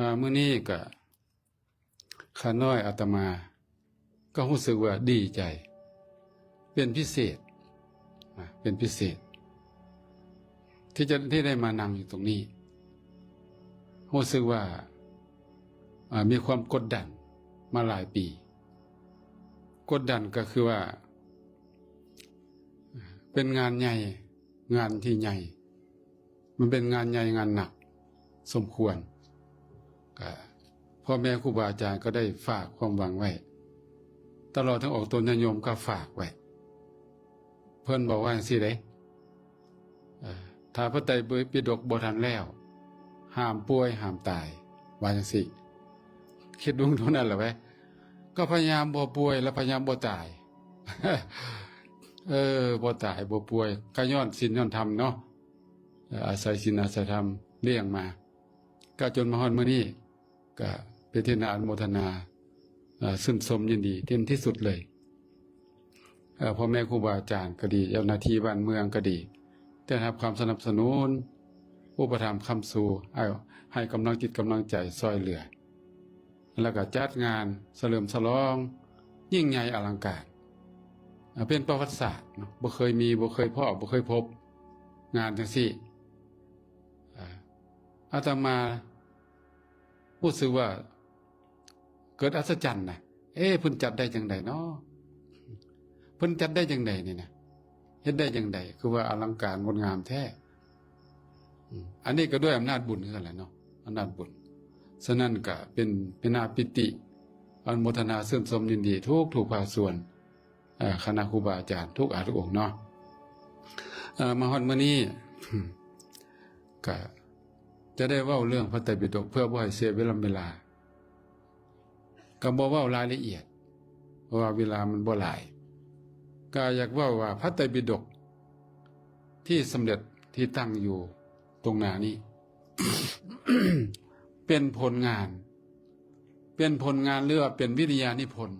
ອາ ມື້ນີ້ກະ ຂ້ານ້ອຍອາດຕະມາກໍຮູ້ສຶກວ່າດີໃຈເປັນພິເສດນະ ເປັນພິເສດ ທີ່ຈະ ທີ່ໄດ້ມານັ່ງຢູ່ຕົງນີ້. ຮູ້ສຶກວ່າ ອາ ມີຄວາມກົດດັນມາຫຼາຍປີ. ກົດດັນກໍຄືວ່າ ເປັນງານໃຫຍ່ ງານທີ່ໃຫຍ່ ມັນເປັນງານໃຫຍ່ງານໜັກສົມຄວນ. ກະພໍ່ແມ່ຄູບາອາຈານກໍໄດ້ຝາກຄວາມຫວັງໄວ້ ຕະຫຼອດທັງອອກຕົນຍາດໂຍມກໍຝາກໄວ້. ເພິ່ນບອກວ່າຈັ່ງຊີ້ເດ້ ເອີ ຖ້າພະໄຕປິດົກບໍ່ທັນແລ້ວ ຫ້າມປ່ວຍຫ້າມຕາຍ ວ່າຈັ່ງຊີ້. ຄິດເບິ່ງເທົ່ານັ້ນລະເວີຍ ກໍພະຍາຍາມບໍ່ປ່ວຍ ແລະ ພະຍາຍາມບໍ່ຕາຍ. ເອີ ບໍ່ຕາຍບໍ່ປ່ວຍ ກໍຍ້ອນສິນຍ້ອນທຳເນາະ ເອີ ອາໄສສິນອາໄສທຳລ້ຽງມາ ກະຈົນມາຮອດມື້ນີ້ ກະເປັນທີ່ໜ້າອະນຸໂມທະນາ ເອີ ຊື່ນຊົມຍິນດີເຕັມທີ່ສຸດເລີຍ. ເອີ ພໍ່ແມ່ຄູບາອາຈານກໍດີ ເຈົ້າໜ້າທີ່ບ້ານເມືອງກໍດີ ໄດ້ຮັບຄວາມສະໜັບສະໜູນ ອຸປະຖຳຄ້ຳຊູ ໃຫ້ ໃຫ້ກຳລັງຈິດກຳລັງໃຈຊ່ອຍເຫຼືອ ແລ້ວກໍຈັດງານສະເຫຼີມສະຫຼອງຍິ່ງໃຫຍ່ອະລັງການ ເປັນປະຫວັດສາດເນາະ ບໍ່ເຄີຍມີ ບໍ່ເຄີຍພໍ້ ບໍ່ເຄີຍພົບງານຈັ່ງຊີ້. ອາ ອາດຕະມາຮູ້ສຶກວ່າເກີດອັດສະຈັນນະ ເອ ເພິ່ນຈັດໄດ້ຈັ່ງໃດເນາະ ເພິ່ນຈັດໄດ້ຈັ່ງໃດນີ້ນະ ເຮັດໄດ້ຈັ່ງໃດ ຄືວ່າອະລັງການງົດງາມແທ້. ອາ ອັນນີ້ກໍດ້ວຍອຳນາດບຸນຄືກັນແຫຼະເນາະ ອຳນາດບຸນ. ສະນັ້ນກໍເປັນ ເປັນໜ້າປີຕິ ອະນຸໂມທະນາຊື່ນຊົມຍິນດີທຸກໆພາກສ່ວນ ເອີ ຄະນະຄູບາອາຈານທຸກອາ ທຸກອົງເນາະ. ເອີ ມາຮອດມື້ນີ້ ກະຈະໄດ້ເວົ້າເລື່ອງພະໄຕປິດົກ ເພື່ອບໍ່ໃຫ້ເສຍເວລາ ເວລາ ກໍບໍ່ເວົ້າລາຍລະອຽດ ເພາະວ່າເວລາມັນບໍ່ຫຼາຍ. ກໍຢາກເວົ້າວ່າພະໄຕປິດົກທີ່ສຳເລັດ ທີ່ຕັ້ງຢູ່ຕົງໜ້ານີ້ ເປັນຜົນງານ ເປັນຜົນງານ ຫຼືວ່າເປັນວິທະຍານິພົນ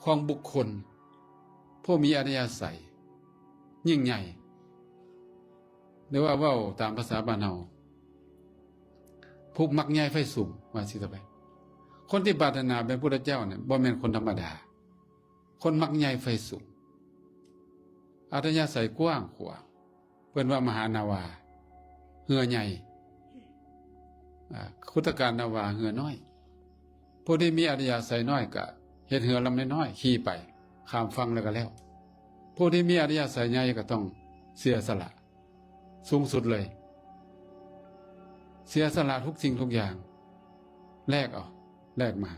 ຂອງບຸກຄົນຜູ້ມີອັດທະຍາໄສຍິ່ງໃຫຍ່ ຫຼືວ່າເວົ້າຕາມພາສາບ້ານເຮົາ ຜູ້ມັກໃຫຍ່ໃຝ່ສູງ ວ່າຊີ້ເຖາະ. ຄົນທີ່ປາດຖະໜາເປັນພຸດທະເຈົ້ານີ້ ບໍ່ແມ່ນຄົນທຳມະດາ ຄົນມັກໃຫຍ່ໃຝ່ສູງ ອັດທະຍາໄສກວ້າງຂວາງ ເພິ່ນວ່າມະຫານາວາ ເຮືອໃຫຍ່ ອາ ຄຸດຕະການນາວາ ເຮືອນ້ອຍ. ຜູ້ທີ່ມີອັດທະຍາໄສນ້ອຍກະເຮັດເຮືອລຳນ້ອຍໆ ຂີ່ໄປ ຂ້າມຝັ່ງແລ້ວກໍແລ້ວ. ຜູ້ທີ່ມີອັດທະຍາໄສໃຫຍ່ກໍຕ້ອງເສຍສະຫຼະສູງສຸດເລີຍ ເສຍສະຫຼະທຸກສິ່ງທຸກຢ່າງ ແລກເອົາ ແລກມາ.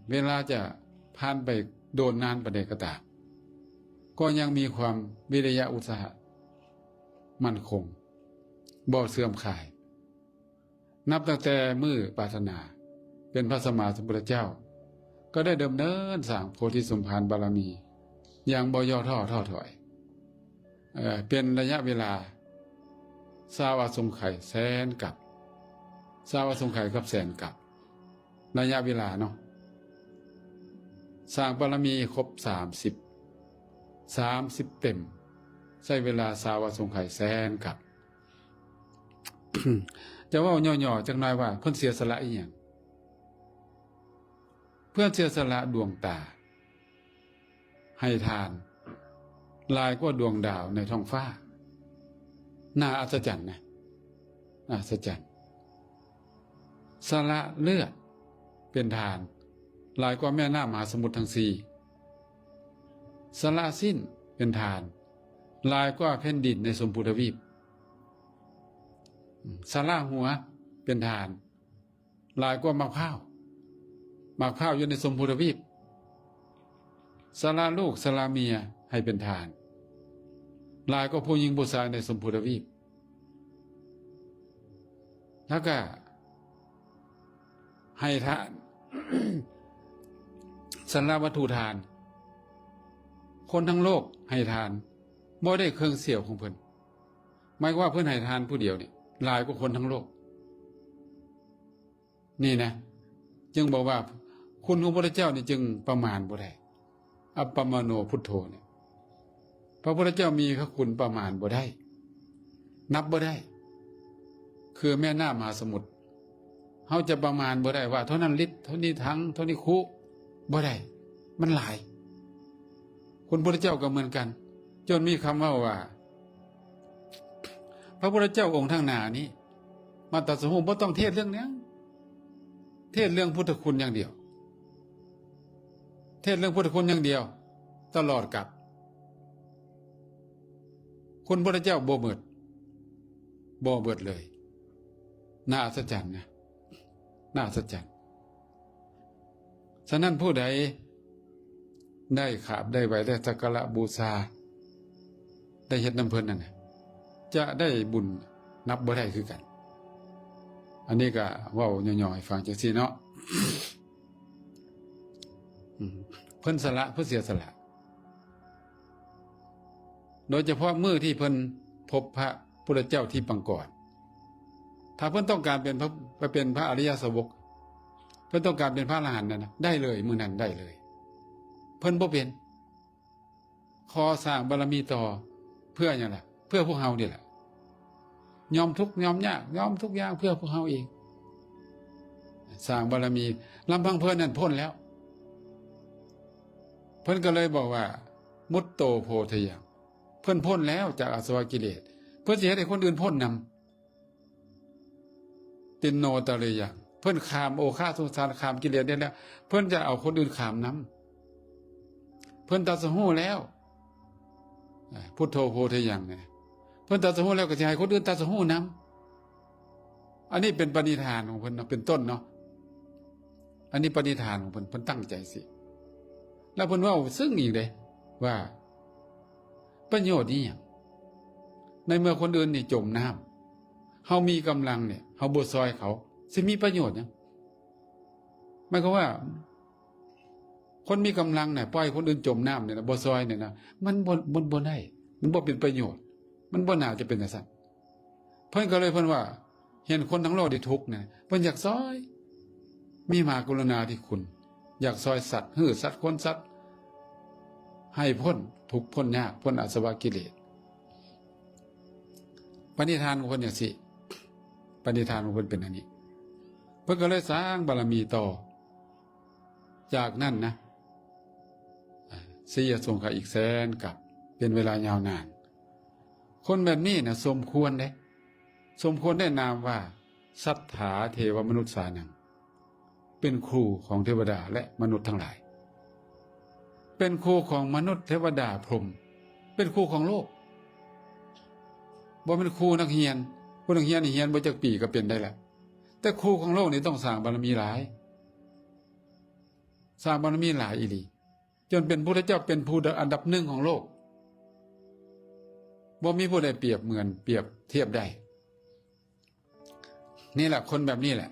ເວລາຈະຜ່ານໄປໂດນນານປານໃດກໍຕາມ ກໍຍັງມີຄວາມວິລິຍະອຸດສາຫະໝັ້ນຄົງ ບໍ່ເສື່ອມຄາຍ. ນັບຕັ້ງແຕ່ມື້ປາດຖະໜາເປັນພະສຳມາສຳພຸດທະເຈົ້າ ກໍໄດ້ດຳເນີນສ້າງໂພທິສົມພານບາລະມີຢ່າງບໍ່ຫຍໍ້ທໍ້ທໍ້ຖອຍ. ເອີ ເປັນໄລຍະເວລາຊາວອະສົງໄຂແສນກັບ ຊາວອະສົງໄຂກັບແສນກັບ ໄລຍະເວລາເນາະ ສ້າງບາລະມີຄົບສາມສິບ ສາມສິບເຕັມ ໃຊ້ເວລາຊາວອະສົງໄຂແສນກັບ. ຈະເວົ້າຫຍໍ້ໆຈັກໜ້ອຍວ່າເພິ່ນເສຍສະຫຼະອີ່ຫຍັງ? ເພິ່ນເສຍສະຫຼະດວງຕາ ໃຫ້ທານຫຼາຍກວ່າດວງດາວໃນທ້ອງຟ້າ. ໜ້າອັດສະຈັນນະ ອັດສະຈັນ. ສະຫຼະເລືອດເປັນທານຫຼາຍກວ່າແມ່ນ້ຳມະຫາສະໝຸດທັງສີ່. ສະຫຼະຊີ້ນເປັນທານຫຼາຍກວ່າແຜ່ນດິນໃນຊົມພູທະວີບ. ສະຫຼະຫົວເປັນທານ ຫຼາຍກວ່າໝາກພ້າວ ໝາກພ້າວຢູ່ໃນຊົມພູທະວີບ. ສະຫຼະລູກສະຫຼະເມຍໃຫ້ເປັນທານ ຫຼາຍກວ່າຜູ້ຍິງຜູ້ຊາຍໃນຊົມພູທະວີບ. ແລ້ວກະໃຫ້ທານ ສະຫຼະວັດຖຸທານ ຄົນທັງໂລກໃຫ້ທານ ບໍ່ໄດ້ເຄິ່ງສ່ຽວຂອງເພິ່ນ. ໝາຍຄວາມວ່າເພິ່ນໃຫ້ທານຜູ້ດຽວນີ້ ຫຼາຍກວ່າຄົນທັງໂລກ. ນີ້ນະ ຈຶ່ງບອກວ່າຄຸນຂອງພະພຸດທະເຈົ້ານີ້ຈຶ່ງປະມານບໍ່ໄດ້. ອັບປະມະໂນພຸດໂທນີ້ ພະພຸດທະເຈົ້າມີພະຄຸນປະມານບໍ່ໄດ້ ນັບບໍ່ໄດ້. ຄືແມ່ນ້ຳມະຫາສະໝຸດ. ເຮົາຈະປະມານບໍ່ໄດ້ວ່າເທົ່ານັ້ນລິດ ເທົ່ານີ້ຖັງ ເທົ່ານີ້ຄຸ ບໍ່ໄດ້ ມັນຫຼາຍ. ຄຸນພຸດທະເຈົ້າກໍເໝືອນກັນ ຈົນມີຄຳເວົ້າວ່າ ພະພຸດທະເຈົ້າອົງທາງໜ້ານີ້ມາຕັດສະຮູ້ ບໍ່ຕ້ອງເທດເລື່ອງຫຍັງ ເທດເລື່ອງພຸດທະຄຸນຢ່າງດຽວ ເທດເລື່ອງພຸດທະຄຸນຢ່າງດຽວ ຕະຫຼອດກັບ ຄຸນພຸດທະເຈົ້າບໍ່ເໝິດ ບໍ່ເໝິດເລີຍ. ໜ້າອັດສະຈັນນະ ໜ້າອັດສະຈັນ. ສະນັ້ນ ຜູ້ໃດໄດ້ຂາບໄດ້ໄຫວ້ ໄດ້ສັກກາລະບູຊາ ໄດ້ເຮັດນຳເພິ່ນນັ້ນນະ ຈະໄດ້ບຸນນັບບໍ່ໄດ້ຄືກັນ. ອັນນີ້ກະເວົ້າຫຍໍ້ໆໃຫ້ຟັງຈັ່ງຊີ້ເນາະ. ອືມ ເພິ່ນສະຫຼະ ເພິ່ນເສຍສະຫຼະ ໂດຍສະເພາະມື້ທີ່ເພິ່ນພົບພະພຸດທະເຈົ້າທີ່ປາງກອນ. ຖ້າເພິ່ນຕ້ອງການເປັນພະ ໄປເປັນພະອະລິຍະສາວົກ ເພິ່ນຕ້ອງການເປັນພະອະລະຫັນນັ້ນນະ ໄດ້ເລີຍ ມື້ນັ້ນໄດ້ເລີຍ. ເພິ່ນບໍ່ເປັນ ຂໍສ້າງບາລະມີຕໍ່ ເພື່ອຫຍັງລະ? ເພື່ອພວກເຮົານີ້ແຫຼະ. ຍອມທຸກຍອມຍາກ ຍອມທຸກຢ່າງເພື່ອພວກເຮົາເອງ. ສ້າງບາລະມີ ລຳພັງເພິ່ນນັ້ນພົ້ນແລ້ວ. ເພິ່ນກໍເລີຍບອກວ່າ ມຸດໂຕໂພທະຍັງ ເພິ່ນພົ້ນແລ້ວຈາກອາສະວະກິເລດ ເພິ່ນຊິເຮັດໃຫ້ຄົນອື່ນພົ້ນນຳ. ຕິນໂນຕະເລຍັງ ເພິ່ນຂ້າມໂອຄາສົງສານ ຂ້າມກິເລດໄດ້ແລ້ວ ເພິ່ນຈະເອົາຄົນອື່ນຂ້າມນຳ. ເພິ່ນຕັດສະຮູ້ແລ້ວ ພຸດໂທໂພທະຍັງນີ້ ເພິ່ນຕັດສະຮູ້ແລ້ວກໍຊິໃຫ້ຄົນອື່ນຕັດສະຮູ້ນຳ. ອັນນີ້ເປັນປະນິທານຂອງເພິ່ນເນາະ ເປັນຕົ້ນເນາະ. ອັນນີ້ປະນິທານຂອງເພິ່ນ ເພິ່ນຕັ້ງໃຈຊີ້ ແລ້ວເພິ່ນເວົ້າເຊິ່ງອີກເດ້ວ່າ ປະໂຫຍດອີ່ຫຍັງ ໃນເມື່ອຄົນອື່ນນີ້ຈົມນ້ຳ ເຮົາມີກຳລັງນີ້ ເຮົາບໍ່ຊ່ອຍເຂົາ ຊິມີປະໂຫຍດຫຍັງ? ໝາຍຄວາມວ່າ ຄົນມີກຳລັງນະ ປ່ອຍຄົນອື່ນຈົມນ້ຳນີ້ນະ ບໍ່ຊ່ອຍນີ້ນະ ມັນບໍ່ ມັນບໍ່ໄດ້ ມັນບໍ່ເປັນປະໂຫຍດ ມັນບໍ່ໜ້າຈະເປັນຈັ່ງຊັ້ນ. ເພິ່ນກໍເລີຍ ເພິ່ນວ່າ ເຫັນຄົນທັງໂລກໄດ້ທຸກນະ ເພິ່ນຢາກຊ່ອຍ ມີມະຫາກະລຸນາທິຄຸນ ຢາກຊ່ອຍສັດ ຮື້ສັດ ຂົນສັດ ໃຫ້ພົ້ນທຸກ ພົ້ນຍາກ ພົ້ນອາສະວະກິເລດ. ປະນິທານຂອງເພິ່ນຈັ່ງຊີ້ ປະນິທານຂອງເພິ່ນເປັນອັນນີ້ ເພິ່ນກໍເລີຍສ້າງບາລະມີຕໍ່. ຈາກນັ້ນນະ ອາ ໄຊຍະສົງຄະອີກແສນກັບ ເປັນເວລາຍາວນານ. ຄົນແບບນີ້ນະ ສົມຄວນເດ້ ສົມຄວນໄດ້ນາມວ່າ ສັດຖາເທວະມະນຸດສານັງ ເປັນຄູຂອງເທວະດາ ແລະ ມະນຸດທັງຫຼາຍ ເປັນຄູຂອງມະນຸດ ເທວະດາ ພົມ ເປັນຄູຂອງໂລກ. ບໍ່ແມ່ນຄູນັກຮຽນ ຄູນັກຮຽນນີ້ຮຽນບໍ່ຈັກປີກໍເປັນໄດ້ລະ ແຕ່ຄູຂອງໂລກນີ້ຕ້ອງສ້າງບາລະມີຫຼາຍ ສ້າງບາລະມີຫຼາຍອີ່ຫຼີ ຈົນເປັນພຸດທະເຈົ້າ ເປັນຜູ້ອັນດັບໜຶ່ງຂອງໂລກ ບໍ່ມີຜູ້ໃດປຽບເໝືອນ ປຽບທຽບໄດ້. ນີ້ແຫຼະ ຄົນແບບນີ້ແຫຼະ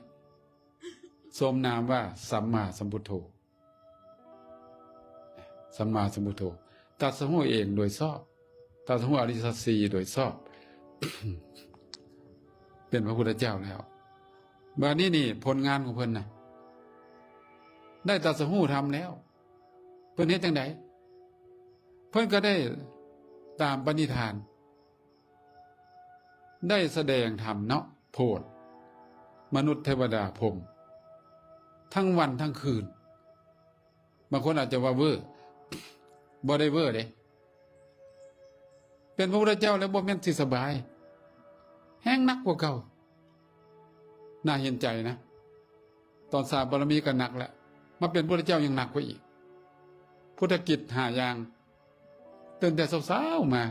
ສົມນາມວ່າ ສຳມາສຳພຸດໂທ ສຳມາສຳພຸດໂທ ຕັດສະຮູ້ເອງໂດຍຊອບ ຕັດສະຮູ້ອະລິສັດສີ່ໂດຍຊອບ ເປັນພະພຸດທະເຈົ້າແລ້ວ. ບາດນີ້ນີ້ ຜົນງານຂອງເພິ່ນນະ ໄດ້ຕັດສະຮູ້ທຳແລ້ວ ເພິ່ນເຮັດຈັ່ງໃດ? ເພິ່ນກໍໄດ້ຕາມປະນິທານ ໄດ້ສະແດງທຳເນາະ ໂຜດມະນຸດ ເທວະດາ ພົມ ທັງວັນທັງຄືນ. ບາງຄົນອາດຈະວ່າເວີ ບໍ່ໄດ້ເວີເດ້ ເປັນພະພຸດທະເຈົ້າແລ້ວບໍ່ແມ່ນຊິສະບາຍ ແຮງໜັກກວ່າເກົ່າ. ໜ້າເຫັນໃຈນະ ຕອນສ້າງບາລະມີກໍໜັກແລ້ວ ມາເປັນພະພຸດທະເຈົ້າຍັງໜັກກວ່າອີກ. ພຸດທະກິດຫ້າຢ່າງ ຕື່ນແຕ່ເຊົ້າໆມາ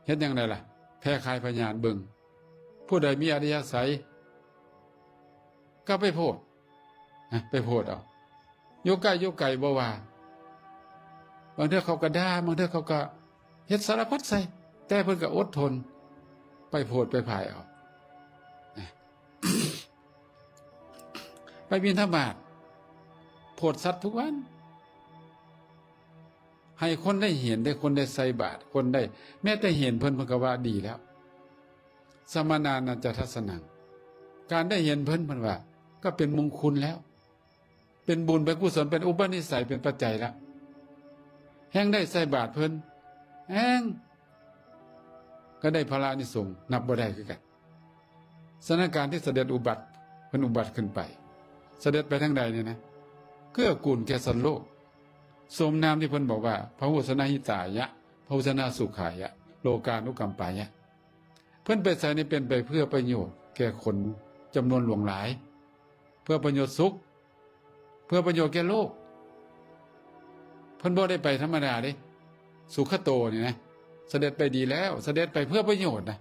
ເຮັດຫຍັງໄດ້ລະ? ແຜ່ຂ່າຍພະຍານເບິ່ງ ຜູ້ໃດມີອັດທະຍາໄສກໍໄປໂພດ ນະ ໄປໂພດເອົາ ຢູ່ໃກ້ຢູ່ໄກບໍ່ວ່າ ບາງເທື່ອເຂົາກໍດ່າ ບາງເທື່ອເຂົາກໍເຮັດສາລະພັດໃສ່ ແຕ່ເພິ່ນກໍອົດທົນ ໄປໂພດໄປພາຍເອົາ ນະ ໄປບິນທະບາດ ໂພດສັດທຸກວັນ ໃຫ້ຄົນໄດ້ເຫັນ ໃຫ້ຄົນໄດ້ໃສ່ບາດ ຄົນໄດ້ ແມ້ແຕ່ເຫັນເພິ່ນ ເພິ່ນກໍວ່າດີແລ້ວ. ສະມະນານັນຈະທັດສະນັງ ການໄດ້ເຫັນເພິ່ນ ເພິ່ນວ່າກໍເປັນມົງຄຸນແລ້ວ ເປັນບຸນ ເປັນກຸສົນ ເປັນອຸປະນິໄສ ເປັນປັດໄຈລະ ແຮ່ງໄດ້ໃສ່ບາດເພິ່ນ ແຮ່ງກໍໄດ້ພະລາອານິສົງນັບບໍ່ໄດ້ຄືກັນ. ສະຖານະການທີ່ສະເດັດອຸບັດ ເພິ່ນອຸບັດຂຶ້ນໄປ ສະເດັດໄປທາງໃດນີ້ນະ ເກື້ອກູນແກ່ສັດໂລກ ສົມນາມທີ່ເພິ່ນບອກວ່າ ພະໂຫສະນະຫິຕາຍະ ພະໂຫສະນະສຸຂາຍະ ໂລການຸກຳປາຍະ. ເພິ່ນໄປໃສນີ້ເປັນໄປເພື່ອປະໂຫຍດແກ່ຄົນຈຳນວນຫຼວງຫຼາຍ ເພື່ອປະໂຫຍດສຸກ ເພື່ອປະໂຫຍດແກ່ໂລກ. ເພິ່ນບໍ່ໄດ້ໄປທຳມະດາເດ້ ສຸຂະໂຕນີ້ນະ ສະເດັດໄປດີແລ້ວ ສະເດັດໄປເພື່ອປະໂຫຍດນະ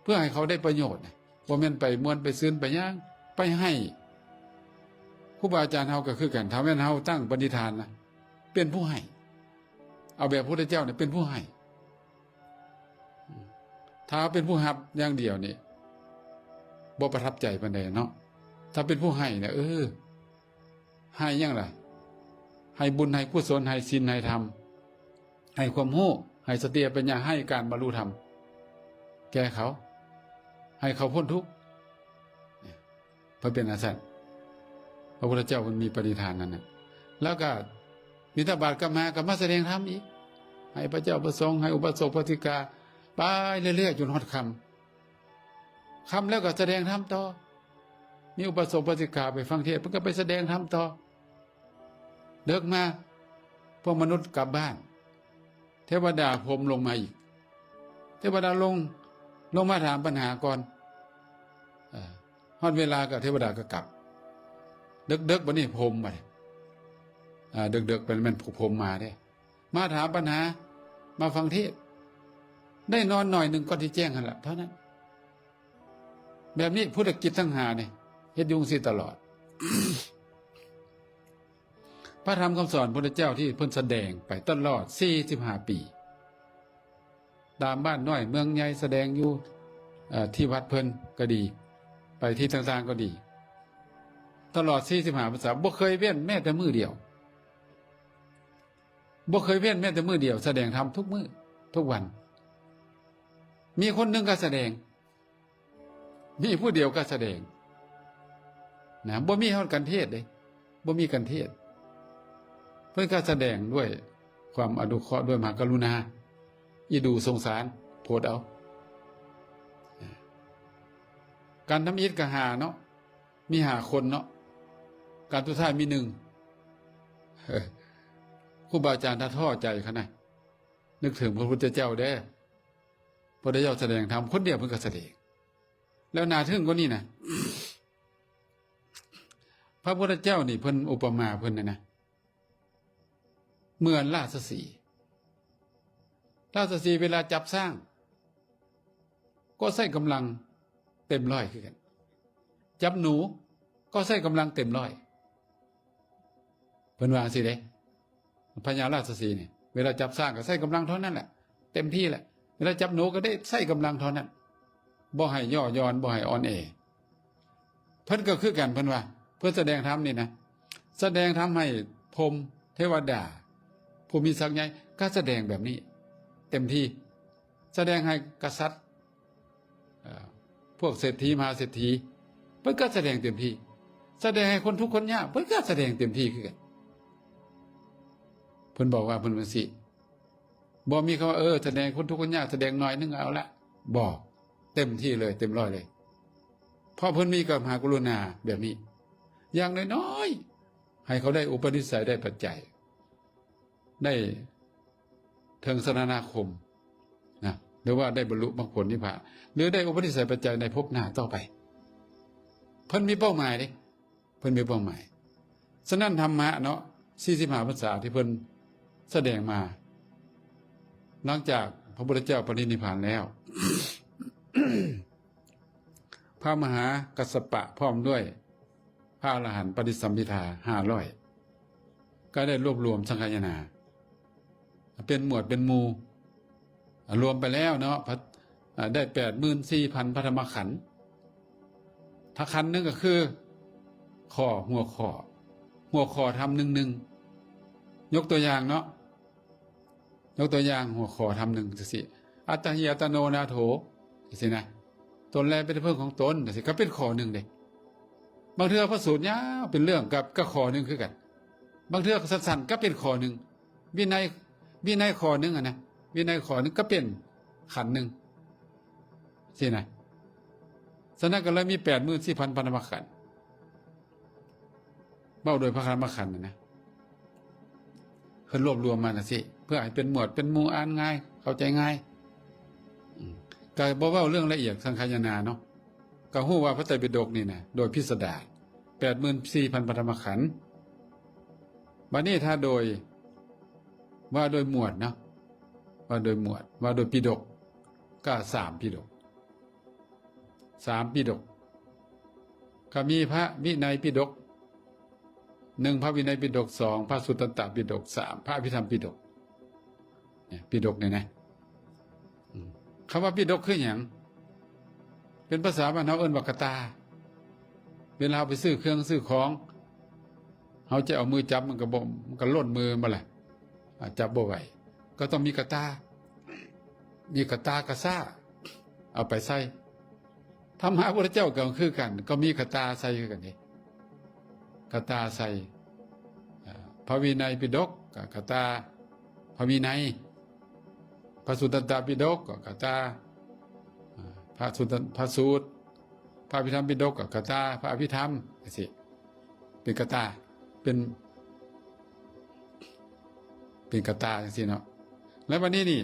ເພື່ອໃຫ້ເຂົາໄດ້ປະໂຫຍດນະ ບໍ່ແມ່ນໄປມ່ວນໄປຊື່ນໄປຫຍັງ ໄປໃຫ້. ຄູບາອາຈານເຮົາກໍຄືກັນ ຖ້າແມ່ນເຮົາຕັ້ງປະນິທານນະ ເປັນຜູ້ໃຫ້ ເອົາແບບພຸດທະເຈົ້ານີ້ເປັນຜູ້ໃຫ້. ຖ້າເປັນຜູ້ຮັບຢ່າງດຽວນີ້ ບໍ່ປະທັບໃຈປານໃດເນາະ. ຖ້າເປັນຜູ້ໃຫ້ນະ ເອີ ໃຫ້ຫຍັງລະ? ໃຫ້ບຸນ ໃຫ້ກຸສົນ ໃຫ້ສິນ ໃຫ້ທຳ ໃຫ້ຄວາມຮູ້ ໃຫ້ສະຕິປັນຍາ ໃຫ້ການບັນລຸທຳແກ່ເຂົາ ໃຫ້ເຂົາພົ້ນທຸກ. ເພິ່ນເປັນຈັ່ງຊັ້ນ ພະພຸດທະເຈົ້າເພິ່ນມີປະນິທານນັ້ນນະ. ແລ້ວກໍບິນທະບາດກັບມາ ກໍມາສະແດງທຳອີກ ໃຫ້ພະເຈົ້າພະສົງ ໃຫ້ອຸບາສົກ ອຸບາສິກາ ໄປເລື້ອຍໆ ຈົນຮອດຄ່ຳ. ຄ່ຳແລ້ວກໍສະແດງທຳຕໍ່ ມີອຸບາສົກ ອຸບາສິກາໄປຟັງເທດ ເພິ່ນກໍໄປສະແດງທຳຕໍ່. ເດິກມາ ພວກມະນຸດກັບບ້ານ ເທວະດາພົມລົງມາອີກ ເທວະດາລົງ ລົງມາຖາມປັນຫາກ່ອນ. ເອີ ຮອດເວລາກໍເທວະດາກໍກັບ. ເດິກໆ ບັດນີ້ພົມ ບັດນີ້ ເອີ ເດິກໆ ແມ່ນ ແມ່ນພົມມາເດ້ ມາຖາມປັນຫາ ມາຟັງເທດ. ໄດ້ນອນໜ້ອຍໜຶ່ງກ່ອນທີ່ແຈ້ງຫັ້ນລະ ເທົ່ານັ້ນ. ແບບນີ້ ພຸດທະກິດທັງຫ້ານີ້ ເຮັດຢູ່ຈັ່ງຊີ້ຕະຫຼອດ. ພະທຳຄຳສອນພະພຸດທະເຈົ້າທີ່ເພິ່ນສະແດງໄປຕະຫຼອດສີ່ສິບຫ້າປີ ຕາມບ້ານນ້ອຍເມືອງໃຫຍ່ ສະແດງຢູ່ ເອີ ທີ່ວັດເພິ່ນກໍດີ ໄປທີ່ຕ່າງໆກໍດີ ຕະຫຼອດສີ່ສິບຫ້າພັນສາ ບໍ່ເຄີຍເວັ້ນແມ້ແຕ່ມື້ດຽວ ບໍ່ເຄີຍເວັ້ນແມ້ແຕ່ມື້ດຽວ ສະແດງທຳທຸກມື້ທຸກວັນ. ມີຄົນໜຶ່ງກໍສະແດງ ມີຜູ້ດຽວກໍສະແດງນະ ບໍ່ມີຮອດການເທດເດ້ ບໍ່ມີການເທດ. ເພິ່ນກໍສະແດງດ້ວຍຄວາມອະນຸເຄາະ ດ້ວຍມະຫາກະລຸນາ ອີດູສົງສານ ໂພດເອົາ. ການທຳອິດກໍຫ້າເນາະ ມີຫ້າຄົນເນາະ ການສຸດທ້າຍມີໜຶ່ງ. ເອີ ຄູບາອາຈານຖ້າທໍ້ໃຈຂະນະ ນຶກເຖິງພະພຸດທະເຈົ້າເດ້ ພະພຸດທະເຈົ້າສະແດງທຳຄົນດຽວ ເພິ່ນກໍສະແດງ. ແລ້ວໜ້າທຶ່ງກວ່ານີ້ນະ ພະພຸດທະເຈົ້ານີ້ ເພິ່ນອຸປະມາເພິ່ນນະນະ ເໝືອນລາຊະສີ. ລາຊະສີເວລາຈັບຊ້າງ ກໍໃຊ້ກຳລັງເຕັມຮ້ອຍຄືກັນ ຈັບໜູກໍໃຊ້ກຳລັງເຕັມຮ້ອຍ. ເພິ່ນວ່າຈັ່ງຊີ້ເດ້ ພະຍາລາຊະສີນີ້ ເວລາຈັບຊ້າງກໍໃຊ້ກຳລັງເທົ່ານັ້ນແຫຼະ ເຕັມທີ່ແຫຼະ ເວລາຈັບໜູກໍໄດ້ໃຊ້ກຳລັງເທົ່ານັ້ນ ບໍ່ໃຫ້ຍໍ້ຢ່ອນ ບໍ່ໃຫ້ອ່ອນແອ. ເພິ່ນກໍຄືກັນ ເພິ່ນວ່າ ເພິ່ນສະແດງທຳນີ້ນະ ສະແດງທຳໃຫ້ພົມ ເທວະດາ ຜູ້ມີສັກໃຫຍ່ ກໍສະແດງແບບນີ້ເຕັມທີ່ ສະແດງໃຫ້ກະສັດ ເອີ ພວກເສດຖີ ມະຫາເສດຖີ ເພິ່ນກໍສະແດງເຕັມທີ່ ສະແດງໃຫ້ຄົນທຸກຄົນຍາກ ເພິ່ນກໍສະແດງເຕັມທີ່ຄືກັນ. ເພິ່ນບອກວ່າເພິ່ນຈັ່ງຊີ້ ບໍ່ມີຄຳວ່າ ເອີ ສະແດງຄົນທຸກຄົນຍາກ ສະແດງໜ້ອຍໜຶ່ງເອົາລະ ບໍ່ ເຕັມທີ່ເລີຍ ເຕັມຮ້ອຍເລີຍ. ເພາະເພິ່ນມີກະມະຫາກະລຸນາແບບນີ້ ຢ່າງນ້ອຍໆ ໃຫ້ເຂົາໄດ້ອຸປະນິໄສ ໄດ້ປັດໄຈ ໄດ້ເຖິງສະລະນາຄົມນະ ຫຼືວ່າໄດ້ບັນລຸມັກຜົນນິບພານ ຫຼືໄດ້ອຸປະນິໄສປັດໄຈໃນພົບໜ້າຕໍ່ໄປ. ເພິ່ນມີເປົ້າໝາຍເດ້ ເພິ່ນມີເປົ້າໝາຍ. ສະນັ້ນທຳມະເນາະ ສີ່ສິບຫ້າພັນສາທີ່ເພິ່ນສະແດງມາ ຫຼັງຈາກພະພຸດທະເຈົ້າປະລິນິບພານແລ້ວ ພະມະຫາກັດສະປະພ້ອມດ້ວຍພະອະລະຫັນປະຕິສຳພິທາຫ້າຮ້ອຍ ກໍໄດ້ລວບລວມສັງຄາຍະນາ ເປັນໝວດເປັນໝູ່ ລວມໄປແລ້ວເນາະ ພະ ອາ ໄດ້ແປດໝື່ນສີ່ພັນພະທຳມະຂັນ. ຖ້າຂັນໜຶ່ງກໍຄືຂໍ້ ຫົວຂໍ້ ຫົວຂໍ້ທຳໜຶ່ງໜຶ່ງ. ຍົກຕົວຢ່າງເນາະ ຍົກຕົວຢ່າງຫົວຂໍ້ທຳໜຶ່ງຈັ່ງຊີ້ ອັດຕະຫິອັດຕະໂນນາໂຖ ຈັ່ງຊີ້ນະ ຕົນແລເປັນທີ່ເພິ່ງຂອງຕົນ ຈັ່ງຊີ້ ກໍເປັນຂໍ້ໜຶ່ງເດ້. ບາງເທື່ອພະສູດຍາວເປັນເລື່ອງ ກໍ ກໍຂໍ້ໜຶ່ງຄືກັນ. ບາງເທື່ອກໍສັ້ນໆ ກໍເປັນຂໍ້ໜຶ່ງ. ວິໄນ ວິໄນຂໍ້ໜຶ່ງຫັ້ນນະ ວິໄນຂໍ້ໜຶ່ງກໍເປັນຂັນໜຶ່ງຊີ້ນະ. ສະນັ້ນກໍເລີຍມີແປດໝື່ນສີ່ພັນພະທຳມະຂັນ ເວົ້າໂດຍພະທຳມະຂັນນະ ເພິ່ນລວບລວມມາຈັ່ງຊີ້ ເພື່ອໃຫ້ເປັນໝວດເປັນໝູ່ ອ່ານງ່າຍ ເຂົ້າໃຈງ່າຍ. ອືມ ກໍບໍ່ເວົ້າເລື່ອງລະອຽດສັງຄາຍະນາເນາະ ກໍຮູ້ວ່າພະໄຕປິດົກນີ້ນະ ໂດຍພິສດານ ແປດໝື່ນສີ່ພັນພະທຳມະຂັນ. ບັດນີ້ຖ້າໂດຍ ວ່າໂດຍໝວດເນາະ ວ່າໂດຍໝວດ ວ່າໂດຍປິດົກ ກໍສາມປິດົກ ສາມປິດົກ ກໍມີພະວິໄນປິດົກ ໜຶ່ງ ພະວິໄນປິດົກ ສອງ ພະສຸດຕັນຕະປິດົກ ສາມ ພະອະພິທຳປິດົກ ເນຍ ປິດົກນີ້ນະ. ອືມ ຄຳວ່າປິດົກຄືຫຍັງ? ເປັນພາສາບ້ານເຮົາເອີ້ນວ່າກະຕ່າ. ເວລາເຮົາໄປຊື້ເຄື່ອງຊື້ຂອງ ເຮົາຈະເອົາມືຈັບ ມັນກໍບໍ່ ມັນກໍຫຼົ່ນມືແມ່ນບໍ່ລະ? ອາ ຈັບບໍ່ໄຫວ ກໍຕ້ອງມີກະຕ່າ ມີກະຕ່າກະຊ້າ ເອົາໄປໃສ່. ທຳມະພຸດທະເຈົ້າກໍຄືກັນ ກໍມີກະຕ່າໃສ່ຄືກັນເດ້ ກະຕ່າໃສ່. ອາ ພະວິໄນປິດົກ ກໍກະຕ່າພະວິໄນ, ພະສຸດຕັນຕະປິດົກ ກໍກະຕ່າ ອາ ພະສຸດຕັນ ພະສູດ, ພະອະພິທຳປິດົກ ກໍກະຕ່າພະອະພິທຳ ຈັ່ງຊີ້ ເປັນກະຕ່າ ເປັນ ເປັນກະຕ່າຈັ່ງຊີ້ເນາະ. ແລ້ວບັດນີ້ນີ້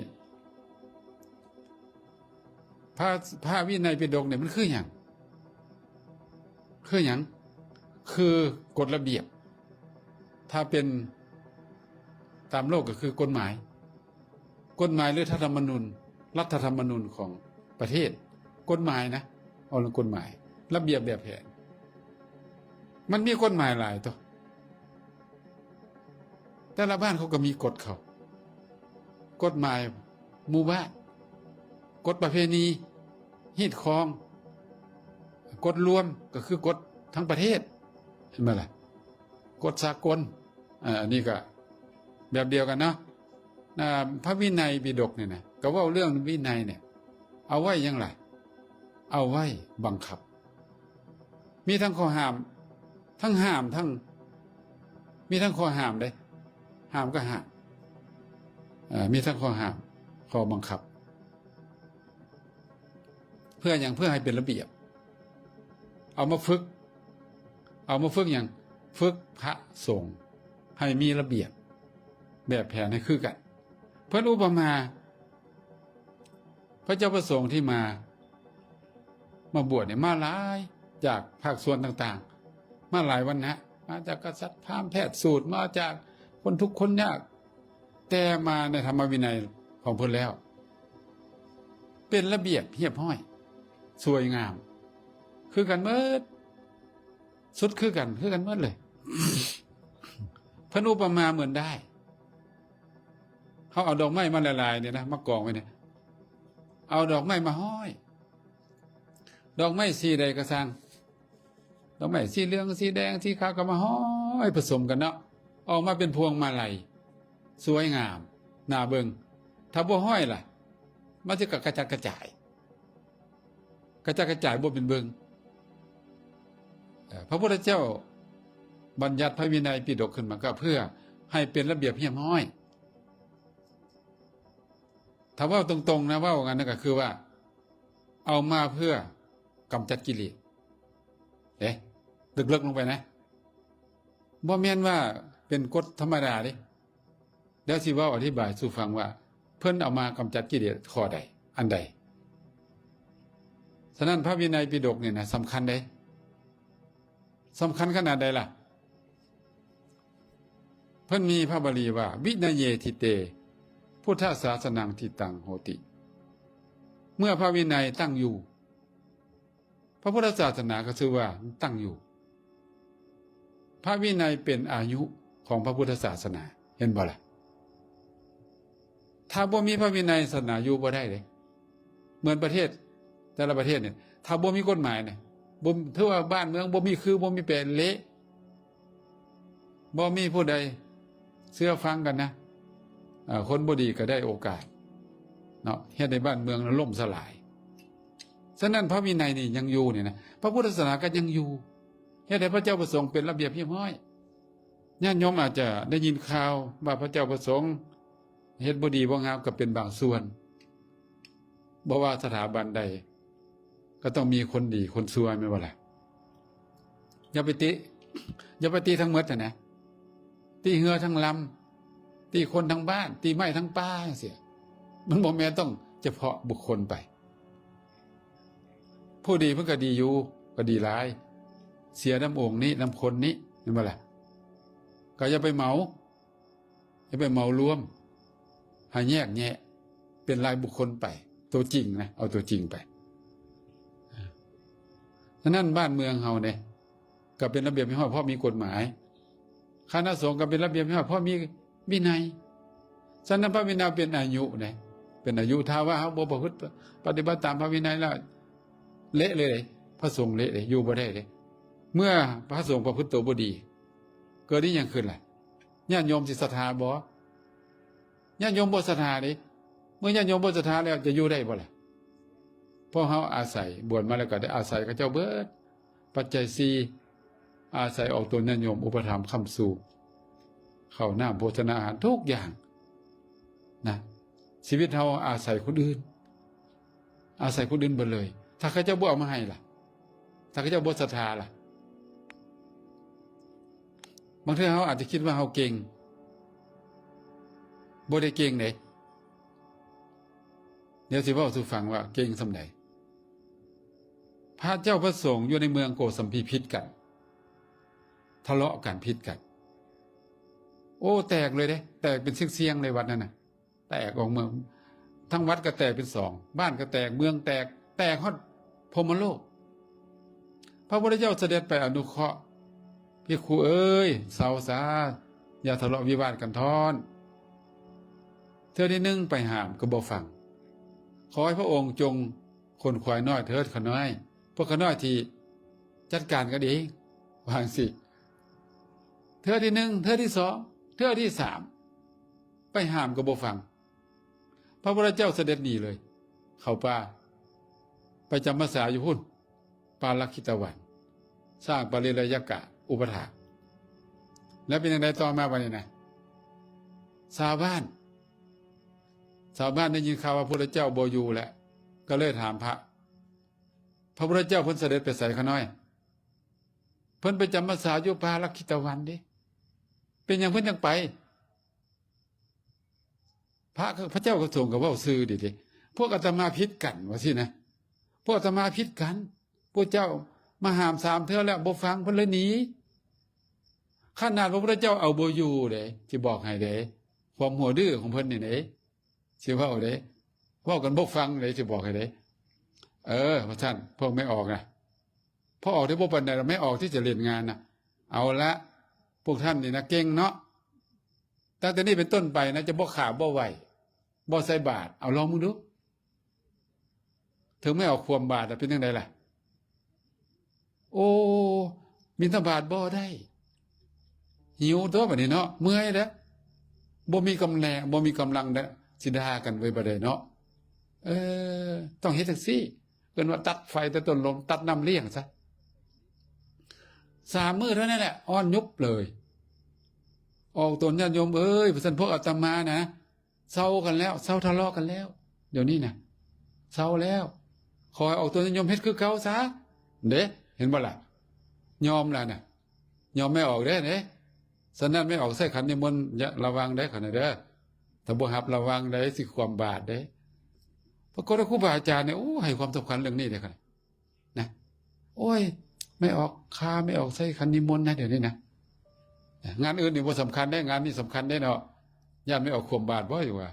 ພະ ພະວິໄນປິດົກນີ້ມັນຄືຫຍັງ? ຄືຫຍັງ? ຄືກົດລະບຽບ. ຖ້າເປັນຕາມໂລກກໍຄືກົດໝາຍ, ກົດໝາຍ ຫຼື ທຳມະນູນ, ລັດຖະທຳມະນູນຂອງປະເທດ, ກົດໝາຍນະ, ເວົ້າເລື່ອງກົດໝາຍ, ລະບຽບແບບແຜນ. ມັນມີກົດໝາຍຫຼາຍຕົວະ. ແຕ່ລະບ້ານເຂົາກໍມີກົດເຂົາ, ກົດໝາຍໝູ່ບ້ານ, ກົດປະເພນີຮີດຄອງ, ກົດລວມກໍຄືກົດທັງປະເທດ ເຫັນບໍ່ລະ? ກົດສາກົນ ອາ ອັນນີ້ກໍແບບດຽວກັນເນາະ. ອາ ພະວິໄນປິດົກນີ້ນະ ກໍເວົ້າເລື່ອງວິໄນນີ້ ເອົາໄວ້ຫຍັງລະ? ເອົາໄວ້ບັງຄັບ. ມີທັງຂໍ້ຫ້າມ ທັງຫ້າມ ທັງ ມີທັງຂໍ້ຫ້າມເດ້, ຫ້າມກໍຫ້າມ ເອີ ມີທັງຂໍ້ຫ້າມ ຂໍ້ບັງຄັບ. ເພື່ອຫຍັງ? ເພື່ອໃຫ້ເປັນລະບຽບ ເອົາມາຝຶກ. ເອົາມາຝຶກຫຍັງ? ຝຶກພະສົງໃຫ້ມີລະບຽບແບບແຜນໃຫ້ຄືກັນ. ເພິ່ນອຸປະມາ ພະເຈົ້າພະສົງທີ່ມາ ມາບວດນີ້ມາຫຼາຍ ຈາກພາກສ່ວນຕ່າງໆ ມາຫຼາຍວັນນະ, ມາຈາກກະສັດ, ພາມ, ແພດ, ສູດ, ມາຈາກຄົນທຸກຄົນຍາກ, ແຕ່ມາໃນທຳມະວິໄນຂອງເພິ່ນແລ້ວ ເປັນລະບຽບຮຽບຮ້ອຍ ສວຍງາມ ຄືກັນໝົດ, ຊຸດຄືກັນ ຄືກັນໝົດເລີຍ. ເພິ່ນອຸປະມາເໝືອນດ້າຍ ເຮົາເອົາດອກໄມ້ມາຫຼາຍໆນີ້ນະ ມາກອງໄວ້ນີ້ ເອົາດອກໄມ້ມາຮ້ອຍ ດອກໄມ້ສີໃດກໍຊ່າງ ດອກໄມ້ສີເຫຼືອງ ສີແດງ ສີຂາວ ກໍມາຮ້ອຍປະສົມກັນເນາະ ອອກມາເປັນພວງມາໄລ ສວຍງາມ ໜ້າເບິ່ງ. ຖ້າບໍ່ຮ້ອຍລະ ມັນຈະກະ ກະຈັດກະຈາຍ ກະຈັດກະຈາຍ ບໍ່ເປັນເບິ່ງ. ເອີ ພະພຸດທະເຈົ້າບັນຍັດພະວິໄນປິດົກຂຶ້ນມາ ກໍເພື່ອໃຫ້ເປັນລະບຽບຮຽບຮ້ອຍ. ຖ້າເວົ້າຕົງໆນະ ເວົ້າອັນນັ້ນກໍຄືວ່າ ເອົາມາເພື່ອກຳຈັດກິເລດເດ້ ເລິກໆລົງໄປນະ ບໍ່ແມ່ນວ່າເປັນກົດທຳມະດາເດ້. ດຽວຊິເວົ້າອະທິບາຍສູ່ຟັງວ່າ ເພິ່ນເອົາມາກຳຈັດກິເລດຂໍ້ໃດ ອັນໃດ. ສະນັ້ນ ພະວິໄນປິດົກນີ້ນະ ສຳຄັນເດ້ ສຳຄັນຂະໜາດໃດລະ? ເພິ່ນມີພະບາລີວ່າ ວິນະເຍທິເຕ ພຸດທະສາສະນັງທິຕັງໂຫຕິ. ເມື່ອພະວິໄນຕັ້ງຢູ່ ພະພຸດທະສາສະໜາກໍຊື່ວ່າຕັ້ງຢູ່. ພະວິໄນເປັນອາຍຸຂອງພະພຸດທະສາສະໜາ ເຫັນບໍ່ລະ? ຖ້າບໍ່ມີພະວິໄນ ສາສະໜາຢູ່ບໍ່ໄດ້ເດ້. ເໝືອນປະເທດ ແຕ່ລະປະເທດນີ້ ຖ້າບໍ່ມີກົດໝາຍນີ້ ບໍ່ ຖືວ່າບ້ານເມືອງບໍ່ມີຄື ບໍ່ມີແປ ເລະ. ບໍ່ມີຜູ້ໃດເຊື່ອຟັງກັນນະ. ເອີ ຄົນບໍ່ດີກໍໄດ້ໂອກາດເນາະ ເຮັດໃຫ້ບ້ານເມືອງນັ້ນລົ້ມສະຫຼາຍ. ສະນັ້ນ ພະວິໄນນີ້ຍັງຢູ່ນີ້ນະ ພະພຸດທະສາສະໜາກໍຍັງຢູ່ ເຮັດໃຫ້ພະເຈົ້າພະສົງເປັນລະບຽບຮຽບຮ້ອຍ. ຍາດໂຍມອາດຈະໄດ້ຍິນຂ່າວວ່າພະເຈົ້າພະສົງເຮັດບໍ່ດີບໍ່ງາມ ກໍເປັນບາງສ່ວນ. ບໍ່ວ່າສະຖາບັນໃດ ກໍຕ້ອງມີຄົນດີຄົນຊົ່ວ ແມ່ນບໍ່ລະ? ຢ່າໄປຕິ ຢ່າໄປຕິທັງໝົດຫັ້ນນະ ຕິເຮືອທັງລຳ ຕິຄົນທັງບ້ານ ຕິໄມ້ທັງປ່າຈັ່ງຊີ້. ມັນບໍ່ແມ່ນຕ້ອງສະເພາະບຸກຄົນໄປ. ຜູ້ດີເພິ່ນກໍດີຢູ່ ກໍດີຫຼາຍ ເສຍນຳອົງນີ້ ນຳຄົນນີ້ ແມ່ນບໍ່ລະ? ກໍຢ່າໄປເໝົາ ຢ່າໄປເໝົາລວມ ໃຫ້ແຍກແຍະເປັນລາຍບຸກຄົນໄປ ຕົວຈິງນະ ເອົາຕົວຈິງໄປ. ສະນັ້ນ ບ້ານເມືອງເຮົາເດ ກໍເປັນລະບຽບຮຽບຮ້ອຍ ເພາະມີກົດໝາຍ, ຄະນະສົງກໍເປັນລະບຽບຮຽບຮ້ອຍ ເພາະມີວິໄນ. ສະນັ້ນ ພະວິໄນເປັນອາຍຸເດ ເປັນອາຍຸ. ຖ້າວ່າເຮົາບໍ່ປະພຶດປະຕິບັດຕາມພະວິໄນແລ້ວ ເລະເລີຍເດ ພະສົງເລະເດ ຢູ່ບໍ່ໄດ້ເດ. ເມື່ອພະສົງປະພຶດໂຕບໍ່ດີ ເກີດອີ່ຫຍັງຂຶ້ນລະ? ຍາດໂຍມຊິສັດທາບໍ່? ຍາດໂຍມບໍ່ສັດທາເດ້. ເມື່ອຍາດໂຍມບໍ່ສັດທາແລ້ວ ຈະຢູ່ໄດ້ບໍ່ລະ? ເພາະເຮົາອາໄສ ບວດມາແລ້ວກໍໄດ້ອາໄສເຂົາເຈົ້າເບີດ, ປັດໄຈສີ່ ອາໄສອອກຕົນຍາດໂຍມອຸປະຖຳຄ້ຳຊູ ເຂົ້ານ້ຳໂພຊະນາອາຫານທຸກຢ່າງນະ. ຊີວິດເຮົາອາໄສຄົນອື່ນ ອາໄສຄົນອື່ນເບິດເລີຍ. ຖ້າເຂົາເຈົ້າບໍ່ເອົາມາໃຫ້ລະ? ຖ້າເຂົາເຈົ້າບໍ່ສັດທາລະ? ບາງເທື່ອເຮົາອາດຈະຄິດວ່າເຮົາເກັ່ງ, ບໍ່ໄດ້ເກັ່ງເດ້. ດຽວຊິເວົ້າສູ່ຟັງວ່າເກັ່ງສ່ຳໃດ. ພະເຈົ້າພະສົງຢູ່ໃນເມືອງໂກສັມພີຜິດກັນ, ທະເລາະກັນ, ຜິດກັນ. ໂອ້ ແຕກເລີຍເດ້, ແຕກເປັນຊຽງໆເລີຍວັດນັ້ນນະ. ແຕກອອກເມືອງ, ທັງວັດກໍແຕກເປັນສອງ, ບ້ານກໍແຕກ, ເມືອງແຕກ, ແຕກຮອດພົມມະໂລກ. ພະພຸດທະເຈົ້າສະເດັດໄປອະນຸເຄາະ, ພິກຂຸເອີຍ, ເຊົາຊາ, ຢ່າທະເລາະວິວາດກັນທ້ອນ. ເທື່ອທີໜຶ່ງໄປຫ້າມກໍບໍ່ຟັງ. ຂໍໃຫ້ພະອົງຈົ່ງຂົນຂວາຍນ້ອຍເຖີດ, ຂ້ານ້ອຍ, ພວກຂ້ານ້ອຍທີ່ຈັດການກັນເອງ, ວ່າຈັ່ງຊີ້. ເທື່ອທີໜຶ່ງ, ເທື່ອທີສອງ, ເທື່ອທີສາມ ໄປຫ້າມກໍບໍ່ຟັງ. ພະພຸດທະເຈົ້າສະເດັດໜີເລີຍ, ເຂົ້າປ່າ, ໄປຈຳພັນສາຢູ່ພຸ້ນ, ປ່າລັກຂິດຕະວັນ, ສ້າງປະລິໄລຍະກະອຸປະຖາກ. ແລ້ວເປັນຈັ່ງໃດຕໍ່ມາບັດນີ້ນະ? ຊາວບ້ານ, ຊາວບ້ານໄດ້ຍິນຂ່າວວ່າພະພຸດທະເຈົ້າບໍ່ຢູ່ແລ້ວ, ກໍເລີຍຖາມພະ, ພະພຸດທະເຈົ້າເພິ່ນສະເດັດໄປໃສ ຂ້ານ້ອຍ? ເພິ່ນໄປຈຳພັນສາຢູ່ປ່າລັກຂິດຕະວັນເດ້. ເປັນຫຍັງເພິ່ນຈັ່ງໄປ? ພະ ພະເຈົ້າກະຊົງກໍເວົ້າຊື່ດີເດ້, ພວກອາດຕະມາຜິດກັນ ວ່າຊີ້ນະ, ພວກອາດຕະມາຜິດກັນ, ພວກເຈົ້າມາຫ້າມສາມເທື່ອແລ້ວບໍ່ຟັງ, ເພິ່ນເລີຍໜີ. ຂະໜາດພະພຸດທະເຈົ້າເອົາບໍ່ຢູ່ເດ້, ຊິບອກໃຫ້ເດ້, ຄວາມຫົວດື້ຂອງເພິ່ນນີ້ເດ້, ຊິເວົ້າເດ້, ເວົ້າກັນບໍ່ຟັງເດ້, ຊິບອກໃຫ້ເດ້. ເອີ ວ່າຊັ້ນ, ພວກແມ່ອອກນະ, ພໍ່ອອກທີ່ບໍ່ປານໃດດອກ, ແມ່ອອກທີ່ຈະຫຼິ້ນງານນະ. ເອົາລະ, ພວກທ່ານນີ້ນະເກັ່ງເນາະ. ຕັ້ງແຕ່ນີ້ເປັນຕົ້ນໄປນະ ຈະບໍ່ຂາບບໍ່ໄຫວ້ ບໍ່ໃສ່ບາດ. ເອົາລອງເບິ່ງດູ, ເຖິງແມ່ອອກຂວ້ຳບາດລະເປັນຈັ່ງໃດລະ? ໂອ້ ບິນທະບາດບໍ່ໄດ້, ຫິວຕົວະບາດນີ້ເນາະ, ເມື່ອຍແລ້ວ, ບໍ່ມີກຳແລງ ບໍ່ມີກຳລັງແລ້ວ, ຊິດ່າກັນເວີຍບາດໃດເນາະ. ເອີ ຕ້ອງເຮັດຈັ່ງຊີ້, ເອີ້ນວ່າຕັດໄຟແຕ່ຕົ້ນລົມ, ຕັດນ້ຳລ້ຽງຊະ. ສາມມື້ເທົ່ານັ້ນແຫຼະ ອ່ອນຍຸບເລີຍ. ອອກຕົນຍາດໂຍມເອີຍ, ວ່າຊັ້ນ, ພວກອາດຕະມານະ ເຊົາກັນແລ້ວ, ເຊົາທະເລາະກັນແລ້ວ, ດຽວນີ້ນະ ເຊົາແລ້ວ. ຂໍໃຫ້ອອກຕົນຍາດໂຍມເຮັດຄືເກົ່າຊະເດ້. ເຫັນບໍ່ລະ? ຍອມລະນະ, ຍອມແມ່ອອກເດ້ເດ້. ສະນັ້ນແມ່ອອກໃຊ້ຂັນນິມົນ ລະວັງເດ້ ຂ້ານ້ອຍເດີ, ຖ້າບໍ່ຮັບລະວັງເດ້ ຊິຂວ້ຳບາດເດ້. ປາກົດວ່າຄູບາອາຈານນີ້ ໂອ້ ໃຫ້ຄວາມສຳຄັນເລື່ອງນີ້ເດ້ ຂ້ານະ. ໂອ້ຍ ແມ່ອອກ ຂ້າແມ່ອອກໃຊ້ຂັນນິມົນນະ ດຽວນີ້ນະ. ງານອື່ນນີ້ບໍ່ສຳຄັນເດ້, ງານນີ້ສຳຄັນເດ້ເນາະ. ຢ້ານແມ່ອອກຂວ້ຳບາດບໍ່ ຢູ່ວ່າ.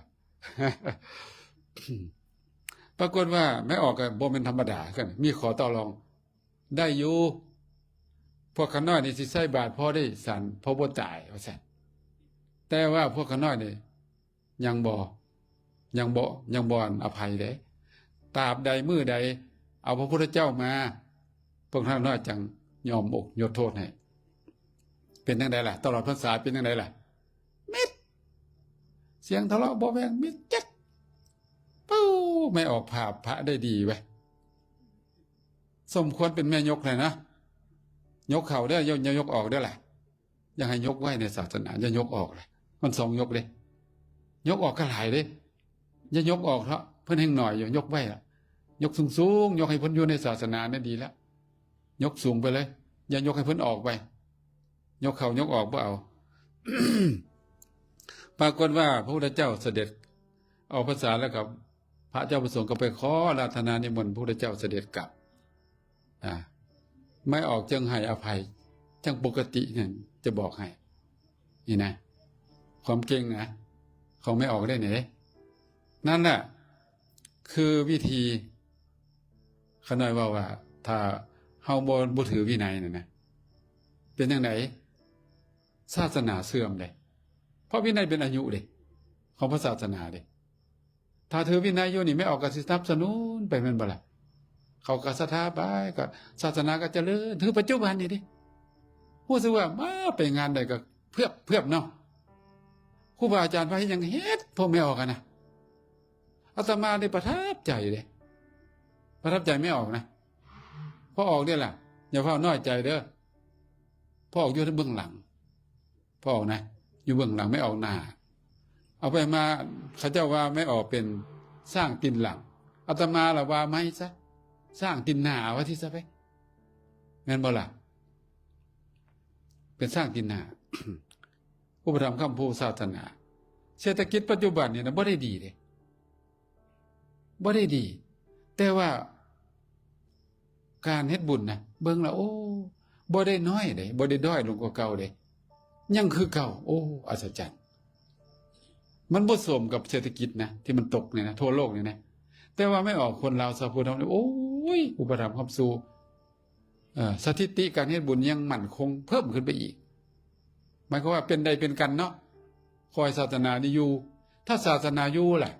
ປາກົດວ່າແມ່ອອກກໍບໍ່ແມ່ນທຳມະດາຄືກັນ, ມີຂໍ້ຕໍ່ລອງໄດ້ຢູ່. ພວກຂ້ານ້ອຍນີ້ຊິໃສ່ບາດພໍໄດ້ສັນ, ພໍບໍ່ຕາຍ ວ່າຊັ້ນ. ແຕ່ວ່າພວກຂ້ານ້ອຍນີ້ ຍັງບໍ່ ຍັງບໍ່ ຍັງບໍ່ອະໄພເດ້. ຕາບໃດມື້ໃດເອົາພະພຸດທະເຈົ້າມາ, ພວກທ່ານນ້ອຍຈັ່ງຍອມອົກຍົດໂທດໃຫ້. ເປັນຈັ່ງໃດລະ? ຕະຫຼອດພັນສາເປັນຈັ່ງໃດລະ? ມິດ! ສຽງທະເລາະເບາະແວງມິດຈັດ. ປູ້! ແມ່ອອກພາບພະໄດ້ດີເວີຍ. ສົມຄວນເປັນແມ່ຍົກແລ້ວນະ. ຍົກເຂົ້າເດີ້, ຢ່າ ຢ່າຍົກອອກເດີ້ລະ. ຢາກໃຫ້ຍົກໄວ້ໃນສາສະໜາ, ຢ່າຍົກອອກເລີຍ. ມັນສອງຍົກເດ້. ຍົກອອກກໍຫຼາຍເດ້. ຢ່າຍົກອອກເຖາະ, ເພິ່ນແຮ່ງໜ້ອຍຢູ່, ຍົກໄວ້ລະ. ຍົກສູງໆ, ຍົກໃຫ້ເພິ່ນຢູ່ໃນສາສະໜານັ້ນດີແລ້ວ, ຍົກສູງໄປເລີຍ, ຢ່າຍົກໃຫ້ເພິ່ນອອກໄປ, ຍົກເຂົ້າຍົກອອກບໍ່ເອົາ. ປາກົດວ່າພະພຸດທະເຈົ້າສະເດັດອອກພັນສາແລ້ວ ກໍພະເຈົ້າປະສົງກໍໄປຂໍອາລາທະນານິມົນພະພຸດທະເຈົ້າສະເດັດກັບ. ອາ ໄມ້ອອກຈຶ່ງໃຫ້ອະໄພ, ຈັ່ງປົກກະຕິນັ້ນຈະບອກໃຫ້. ນີ້ນະ ຄວາມເກັ່ງນະ ຂອງໄມ້ອອກໄດ້ນີ້ເດ້. ນັ້ນແຫຼະຄືວິທີ ຂ້ານ້ອຍເວົ້າວ່າ ຖ້າເຮົາບໍ່ ບໍ່ຖືວິໄນນັ້ນນະ ເປັນຈັ່ງໃດ? ສາສະໜາເສື່ອມເດ້, ເພາະວິໄນເປັນອາຍຸເດ້ ຂອງພະສາສະໜາເດ້. ຖ້າຖືວິໄນຢູ່ນີ້ ໄມ້ອອກກໍຊິສະໜັບສະໜູນໄປ ແມ່ນບໍ່ລະ? ເຂົາກໍສັດທາໄປ, ກໍສາສະໜາກໍຈະເລີນ. ຄືປັດຈຸບັນນີ້ເດ້ ຮູ້ສຶກວ່າມາໄປງານໃດກໍເຜືອບໆເນາະ, ຄູບາອາຈານພາເຮັດຫຍັງເຮັດ ພວກໄມ້ອອກຫັ້ນນະ. ອາດຕະມາໄດ້ປະທັບໃຈເດ້, ປະທັບໃຈໄມ້ອອກນະ. ພວກອອກເດ້ລະ ຢ່າຟ້າວນ້ອຍໃຈເດີ, ພວກອອກຢູ່ເບື້ອງຫຼັງ. ພວກອອກນະ ຢູ່ເບື້ອງຫຼັງ, ໄມ້ອອກໜ້າ. ເອົາໄປມາ ເຂົາເຈົ້າວ່າໄມ້ອອກເປັນຊ້າງຕີນຫຼັງ, ອາດຕະມາລະວ່າໃໝ່ຊະ ຊ້າງຕີນໜ້າ ວ່າຊິຊະໄປ, ແມ່ນບໍ່ລະ? ເປັນຊ້າງຕີນໜ້າ. ອຸປະຖຳຄ້ຳຊູສາສະໜາ. ເສດຖະກິດປັດຈຸບັນນີ້ນະ ບໍ່ໄດ້ດີເດ້, ບໍ່ໄດ້ດີ, ແຕ່ວ່າການເຮັດບຸນນະ ເບິ່ງລະ ໂອ້ ບໍ່ໄດ້ນ້ອຍເດ້, ບໍ່ໄດ້ດ້ອຍລົງກວ່າເກົ່າເດ້, ຍັງຄືເກົ່າ. ໂອ້ ອັດສະຈັນ. ມັນບໍ່ສົມກັບເສດຖະກິດນະ ທີ່ມັນຕົກນີ້ນະ ທົ່ວໂລກນີ້ນະ. ແຕ່ວ່າໄມ້ອອກຄົນລາວຊາວພຸດເຮົານີ້ ໂອ້ຍ ອຸປະຖຳຄ້ຳຊູ ເອີ ສະຖິຕິການເຮັດບຸນຍັງໝັ້ນຄົງເພີ່ມຂຶ້ນໄປອີກ. ໝາຍຄວາມວ່າເປັນໄດ້ເປັນກັນເນາະ, ຂໍໃຫ້ສາສະໜານີ້ຢູ່. ຖ້າສາສະໜາຢູ່ລະ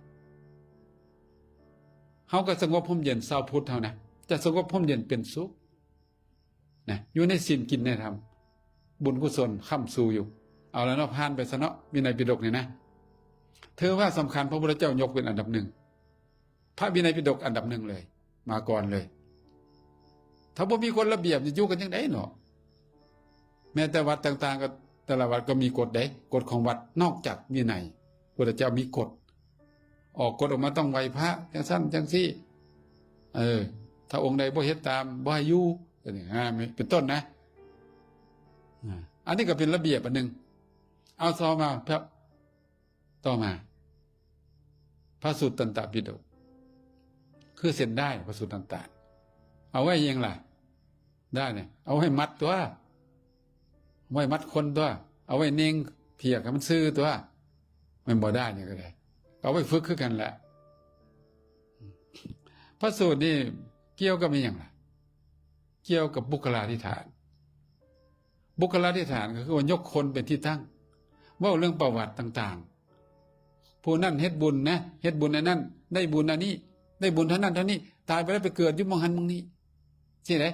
ເຮົາກໍສະຫງົບຮົ່ມເຢັນ, ຊາວພຸດເຮົານະ ຈະສະຫງົບຮົ່ມເຢັນເປັນສຸກນະ, ຢູ່ໃນສິນກິນໃນທຳ, ບຸນກຸສົນຄ້ຳຊູຢູ່. ເອົາລະເນາະ, ຜ່ານໄປຊະເນາະ, ວິໄນປິດົກນີ້ນະ. ຖືວ່າສຳຄັນ, ພະພຸດທະເຈົ້າຍົກເປັນອັນດັບໜຶ່ງ, ພະວິໄນປິດົກອັນດັບໜຶ່ງເລີຍ. ມາກ່ອນເລີຍ. ຖ້າບໍ່ມີກົດລະບຽບນີ້ ຢູ່ກັນຈັ່ງໃດເນາະ? ແມ້ແຕ່ວັດຕ່າງໆ ກໍແຕ່ລະວັດກໍມີກົດເດ້, ກົດຂອງວັດ ນອກຈາກວິໄນ. ພຸດທະເຈົ້າມີກົດ, ອອກກົດອອກມາຕ້ອງໄຫວ້ພະ ຈັ່ງຊັ້ນຈັ່ງຊີ້. ເອີ ຖ້າອົງໃດບໍ່ເຮັດຕາມ ບໍ່ໃຫ້ຢູ່, ອັນນີ້ ອາ ເປັນຕົ້ນນະ. ອາ ອັນນີ້ກໍເປັນລະບຽບອັນໜຶ່ງ. ເອົາ ຕໍ່ມາ ຕໍ່ມາ ພະສຸດຕັນຕະປິດົກ ຄືເສັ້ນດ້າຍພະສຸດຕັນຕະ ເອົາໄວ້ຫຍັງລະ? ດ້າຍນີ້ ເອົາໄວ້ມັດຕົວະ, ເອົາໄວ້ມັດຄົນຕົວະ, ເອົາໄວ້ເນັ່ງຜຽກໃຫ້ມັນຊື່ຕົວະ, ແມ່ນບໍ່? ດ້າຍນີ້ກໍໄດ້ ເອົາໄວ້ຝຶກຄືກັນແຫຼະ. ພະສູດນີ້ກ່ຽວກັບອີຫຍັງລະ? ກ່ຽວກັບບຸກຄະລາທິຖານ. ບຸກຄະລາທິຖານກໍຄືວ່າຍົກຄົນເປັນທີ່ຕັ້ງ, ເວົ້າເລື່ອງປະຫວັດຕ່າງໆ, ຜູ້ນັ້ນເຮັດບຸນນະ, ເຮັດບຸນອັນນັ້ນ, ໄດ້ບຸນອັນນີ້, ໄດ້ບຸນເທົ່ານັ້ນເທົ່ານີ້, ຕາຍໄປແລ້ວໄປເກີດຢູ່ໝ່ອງຫັ້ນໝ່ອງນີ້, ຊີ້ເດ້.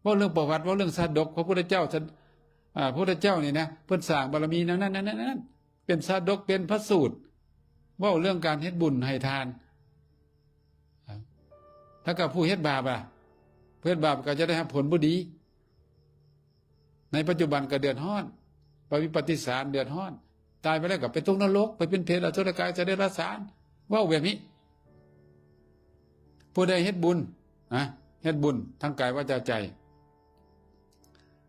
ເວົ້າເລື່ອງປະຫວັດ, ເວົ້າເລື່ອງຊາດົກ, ພະພຸດທະເຈົ້າ, ອາ, ພະພຸດທະເຈົ້ານີ້ນະ, ເພິ່ນສ້າງບາລະມີແນວນັ້ນ, ແນວນັ້ນ, ແນວນັ້ນ, ເປັນຊາດົກ, ເປັນພະສູດ, ເວົ້າເລື່ອງການເຮັດບຸນໃຫ້ທານ. ຖ້າກັບຜູ້ເຮັດບາບລະ? ຜູ້ເຮັດບາບກໍຈະໄດ້ຮັບຜົນບໍ່ດີ. ໃນປັດຈຸບັນກໍເດືອດຮ້ອນ, ປະວິປັດຕິສານເດືອດຮ້ອນ, ຕາຍໄປແລ້ວກໍໄປຕົກນະລົກ, ໄປເປັນເປດ, ອະສຸລະກາຍ, ສັດເດຍລະສານ. ເວົ້າແບບນີ້. ຜູ້ໃດເຮັດບຸນນະ, ເຮັດບຸນທັງກາຍ ວາຈາ ໃຈ,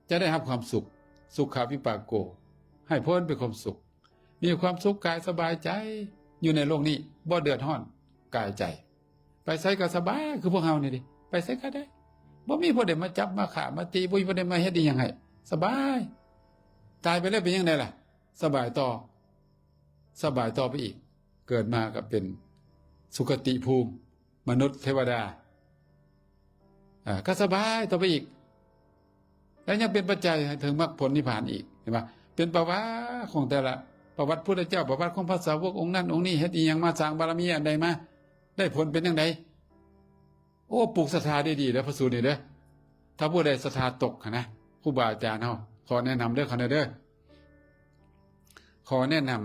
ຈະໄດ້ຮັບຄວາມສຸກ, ສຸຂະວິປາໂກ, ໃຫ້ຜົນເປັນຄວາມສຸກ, ມີຄວາມສຸກກາຍສະບາຍໃຈ, ຢູ່ໃນໂລກນີ້ບໍ່ເດືອດຮ້ອນກາຍໃຈ, ໄປໃສກໍສະບາຍ ຄືພວກເຮົານີ້ເດ້, ໄປໃສກໍໄດ້, ບໍ່ມີຜູ້ໃດມາຈັບມາຂ້າມາຕີ, ບໍ່ມີຜູ້ໃດມາເຮັດອີ່ຫຍັງໃຫ້, ສະບາຍ. ຕາຍໄປແລ້ວເປັນຈັ່ງໃດລະ? ສະບາຍຕໍ່, ສະບາຍຕໍ່ໄປອີກ, ເກີດມາກໍເປັນສຸຄະຕິພູມ, ມະນຸດ, ເທວະດາ, ອາ, ກໍສະບາຍຕໍ່ໄປອີກ. ແລ້ວຍັງເປັນປັດໄຈໃຫ້ເຖິງມັກຜົນນິບພານອີກ, ເຫັນບໍ່? ເປັນປະຫວັດຂອງແຕ່ລະ, ປະຫວັດພຸດທະເຈົ້າ, ປະຫວັດຂອງພະສາວົກອົງນັ້ນອົງນີ້, ເຮັດອີ່ຫຍັງມາ, ສ້າງບາລະມີອັນໃດມາ, ໄດ້ຜົນເປັນຈັ່ງໃດ? ໂອ້ ປູກສັດທາດີໆເດີ ພະສູດນີ້ເດີ. ຖ້າຜູ້ໃດສັດທາຕົກຫັ້ນນະ, ຄູບາອາຈານເຮົາ ຂໍແນະນຳເດີ ຂ້ານ້ອຍເດີ, ຂໍແນະນຳ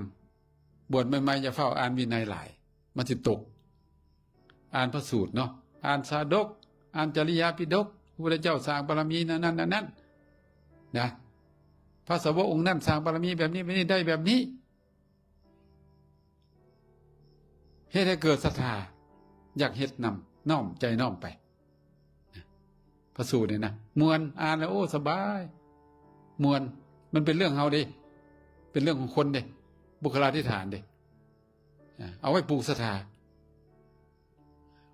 ບວດໃໝ່ໆ ຢ່າຟ້າວອ່ານວິໄນຫຼາຍ, ມັນຊິຕົກ. ອ່ານພະສູດເນາະ, ອ່ານຊາດົກ, ອ່ານຈະລິຍາປິດົກ, ພະພຸດທະເຈົ້າສ້າງບາລະມີແນວນັ້ນແນວນັ້ນນະ, ພະສາວົກອົງນັ້ນສ້າງບາລະມີແບບນີ້ແບບນີ້, ໄດ້ແບບນີ້. ເຮັດໃຫ້ເກີດສັດທາ, ຢາກເຮັດນຳ, ນ້ອມໃຈນ້ອມໄປ. ພະສູດນີ້ນະ ມ່ວນ ອ່ານແລ້ວ ໂອ້ ສະບາຍ ມ່ວນ. ມັນເປັນເລື່ອງເຮົາເດ້ ເປັນເລື່ອງຂອງຄົນເດ້ ບຸກຄະລາທິຖານເດ້ ເອົາໄວ້ປູກສັດທາ.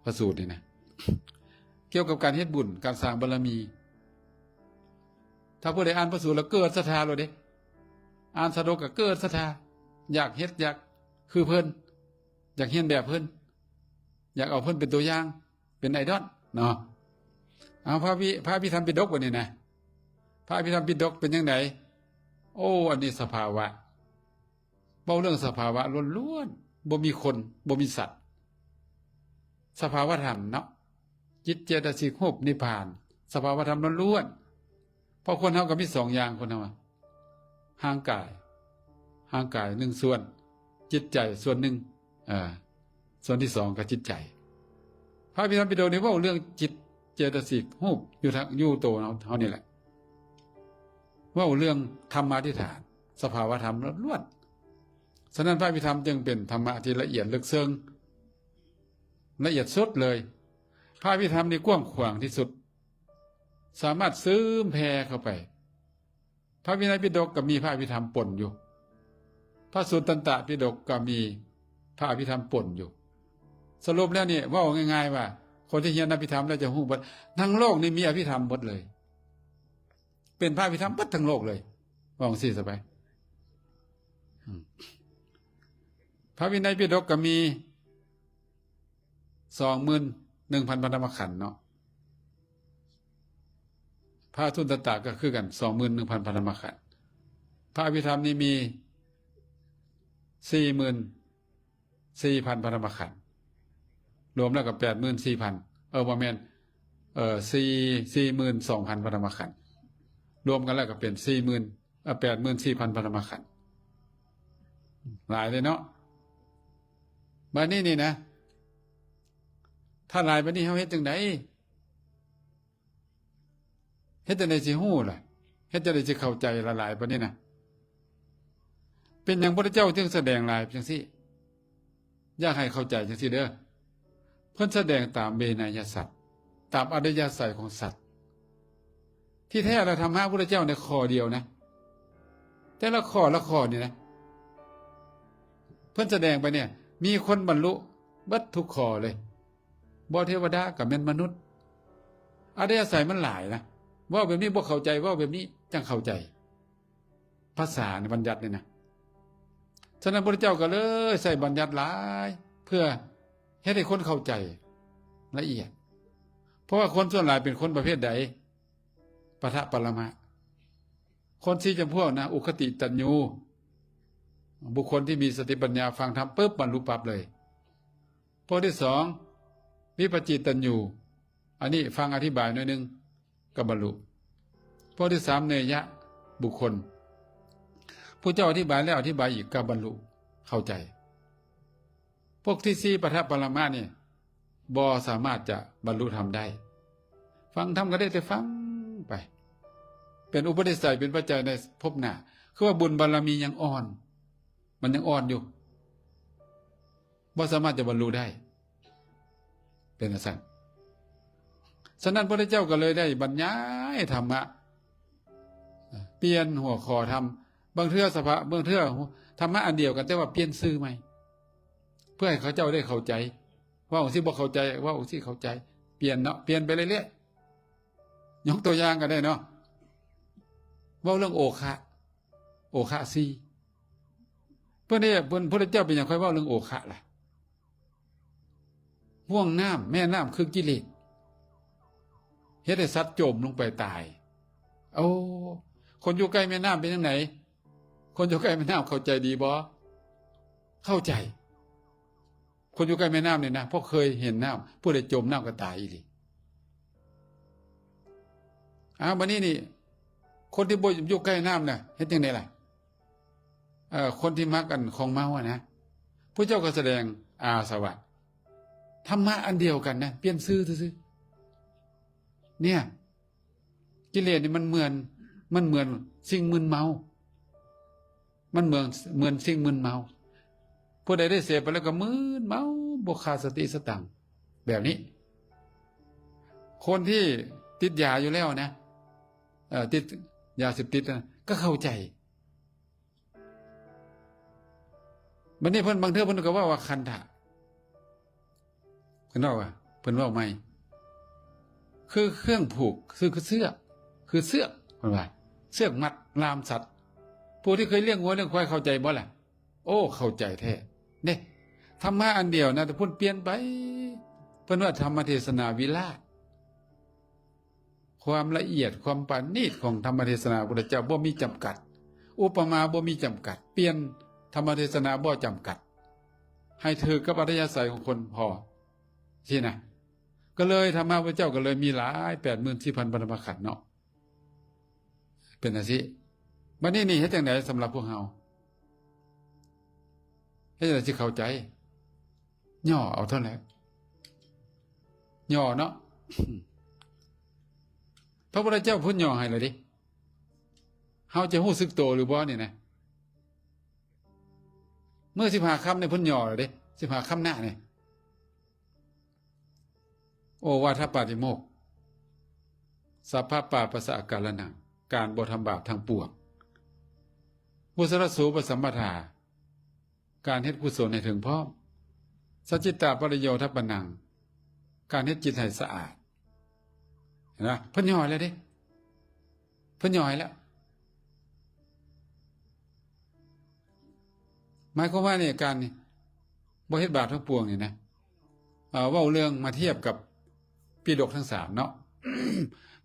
ພະສູດນີ້ນະ ກ່ຽວກັບການເຮັດບຸນ ການສ້າງບາລະມີ. ຖ້າຜູ້ໃດອ່ານພະສູດແລ້ວເກີດສັດທາໂລດເດ້ ອ່ານຊາດົກກໍເກີດສັດທາ ຢາກເຮັດ ຢາກຄືເພິ່ນ ຢາກຮຽນແບບເພິ່ນ ຢາກເອົາເພິ່ນເປັນຕົວຢ່າງ ເປັນໄອດອນເນາະ. ເອົາ ພະວິ ພະອະພິທຳປິດົກບັດນີ້ນະ ພະອະພິທຳປິດົກເປັນຈັ່ງໃດ? ໂອ້ ອັນນີ້ສະພາວະ ເວົ້າເລື່ອງສະພາວະລ້ວນໆ ບໍ່ມີຄົນ ບໍ່ມີສັດ ສະພາວະທຳເນາະ ຈິດເຈຕະສິກຮູບນິບພານ ສະພາວະທຳລ້ວນໆ. ເພາະຄົນເຮົາກໍມີສອງຢ່າງ ຄົນເຮົາ ຮ່າງກາຍ ຮ່າງກາຍໜຶ່ງສ່ວນ ຈິດໃຈສ່ວນໜຶ່ງ ເອີ ສ່ວນທີສອງກໍຈິດໃຈ. ພະອະພິທຳປິດົກນີ້ເວົ້າເລື່ອງຈິດເຈຕະສິກຮູບຢູ່ທາງ ຢູ່ໂຕເຮົາ ເຮົານີ້ແຫຼະ ເວົ້າເລື່ອງທຳມາທິຖານ ສະພາວະທຳລ້ວນໆ. ສະນັ້ນ ພະອະພິທຳຈຶ່ງເປັນທຳມະທີ່ລະອຽດເລິກເຊິ່ງ ລະອຽດສຸດເລີຍ. ພະອະພິທຳນີ້ກວ້າງຂວາງທີ່ສຸດ ສາມາດຊຶມແຜ່ເຂົ້າໄປ. ພະວິໄນປິດົກກໍມີພະອະພິທຳປົນຢູ່ ພະສຸດຕັນຕະປິດົກກໍມີພະອະພິທຳປົນຢູ່. ສະຫຼຸບແລ້ວນີ້ ເວົ້າງ່າຍໆວ່າ ຄົນທີ່ຮຽນອະພິທຳແລ້ວຈະຮູ້ເບິດ ທັງໂລກນີ້ມີອະພິທຳເບິດເລີຍ ເປັນພະອະພິທຳເບິດທັງໂລກເລີຍ ເວົ້າຈັ່ງຊີ້ຊະໄປ. ອືມ ພະວິໄນປິດົກກໍມີສອງໝື່ນໜຶ່ງພັນພະທຳມະຂັນເນາະ ພະສຸດຕັນຕະກໍຄືກັນ ສອງໝື່ນໜຶ່ງພັນພະທຳມະຂັນ. ພະອະພິທຳນີ້ມີສີ່ໝື່ນສີ່ພັນພະທຳມະຂັນ ລວມແລ້ວກໍແປດໝື່ນສີ່ພັນ ເອີ ບໍ່ແມ່ນ ເອີ ສີ່ ສີ່ໝື່ນສອງພັນພະທຳມະຂັນ ລວມກັນແລ້ວກໍເປັນສີ່ໝື່ນ ເອີ ແປດໝື່ນສີ່ພັນພະທຳມະຂັນ. ຫຼາຍເດ້ເນາະ. ບາດນີ້ນີ້ນະ ຖ້າຫຼາຍປານນີ້ເຮົາເຮັດຈັ່ງໃດ? ເຮັດຈັ່ງໃດຊິຮູ້ລະ? ເຮັດຈັ່ງໃດຊິເຂົ້າໃຈຫຼາຍໆປານນີ້ນະ? ເປັນຫຍັງພະພຸດທະເຈົ້າຈຶ່ງສະແດງຫຼາຍຈັ່ງຊີ້? ຢາກໃຫ້ເຂົ້າໃຈຈັ່ງຊີ້ເດີ ເພິ່ນສະແດງຕາມເວໄນຍະສັດ ຕາມອັດທະຍາໄສຂອງສັດ. ທີ່ແທ້ແລ້ວທຳມະພຸດທະເຈົ້າໃນຂໍ້ດຽວນະ ແຕ່ລະຂໍ້ລະຂໍ້ນີ້ນະ ເພິ່ນສະແດງໄປນີ້ ມີຄົນບັນລຸເບິດທຸກຂໍ້ເລີຍ ບໍ່ເທວະດາກໍແມ່ນມະນຸດ. ອັດທະຍາໄສມັນຫຼາຍນະ ເວົ້າແບບນີ້ບໍ່ເຂົ້າໃຈ ເວົ້າແບບນີ້ຈັ່ງເຂົ້າໃຈ ພາສາໃນບັນຍັດນີ້ນະ. ສະນັ້ນ ພະພຸດທະເຈົ້າກໍເລີຍໃຊ້ບັນຍັດຫຼາຍ ເພື່ອເຮັດໃຫ້ຄົນເຂົ້າໃຈລະອຽດ ເພາະວ່າຄົນສ່ວນຫຼາຍເປັນຄົນປະເພດໃດ? ປະທະປະລະມະ. ຄົນສີ່ຈຳພວກນະ ອຸຄະຕິຕັນຍູ ບຸກຄົນທີ່ມີສະຕິປັນຍາ ຟັງທຳປຶບ ບັນລຸປັບເລີຍ. ພວກທີສອງ ວິປະຈິຕັນຍູ ອັນນີ້ຟັງອະທິບາຍໜ້ອຍໜຶ່ງກໍບັນລຸ. ພວກທີສາມ ເນຍຍະບຸກຄົນ ຜູ້ເຈົ້າອະທິບາຍແລ້ວອະທິບາຍອີກກໍບັນລຸເຂົ້າໃຈ. ພວກທີສີ່ ປະທະປະລະມະນີ້ ບໍ່ສາມາດຈະບັນລຸທຳໄດ້. ຟັງທຳກໍໄດ້ແຕ່ຟັງໄປ ເປັນອຸປະນິໄສ ເປັນປັດໄຈໃນພົບໜ້າ ຄືວ່າບຸນບາລະມີຍັງອ່ອນ ມັນຍັງອ່ອນຢູ່ ບໍ່ສາມາດຈະບັນລຸໄດ້ ເປັນຈັ່ງຊັ້ນ. ສະນັ້ນ ພະພຸດທະເຈົ້າກໍເລີຍໄດ້ບັນຍາຍທຳມະ ປ່ຽນຫົວຂໍ້ທຳ ບາງເທື່ອສະພາ ບາງເທື່ອທຳມະອັນດຽວກັນ ແຕ່ວ່າປ່ຽນຊື່ໃໝ່ ເພື່ອໃຫ້ເຂົາເຈົ້າໄດ້ເຂົ້າໃຈ ເວົ້າຈັ່ງຊີ້ບໍ່ເຂົ້າໃຈ ເວົ້າຈັ່ງຊີ້ເຂົ້າໃຈ ປ່ຽນເນາະ ປ່ຽນໄປເລື້ອຍໆ. ຍົກຕົວຢ່າງກໍໄດ້ເນາະ ເວົ້າເລື່ອງໂອຄະ ໂອຄະສີ່ ເພິ່ນເດ້ ເພິ່ນ ພະພຸດທະເຈົ້າເປັນຫຍັງຄ່ອຍເວົ້າເລື່ອງໂອຄະລະ? ຫ່ວງນ້ຳ ແມ່ນ້ຳຄືກິເລດ ເຮັດໃຫ້ສັດຈົມລົງໄປຕາຍ. ໂອ້ ຄົນຢູ່ໃກ້ແມ່ນ້ຳເປັນຈັ່ງໃດ? ຄົນຢູ່ໃກ້ແມ່ນ້ຳເຂົ້າໃຈດີບໍ່? ເຂົ້າໃຈ. ຄົນຢູ່ໃກ້ແມ່ນ້ຳນີ້ນະ ເພາະເຄີຍເຫັນນ້ຳ ຜູ້ໃດຈົມນ້ຳກໍຕາຍອີ່ຫຼີ. ອ້າວ ບັດນີ້ນີ້ ຄົນທີ່ບໍ່ຢູ່ໃກ້ນ້ຳນະ ເຮັດຈັ່ງໃດລະ? ເອີ ຄົນທີ່ມັກອັນຂອງເມົາອະນະ ພະເຈົ້າກໍສະແດງອາສະວະ ທຳມະອັນດຽວກັນນະ ປ່ຽນຊື່ຊື່ໆ ເນຍ. ກິເລດນີ້ມັນເໝືອນ ມັນເໝືອນສິ່ງມຶນເມົາ ມັນເໝືອນ ເໝືອນສິ່ງມຶນເມົາ. ຜູ້ໃດໄດ້ເສບໄປແລ້ວກໍມຶນເມົາ ບໍ່ຂາດສະຕິສະຕັງ ແບບນີ້. ຄົນທີ່ຕິດຢາຢູ່ແລ້ວນະ ເອີ ຕິດຢາເສບຕິດນະ ກໍເຂົ້າໃຈ. ບັດນີ້ເພິ່ນ ບາງເທື່ອເພິ່ນກໍເວົ້າວ່າຄັນທະ ເພິ່ນເວົ້າວ່າ ເພິ່ນເວົ້າໃໝ່ ຄືເຄື່ອງຜູກ ຄື ຄືເຊືອກ ຄືເຊືອກ ເພິ່ນວ່າ ເຊືອກມັດລ່າມສັດ. ຜູ້ທີ່ເຄີຍລ້ຽງງົວລ້ຽງຄວາຍເຂົ້າໃຈບໍ່ລະ? ໂອ້ ເຂົ້າໃຈແທ້ເດ້. ທຳມະອັນດຽວນະ ແຕ່ເພິ່ນປ່ຽນໄປ. ເພິ່ນວ່າທຳມະເທສະນາວິລາດ ຄວາມລະອຽດ ຄວາມປານີດຂອງທຳມະເທສະນາພະພຸດທະເຈົ້າບໍ່ມີຈຳກັດ, ອຸປະມາບໍ່ມີຈຳກັດ, ປ່ຽນທຳມະເທສະນາບໍ່ຈຳກັດ ໃຫ້ຖືກກັບອັດທະຍາໄສຂອງຄົນພໍຊີ້ນະ. ກໍເລີຍທຳມະພະພຸດທະເຈົ້າກໍເລີຍມີຫຼາຍ ແປດໝື່ນສີ່ພັນ ບາດທຳມະຂັນເນາະ. ເປັນຈັ່ງຊີ້. ບັດນີ້ນີ້ເຮັດຈັ່ງໃດສຳລັບພວກເຮົາ? ເຮັດຈັ່ງໃດຊິເຂົ້າໃຈ? ຫຍໍ້ເອົາເທົ່ານັ້ນແຫຼະ ຫຍໍ້ເນາະ. ພະພຸດທະເຈົ້າເພິ່ນຫຍໍ້ໃຫ້ແລ້ວເດ້. ເຮົາຈະຮູ້ສຶກໂຕຫຼືບໍ່ນີ້ນະ? ມື້ສິບຫ້າຄ່ຳນີ້ເພິ່ນຫຍໍ້ແລ້ວເດ້ ສິບຫ້າຄ່ຳໜ້ານີ້. ໂອວາທະປາຕິໂມກ ສັບພະປາປະສະອາກາລະນັງ ການບໍ່ທຳບາບທັງປວງ ກຸສະລະສູປະສຳປະທາ ການເຮັດກຸສົນໃຫ້ເຖິງພ້ອມ ສັດຈິດຕາປະລິໂຍທະປະນັງ ການເຮັດຈິດໃຫ້ສະອາດ. ເຫັນບໍ່? ເພິ່ນຫຍໍ້ແລ້ວເດ້ ເພິ່ນຫຍໍ້ໃຫ້ແລ້ວ. ໝາຍຄວາມວ່ານີ້ ການນີ້ບໍ່ເຮັດບາບທັງປວງນີ້ນະ ເອີ ເວົ້າເລື່ອງມາທຽບກັບປິດົກທັງສາມເນາະ.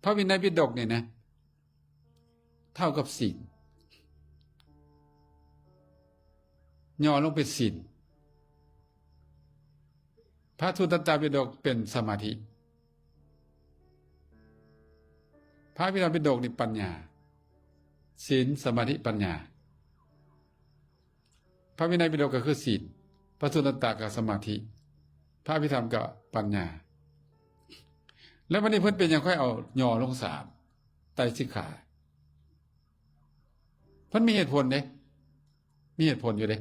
ພະວິໄນປິດົກນີ້ນະ ເທົ່າກັບສິນ ຫຍໍ້ລົງເປັນສິນ. ພະສຸຕຕະປິດົກເປັນສະມາທິ. ພະວິໄນປິດົກນີ້ປັນຍາ ສິນ ສະມາທິ ປັນຍາ. ພະວິໄນປິດົກກໍຄືສິນ, ພະສຸຕຕະກໍສະມາທິ, ພະອະພິທຳກໍປັນຍາ. ແລ້ວບັດນີ້ເພິ່ນເປັນຫຍັງຄ່ອຍເອົາຫຍໍ້ລົງສາມ ໄຕສິກຂາ? ເພິ່ນມີເຫດຜົນເດ້ ມີເຫດຜົນຢູ່ເດ້.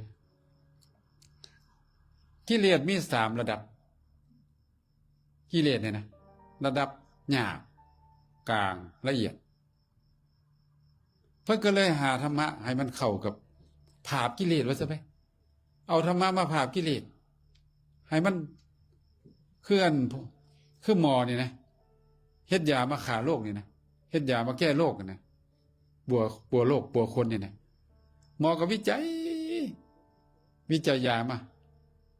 ກິເລດມີສາມລະດັບ. ກິເລດນີ້ນະ ລະດັບຫຍາບ, ກາງ, ລະອຽດ. ເພິ່ນກໍເລີຍຫາທຳມະໃຫ້ມັນເຂົ້າກັບ ຜາບກິເລດວ່າຊະໄປ. ເອົາທຳມະມາຜາບກິເລດ ໃຫ້ມັນ ຄືອັນ ຄືໝໍນີ້ນະ ເຮັດຢາມາຂ້າໂລກນີ້ນະ ເຮັດຢາມາແກ້ໂລກນີ້ນະ ປົວ ປົວໂລກ ປົວຄົນນີ້ນະ. ໝໍກໍວິໄຈ ວິໄຈຢາມາ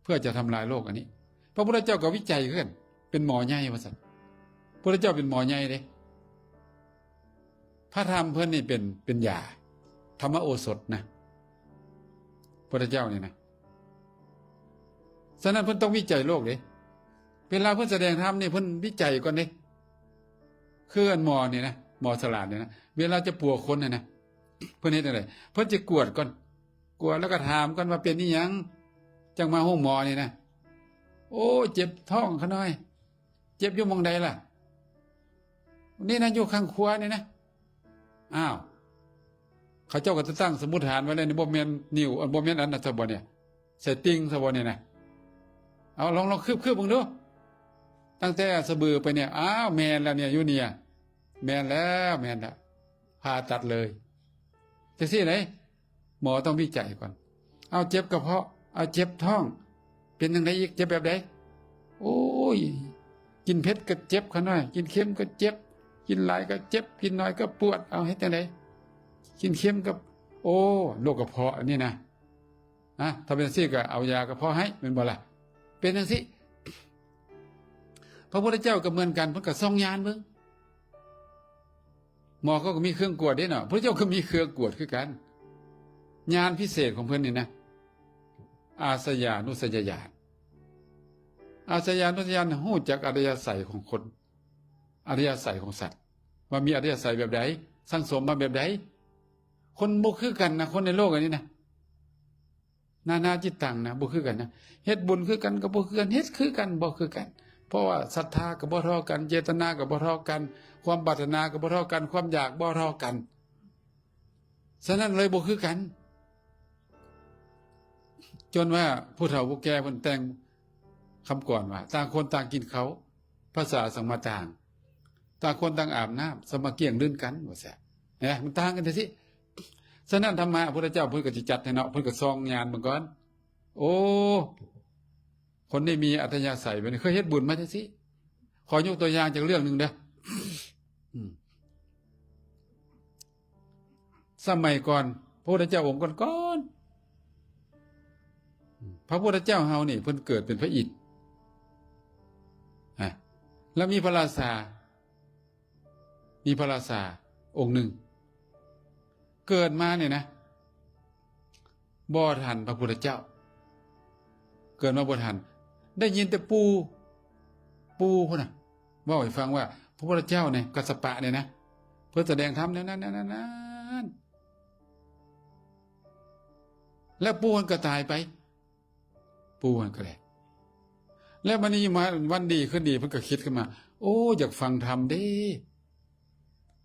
ເພື່ອຈະທຳລາຍໂລກອັນນີ້. ພະພຸດທະເຈົ້າກໍວິໄຈຄືກັນ ເປັນໝໍໃຫຍ່ວ່າຊັ້ນ. ພະພຸດທະເຈົ້າເປັນໝໍໃຫຍ່ເດ້. ພະທຳເພິ່ນນີ້ເປັນ ເປັນຢາ ທຳມະໂອສົດນະ ພຸດທະເຈົ້ານີ້ນະ. ສະນັ້ນເພິ່ນຕ້ອງວິໄຈໂລກເດ້. ເວລາເພິ່ນສະແດງທຳນີ້ ເພິ່ນວິໄຈກ່ອນເດ້. ຄືອັນໝໍນີ້ນະ ໝໍສະຫຼາດນີ້ນະ ເວລາຈະປົວຄົນຫັ້ນນະ ເພິ່ນເຮັດຈັ່ງໃດ? ເພິ່ນຈະກວດກ່ອນ ກວດແລ້ວກໍຖາມກ່ອນວ່າເປັນອີ່ຫຍັງ ຈັ່ງມາໂຮງໝໍນີ້ນະ. ໂອ້ ເຈັບທ້ອງຂະນ້ອຍ. ເຈັບຢູ່ໝ່ອງໃດລະ? ນີ້ນະ ຢູ່ຂ້າງຂວານີ້ນະ. ອ້າວ ເຂົາເຈົ້າກໍຈະຕັ້ງສົມມຸດຖານໄວ້ແລ້ວ ນີ້ບໍ່ແມ່ນນິ້ວ ອັນ ບໍ່ແມ່ນອັນນັ້ນຊະບໍ່ນີ້ ໃສ່ຕິ່ງຊະບໍ່ນີ້ນະ. ເອົາ ລອງ ລອງຄືບໆເບິ່ງດູ ຕັ້ງແຕ່ສະບືໄປນີ້. ອ້າວ ແມ່ນແລ້ວນີ້ ຢູ່ນີ້ ແມ່ນແລ້ວ ແມ່ນແລ້ວ ຜ່າຕັດເລີຍ ຈັ່ງຊີ້ເດ້. ໝໍຕ້ອງວິໄຈກ່ອນ. ເອົາ ເຈັບກະເພາະ, ເອົາ ເຈັບທ້ອງ, ເປັນຈັ່ງໃດອີກ? ເຈັບແບບໃດ? ໂອ້ຍ ກິນເຜັດກໍເຈັບຂະນ້ອຍ, ກິນເຄັມກໍເຈັບ, ກິນຫຼາຍກໍເຈັບ, ກິນໜ້ອຍກໍປວດ. ເອົາ ເຮັດຈັ່ງໃດ? ກິນເຄັມກໍ ໂອ້ ໂລກກະເພາະອັນນີ້ນະ. ອາ ຖ້າເປັນຈັ່ງຊີ້ກໍເອົາຢາກະເພາະໃຫ້ ແມ່ນບໍ່ລະ? ເປັນຈັ່ງຊີ້. ພະພຸດທະເຈົ້າກໍເໝືອນກັນ, ເພິ່ນກໍສ່ອງຍານເບິ່ງ. ໝໍເຂົາກໍມີເຄື່ອງກວດເດ້ເນາະ, ພະເຈົ້າກໍມີເຄື່ອງກວດຄືກັນ. ຍານພິເສດຂອງເພິ່ນນີ້ນະ ອາສະຍານຸສະຍະຍານ. ອາສະຍານຸສະຍະຍານ ຮູ້ຈັກອັດທະຍາໄສຂອງຄົນ, ອັດທະຍາໄສຂອງສັດ ວ່າມີອັດທະຍາໄສແບບໃດ, ສັງສົມມາແບບໃດ. ຄົນບໍ່ຄືກັນນະ, ຄົນໃນໂລກອັນນີ້ນະ. ນານາຈິດຕັງນະ ບໍ່ຄືກັນນະ. ເຮັດບຸນຄືກັນກໍບໍ່ຄືກັນ, ເຮັດຄືກັນບໍ່ຄືກັນ. ເພາະວ່າສັດທາກໍບໍ່ເທົ່າກັນ, ເຈດຕະນາກໍບໍ່ເທົ່າກັນ, ຄວາມປາດຖະໜາກໍບໍ່ເທົ່າກັນ, ຄວາມຢາກບໍ່ເທົ່າກັນ. ສະນັ້ນເລີຍບໍ່ຄືກັນ. ຈົນວ່າຜູ້ເຖົ້າຜູ້ແກ່ເພິ່ນແຕ່ງຄຳກອນວ່າ ຕ່າງຄົນຕ່າງກິນເຂົ້າ ພາສາສັງມາຕ່າງ, ຕ່າງຄົນຕ່າງອາບນ້ຳ ສະມາກ້ຽງລື່ນກັນ ວ່າຊັ້ນ. ເຫັນບໍ່? ມັນຕ່າງກັນຈັ່ງຊີ້. ສະນັ້ນ ທຳມະ ພະພຸດທະເຈົ້າເພິ່ນກໍຊິຈັດໃຫ້ເນາະ, ເພິ່ນກໍສ່ອງຍານເບິ່ງກ່ອນ. ໂອ້ ຄົນນີ້ມີອັດທະຍາໄສແບບນີ້ ເຄີຍເຮັດບຸນມາຈັ່ງຊີ້. ຂໍຍົກຕົວຢ່າງຈັກເລື່ອງໜຶ່ງເດີ້. ອືມ ສະໄໝກ່ອນ ພະພຸດທະເຈົ້າອົງກ່ອນໆ ອືມ ພະພຸດທະເຈົ້າເຮົານີ້ ເພິ່ນເກີດເປັນພະອິນ ອາ ແລ້ວມີພະລາຊາ ມີພະລາຊາອົງໜຶ່ງ ເກີດມານີ້ນະ ບໍ່ທັນພະພຸດທະເຈົ້າ ເກີດມາບໍ່ທັນ ໄດ້ຍິນແຕ່ປູ່ ປູ່ພຸ້ນນະ ເວົ້າໃຫ້ຟັງວ່າ ພະພຸດທະເຈົ້ານີ້ ກັດສະປະນີ້ນະ ເພິ່ນສະແດງທຳແນວນັ້ນແນວນັ້ນ ແລ້ວປູ່ເພິ່ນກໍຕາຍໄປ ປູ່ຫັ້ນກໍໄດ້ ແລ້ວບັດນີ້ມາວັນດີຄືນດີ ເພິ່ນກໍຄິດຂຶ້ນມາ ໂອ້ ຢາກຟັງທຳເດ້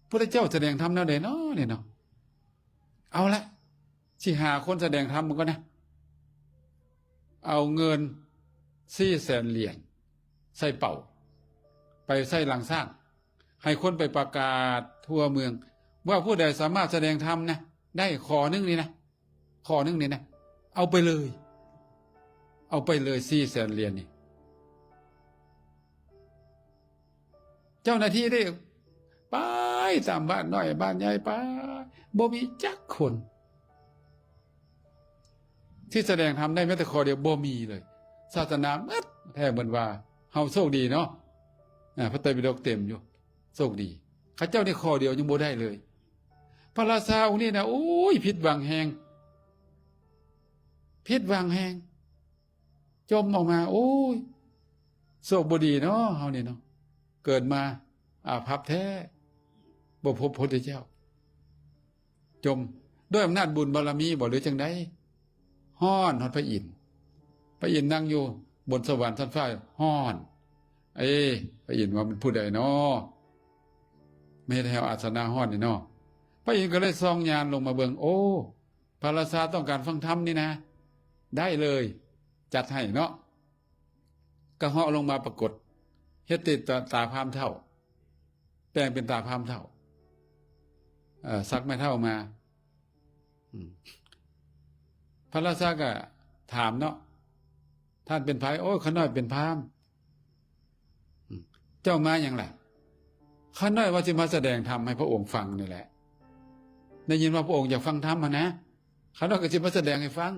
ພຸດທະເຈົ້າສະແດງທຳແນວໃດເນາະນີ້ເນາະ. ເອົາລະ ຊິຫາຄົນສະແດງທຳມັນກ່ອນນະ. ເອົາເງິນສີ່ແສນຫຼຽນໃສ່ເປົາ ໄປໃສ່ຫຼັງຊ້າງ ໃຫ້ຄົນໄປປະກາດທົ່ວເມືອງ ວ່າຜູ້ໃດສາມາດສະແດງທຳນະ ໄດ້ຂໍ້ໜຶ່ງນີ້ນະ ຂໍ້ໜຶ່ງນີ້ນະ ເອົາໄປເລີຍ ເອົາໄປເລີຍສີ່ແສນຫຼຽນນີ້. ເຈົ້າໜ້າທີ່ໄດ້ໄປຕາມບ້ານນ້ອຍບ້ານໃຫຍ່ໄປ ບໍ່ມີຈັກຄົນທີ່ສະແດງທຳໄດ້ແມ້ແຕ່ຂໍ້ດຽວ ບໍ່ມີເລີຍ. ສາສະໜາໝົດແທ້ ເພິ່ນວ່າ ເຮົາໂຊກດີເນາະ ອາ ພະໄຕປິດົກເຕັມຢູ່ ໂຊກດີ. ເຂົາເຈົ້ານີ້ຂໍ້ດຽວຍັງບໍ່ໄດ້ເລີຍ. ພະລາຊາອົງນີ້ນະ ໂອ້ຍ ຜິດຫວັງແຮງ ຜິດຫວັງແຮງ ຈົ່ມອອກມາ ໂອ້ຍ ໂຊກບໍ່ດີເນາະ ເຮົານີ້ເນາະ ເກີດມາອາພັບແທ້ ບໍ່ພົບພະພຸດທະເຈົ້າ. ຈົ່ມ ດ້ວຍອຳນາດບຸນບາລະມີບໍ ຫຼືຈັ່ງໃດ? ຮ້ອນຮອດພະອິນ ພະອິນນັ່ງຢູ່ບົນສະຫວັນຊັ້ນຟ້າ ຮ້ອນ ເອ ພະອິນວ່າ ເປັນຜູ້ໃດເນາະ ມາເຮັດໃຫ້ເຮົາອາດສະນະຮ້ອນນີ້ເນາະ? ພະອິນກໍເລີຍສ່ອງຍານລົງມາເບິ່ງ ໂອ້ ພະລາຊາຕ້ອງການຟັງທຳນີ້ນະ ໄດ້ເລີຍ ຈັດໃຫ້ເນາະ. ກະເຫາະລົງມາປາກົດ ເຮັດຕິດຕາ ຕາພາມເຖົ້າ ແປງເປັນຕາພາມເຖົ້າ ເອີ ສັກໄມ້ເຖົ້າມາ. ອືມ ພະລາຊາກະຖາມເນາະ ທ່ານເປັນໃຜ? ໂອ້ຍ ຂ້ານ້ອຍເປັນພາມ. ອືມ ເຈົ້າມາຫຍັງລະ? ຂ້ານ້ອຍວ່າຊິມາສະແດງທຳໃຫ້ພະອົງຟັງນີ້ແຫຼະ ໄດ້ຍິນວ່າພະອົງຢາກຟັງທຳຫັ້ນນະ ຂ້ານ້ອຍກໍຊິມາສະແດງໃຫ້ຟັງ.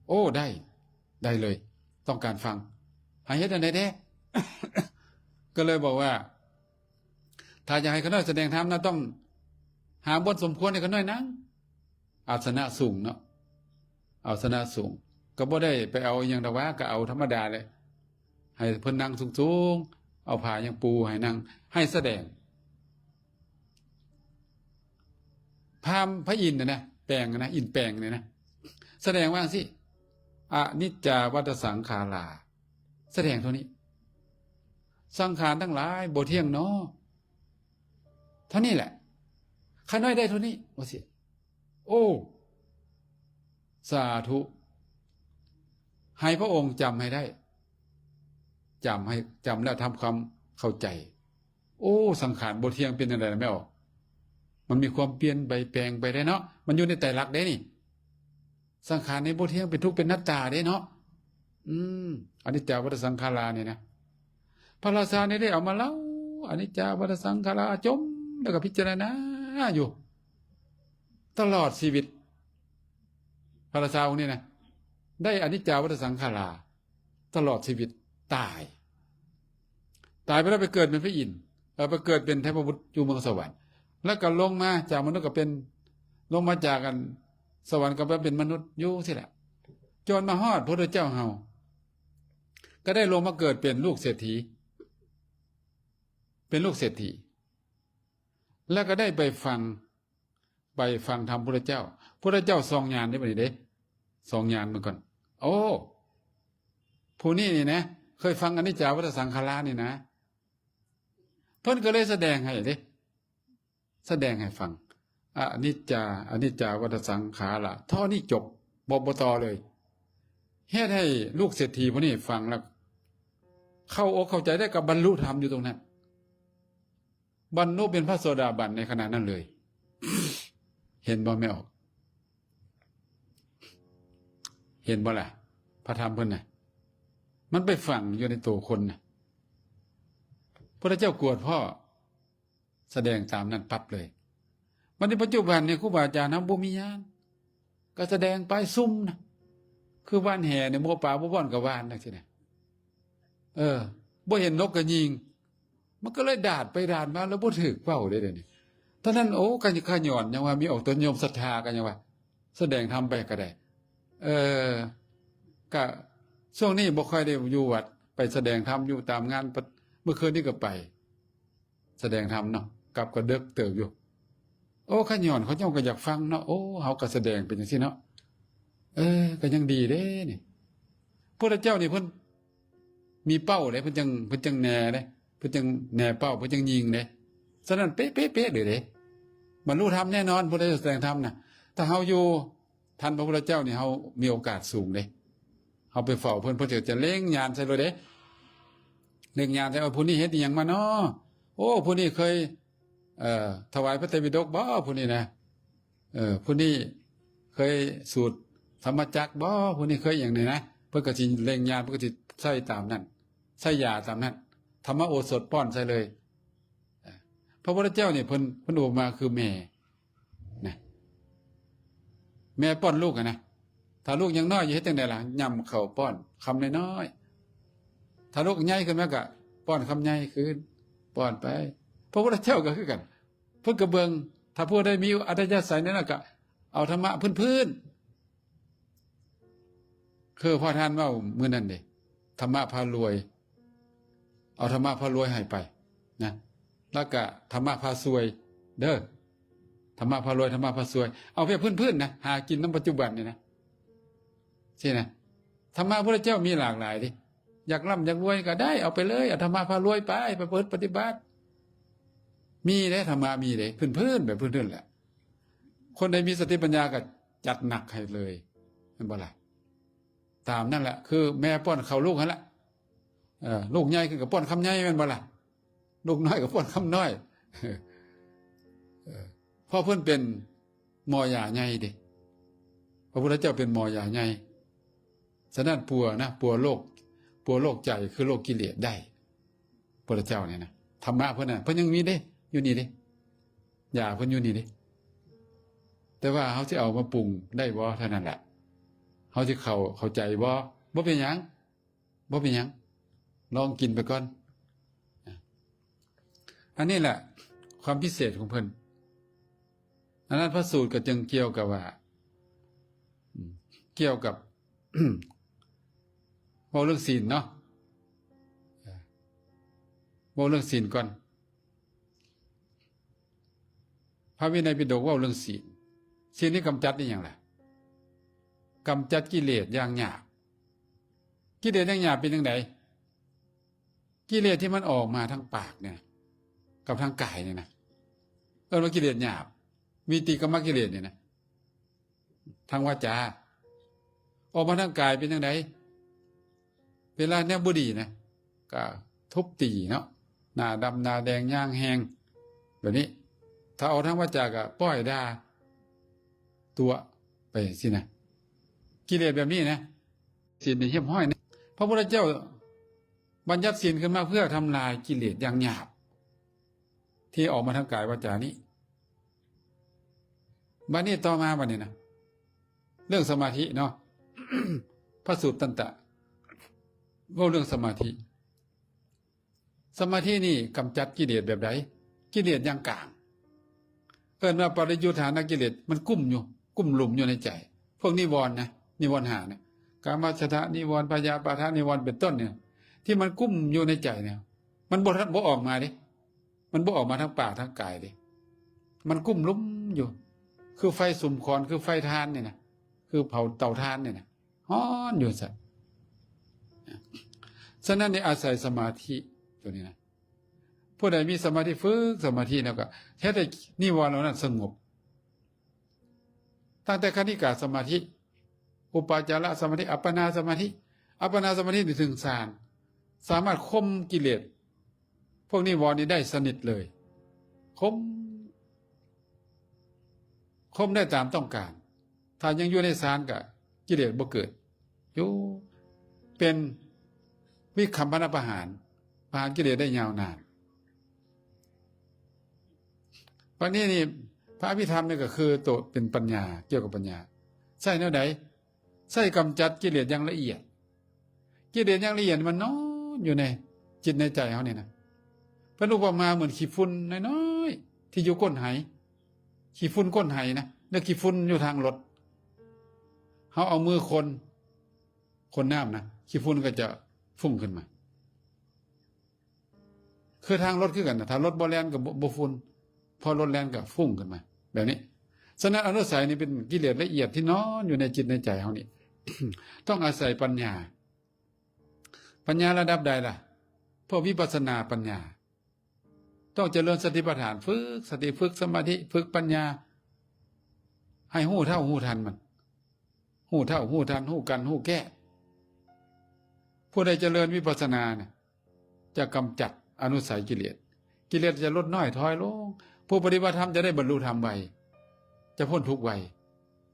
ໂອ້ ໄດ້ ໄດ້ເລີຍ ຕ້ອງການຟັງ ໃຫ້ເຮັດອັນໃດແດ່? ກໍເລີຍບອກວ່າ ຖ້າຢາກໃຫ້ຂ້ານ້ອຍສະແດງທຳນະ ຕ້ອງຫາບ່ອນສົມຄວນໃຫ້ຂ້ານ້ອຍນັ່ງ ອາດສະນະສູງເນາະ ອາດສະນະສູງ ກໍບໍ່ໄດ້ໄປເອົາອີ່ຫຍັງດອກຫວາ ກໍເອົາທຳມະດາແຫຼະ ໃຫ້ເພິ່ນນັ່ງສູງໆ ເອົາຜ້າຫຍັງປູໃຫ້ນັ່ງ ໃຫ້ສະແດງ. ພາມ ພະອິນນະ ແປງນະ ອິນແປງນີ້ນະ ສະແດງວ່າຈັ່ງຊີ້ ອະນິດຈາວັດຕະສັງຂາລາ ສະແດງເທົ່ານີ້ ສັງຂານທັງຫຼາຍບໍ່ທ່ຽງເນາະ ເທົ່ານີ້ແຫຼະ ຂ້ານ້ອຍໄດ້ເທົ່ານີ້ ວ່າຊີ້. ໂອ້ ສາທຸ ໃຫ້ພະອົງຈຳໃຫ້ໄດ້ ຈຳໃຫ້ ຈຳແລ້ວທຳຄວາມເຂົ້າໃຈ. ໂອ້ ສັງຂານບໍ່ທ່ຽງເປັນຈັ່ງໃດລະແມ່? ມັນມີຄວາມປ່ຽນໄປແປງໄປໄດ້ເນາະ ມັນຢູ່ໃນໄຕລັກເດ້ນີ້. ສັງຂານນີ້ບໍ່ທ່ຽງ ເປັນທຸກ ເປັນໜັດຕາເດ້ເນາະ. ອືມ ອະນິດຈາວັດຕະສັງຂາລານີ້ນະ ພະລາຊານີ້ໄດ້ເອົາມາເລົ່າອະນິດຈາວັດຕະສັງຂາລາ ຈົ່ມ ແລ້ວກໍພິຈາລະນາຢູ່ຕະຫຼອດຊີວິດ. ພະລາຊາອົງນີ້ນະ ໄດ້ອະນິດຈາວັດຕະສັງຂາລາ ຕະຫຼອດຊີວິດ ຕາຍ ຕາຍໄປແລ້ວໄປເກີດເປັນພະອິນ ເອີ ໄປເກີດເປັນເທບະບຸດຢູ່ເມືອງສະຫວັນ ແລ້ວກໍລົງມາຈາກມະນຸດກໍເປັນ ລົງມາຈາກອັນສະຫວັນກໍໄປເປັນມະນຸດຢູ່ຊີ້ແຫຼະ ຈົນມາຮອດພະພຸດທະເຈົ້າເຮົາ ກໍໄດ້ລົງມາເກີດເປັນລູກເສດຖີ ເປັນລູກເສດຖີ ແລ້ວກໍໄດ້ໄປຟັງ ໄປຟັງທຳພຸດທະເຈົ້າ ພຸດທະເຈົ້າສ່ອງຍານເດ້ ບັດນີ້ເດ້ ສ່ອງຍານເບິ່ງກ່ອນ ໂອ້ ຜູ້ນີ້ນີ້ນະ ເຄີຍຟັງອະນິດຈາວັດຕະສັງຂາລານີ້ນະ ເພິ່ນກໍເລີຍສະແດງໃຫ້ເດ້ ສະແດງໃຫ້ຟັງ ອະນິດຈາ ອະນິດຈາວັດຕະສັງຂາລາ ເທົ່ານີ້ຈົບ ບໍ່ ບໍ່ຕໍ່ເລີຍ ເຮັດໃຫ້ລູກເສດຖີຜູ້ນີ້ຟັງແລ້ວ ເຂົ້າອົກເຂົ້າໃຈ ແລ້ວກໍບັນລຸທຳຢູ່ຕົງນັ້ນ ບັນລຸເປັນພະໂສດາບັນໃນຂະນະນັ້ນເລີຍ. ເຫັນບໍ່ແມ່ອອກ? ເຫັນບໍ່ລະ? ພະທຳເພິ່ນນະ ມັນໄປຝັງຢູ່ໃນໂຕຄົນນະ. ພະເຈົ້າກວດພໍ້ ສະແດງຕາມນັ້ນປັບເລີຍ. ບັດນີ້ປັດຈຸບັນນີ້ ຄູບາອາຈານເຮົາບໍ່ມີຍານ ກໍສະແດງໄປຊຸ່ມນະ ຄືຫວ່ານແຫນີ້ ໝູປາບໍ່ບ່ອນກໍຫວ່ານ ຈັ່ງຊີ້ນະ. ເອີ ບໍ່ເຫັນນົກກໍຍິງ ມັນກໍເລີຍດາດໄປດາດມາ ແລ້ວບໍ່ຖືກເປົ້າເດ້ ດຽວນີ້. ຕອນນັ້ນ ໂອ້ ກໍຂະຫຍ້ອນ ຍັງວ່າມີອອກຕົນໂຍມສັດທາ ກໍຍັງວ່າສະແດງທຳໄປກໍໄດ້. ເອີ ກະຊ່ວງນີ້ບໍ່ຄ່ອຍໄດ້ຢູ່ວັດ ໄປສະແດງທຳຢູ່ຕາມງານ ປະ ມື້ຄືນນີ້ກໍໄປ ສະແດງທຳເນາະ ກັບກໍເດິກເຕີບຢູ່. ໂອ້ ຂະຫຍ້ອນ ເຂົາເຈົ້າກໍຢາກຟັງເນາະ. ໂອ້ ເຮົາກໍສະແດງເປັນຈັ່ງຊີ້ເນາະ. ເອີ ກໍຍັງດີເດ້ນີ້ ພະພຸດທະເຈົ້ານີ້ເພິ່ນມີເປົ້າເດ້ ເພິ່ນຈັ່ງ ເພິ່ນຈັ່ງແນເດ້ ເພິ່ນຈັ່ງແນເປົ້າ ເພິ່ນຈັ່ງຍິງເດ້. ສະນັ້ນເປະໆໆເລີຍເດ້ ບັນລຸທຳແນ່ນອນ ຜູ້ໃດສະແດງທຳນະ. ຖ້າເຮົາຢູ່ ທ່ານພະພຸດທະເຈົ້ານີ້ ເຮົາມີໂອກາດສູງເດ້. ເຮົາໄປເຝົ້າເພິ່ນ ເພິ່ນກໍຈະເລັງຍານໃສ່ໂລດເດ້ ເລັງຍານໃສ່. ໂອ້ ຜູ້ນີ້ເຮັດອີ່ຫຍັງມານໍ? ໂອ້ ຜູ້ນີ້ເຄີຍ ເອີ ຖວາຍພະໄຕປິດົກບໍ? ຜູ້ນີ້ນະ ເອີ ຜູ້ນີ້ເຄີຍສູດທຳມະຈັກບໍ? ຜູ້ນີ້ເຄີຍຫຍັງນີ້ນະ. ເພິ່ນກໍຊິເລັງຍານ ເພິ່ນກໍຊິໃສ່ຕາມນັ້ນ ໃສ່ຢາຕາມນັ້ນ ທຳມະໂອສົດປ້ອນໃສ່ເລີຍ. ເອີ ພະພຸດທະເຈົ້ານີ້ ເພິ່ນ ເພິ່ນອຸປະມາຄືແມ່ ນະ ແມ່ປ້ອນລູກຫັ້ນນະ. ຖ້າລູກຍັງນ້ອຍຢູ່ ເຮັດຈັ່ງໃດລະ? ຫຍ້ຳເຂົ້າປ້ອນຄຳນ້ອຍໆ. ຖ້າລູກໃຫຍ່ຂຶ້ນມາກໍປ້ອນຄຳໃຫຍ່ຄືນ ປ້ອນໄປ. ພະພຸດທະເຈົ້າກໍຄືກັນ ເພິ່ນກໍເບິ່ງ ຖ້າຜູ້ໃດມີອັດທະຍາໄສແນວນັ້ນ ກໍເອົາທຳມະພື້ນໆ ຄືພໍ່ທ່ານເວົ້າມື້ນັ້ນເດ້ ທຳມະພາລວຍ ເອົາທຳມະພາລວຍໃຫ້ໄປນະ ແລ້ວກະທຳມະພາຊວຍເດີ ທຳມະພາລວຍ ທຳມະພາຊວຍ ເອົາແບບພື້ນໆນະ ຫາກິນນຳປັດຈຸບັນນີ້ນະ ຊີ້ນະ. ທຳມະພຸດທະເຈົ້າມີຫຼາກຫຼາຍເດ້ ຢາກລ່ຳຢາກລວຍກໍໄດ້ ເອົາໄປເລີຍ ເອົາທຳມະພາລວຍໄປ ໄປປະພຶດປະຕິບັດ. ມີເດ້ ທຳມະມີເດ້ ພື້ນໆ ແບບພື້ນໆແຫຼະ. ຄົນໃດມີສະຕິປັນຍາກໍຈັດໜັກໃຫ້ເລີຍ ແມ່ນບໍ່ລະ? ຕາມນັ້ນແຫຼະ ຄືແມ່ປ້ອນເຂົ້າລູກຫັ້ນລະ. ເອີ ລູກໃຫຍ່ຂຶ້ນກໍປ້ອນຄຳໃຫຍ່ ແມ່ນບໍ່ລະ? ລູກນ້ອຍກໍປ້ອນຄຳນ້ອຍ. ເອີ ເພາະເພິ່ນເປັນໝໍຢາໃຫຍ່ເດ້ ພະພຸດທະເຈົ້າເປັນໝໍຢາໃຫຍ່. ສະນັ້ນປົວນະ ປົວໂລກ ປົວໂລກໃຈ ຄືໂລກກິເລດໄດ້ ພະພຸດທະເຈົ້ານີ້ນະ. ທຳມະເພິ່ນນະ ເພິ່ນຍັງມີເດ້ ຢູ່ນີ້ເດ້ ຢາເພິ່ນຢູ່ນີ້ເດ້. ແຕ່ວ່າເຮົາຊິເອົາມາປຸງໄດ້ບໍ່ ເທົ່ານັ້ນແຫຼະ. ເຮົາຊິເຂົ້າ ເຂົ້າໃຈບໍ່? ບໍ່ເປັນຫຍັງ ບໍ່ເປັນຫຍັງ ລອງກິນໄປກ່ອນ. ອັນນີ້ແຫຼະຄວາມພິເສດຂອງເພິ່ນ. ອັນນັ້ນພະສູດກໍຈຶ່ງກ່ຽວກັບວ່າ ອືມ ກ່ຽວກັບ ເວົ້າເລື່ອງສິນເນາະ ເວົ້າເລື່ອງສິນກ່ອນ. ພະວິໄນປິດົກເວົ້າເລື່ອງສິນ. ສິນນີ້ກຳຈັດອີ່ຫຍັງລະ? ກຳຈັດກິເລດຢ່າງຫຍາບ. ກິເລດຢ່າງຫຍາບເປັນຈັ່ງໃດ? ກິເລດທີ່ມັນອອກມາທາງປາກນີ້ນະ ກັບທາງກາຍນີ້ນະ ເອີ້ນວ່າກິເລດຫຍາບ. ວີຕິກຳມະກິເລດນີ້ນະ ທາງວາຈາ ອອກມາທາງກາຍເປັນຈັ່ງໃດ? ເວລາແນວບໍ່ດີນະ ກະທຸບຕີເນາະ ໜ້າດຳໜ້າແດງ ຍາງແຮງ ແບບນີ້. ຖ້າອອກທາງວາຈາກະປ້ອຍດ່າ ຕົວະໄປຊີ້ນະ. ກິເລດແບບນີ້ນະ ສິນນີ້ຮຽບຮ້ອຍນະ. ພະພຸດທະເຈົ້າບັນຍັດສິນຂຶ້ນມາເພື່ອທຳລາຍກິເລດຢ່າງຫຍາບ ທີ່ອອກມາທາງກາຍວາຈານີ້. ບັດນີ້ຕໍ່ມາບັດນີ້ນະ ເລື່ອງສະມາທິເນາະ ພະສູດຕັນຕະ ເວົ້າເລື່ອງສະມາທິ. ສະມາທິນີ້ກຳຈັດກິເລດແບບໃດ? ກິເລດຢ່າງກາງ ເອີ້ນວ່າປະລິຍຸດຖານະກິເລດ ມັນກຸ້ມຢູ່ ກຸ້ມລຸມຢູ່ໃນໃຈ. ພວກນິວອນນະ ນິວອນຫ້ານະ ກາມາຊະທະນິວອນ ພະຍາປາທະນິວອນ ເປັນຕົ້ນນີ້ ທີ່ມັນກຸ້ມຢູ່ໃນໃຈນີ້ ມັນບໍ່ທັນ ບໍ່ອອກມາເດ້. ມັນບໍ່ອອກມາທາງປາກທາງກາຍເດ້ ມັນກຸ້ມລຸມຢູ່ ຄືໄຟສຸມຂອນ ຄືໄຟຖ່ານນີ້ນະ ຄືເຜົາເຕົາຖ່ານນີ້ນະ ຮ້ອນຢູ່ຊັ້ນ. ສະນັ້ນໄດ້ອາໄສສະມາທິຕົວນີ້ນະ ຜູ້ໃດມີສະມາທິ ຝຶກສະມາທິແລ້ວກໍເຮັດໃຫ້ນິວອນເຫຼົ່ານັ້ນສະຫງົບ. ຕັ້ງແຕ່ຄະນິກາສະມາທິ ອຸປາຈາລະສະມາທິ ອັບປະນາສະມາທິ. ອັບປະນາສະມາທິນີ້ເຖິງຊານ ສາມາດຂົ່ມກິເລດພວກນິວອນນີ້ໄດ້ສະໜິດເລີຍ. ຂົ່ມ ຂົ່ມໄດ້ຕາມຕ້ອງການ. ຖ້າຍັງຢູ່ໃນສານກໍກິເລດບໍ່ເກີດ ຢູ່ເປັນວິຄັມພະນະປະຫານ ປະຫານກິເລດໄດ້ຍາວນານ. ບັດນີ້ນີ້ ພະອະພິທຳນີ້ກໍຄືໂຕເປັນປັນຍາ ກ່ຽວກັບປັນຍາ ໃຊ້ແນວໃດ? ໃຊ້ກຳຈັດກິເລດຢ່າງລະອຽດ. ກິເລດຢ່າງລະອຽດມັນນອນຢູ່ໃນຈິດໃນໃຈເຮົານີ້ນະ. ເພິ່ນອຸປະມາເໝືອນຂີ້ຝຸ່ນນ້ອຍໆ ທີ່ຢູ່ກົ້ນໄຫ ຂີ້ຝຸ່ນກົ້ນໄຫນະ ຫຼື ຂີ້ຝຸ່ນຢູ່ທາງລົດ. ເຮົາເອົາມືຄົນ ຄົນນ້ຳນະ ຂີ້ຝຸ່ນກໍຈະຟຸ້ງຂຶ້ນມາ. ຄືທາງລົດຄືກັນນະ ຖ້າລົດບໍ່ແລ່ນກໍບໍ່ ບໍ່ຝຸ່ນ ພໍລົດແລ່ນກໍຟຸ້ງຂຶ້ນມາ ແບບນີ້. ສະນັ້ນ ອະນຸໄສນີ້ເປັນກິເລດລະອຽດທີ່ນອນຢູ່ໃນຈິດໃນໃຈເຮົານີ້ ຕ້ອງອາໄສປັນຍາ. ປັນຍາລະດັບໃດລະ? ພວກວິປັດສະນາປັນຍາ ຕ້ອງຈະເລີນສະຕິປະຖານ ຝຶກສະຕິ ຝຶກສະມາທິ ຝຶກປັນຍາ ໃຫ້ຮູ້ເທົ່າຮູ້ທັນມັນ ຮູ້ເທົ່າຮູ້ທັນ ຮູ້ກັ່ນຮູ້ແກ້. ຜູ້ໃດຈະເລີນວິປັດສະນານະ ຈະກຳຈັດອະນຸໄສກິເລດ ກິເລດຈະລົດນ້ອຍຖອຍລົງ. ຜູ້ປະຕິບັດທຳຈະໄດ້ບັນລຸທຳໄວ ຈະພົ້ນທຸກໄວ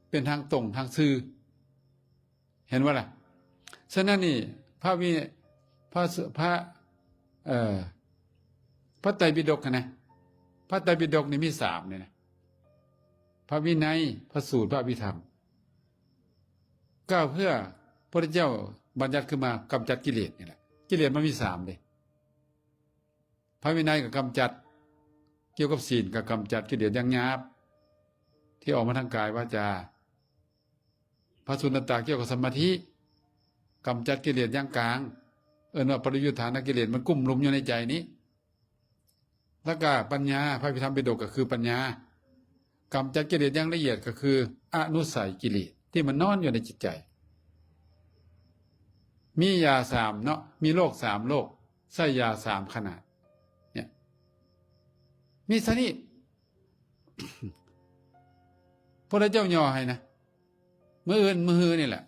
ເປັນທາງຕົງທາງຊື່. ເຫັນບໍ່ລະ? ສະນັ້ນນີ້ ພະວິ ພະ ພະ ເອີ ພະໄຕປິດົກຫັ້ນນະ ພະໄຕປິດົກນີ້ມີສາມນີ້ນະ ພະວິໄນ ພະສູດ ພະອະພິທຳ ກ່າວເພື່ອ ພະພຸດທະເຈົ້າບັນຍັດຂຶ້ນມາກຳຈັດກິເລດນີ້ແຫຼະ. ກິເລດມັນມີສາມເດ້. ພະວິໄນກໍກຳຈັດ ກ່ຽວກັບສິນກໍກຳຈັດກິເລດຢ່າງຫຍາບ ທີ່ອອກມາທາງກາຍວາຈາ. ພະສຸນນະຕາກ່ຽວກັບສະມາທິ ກຳຈັດກິເລດຢ່າງກາງ ເອີ້ນວ່າປະລິຍຸດຖານະກິເລດ ມັນກຸ້ມລຸມຢູ່ໃນໃຈນີ້. ແລ້ວກໍປັນຍາ ພະພິທຳປິດົກກໍຄືປັນຍາ ກຳຈັດກິເລດຢ່າງລະອຽດ ກໍຄືອະນຸໄສກິເລດທີ່ມັນນອນຢູ່ໃນຈິດໃຈ. ມີຢາສາມເນາະ ມີໂລກສາມໂລກ ໃຊ້ຢາສາມຂະໜາດ ເນຍ ມີສະນີ້ ພະເຈົ້າຫຍໍ້ໃຫ້ນະ ມື້ອື່ນມື້ຮືນີ້ແຫຼະ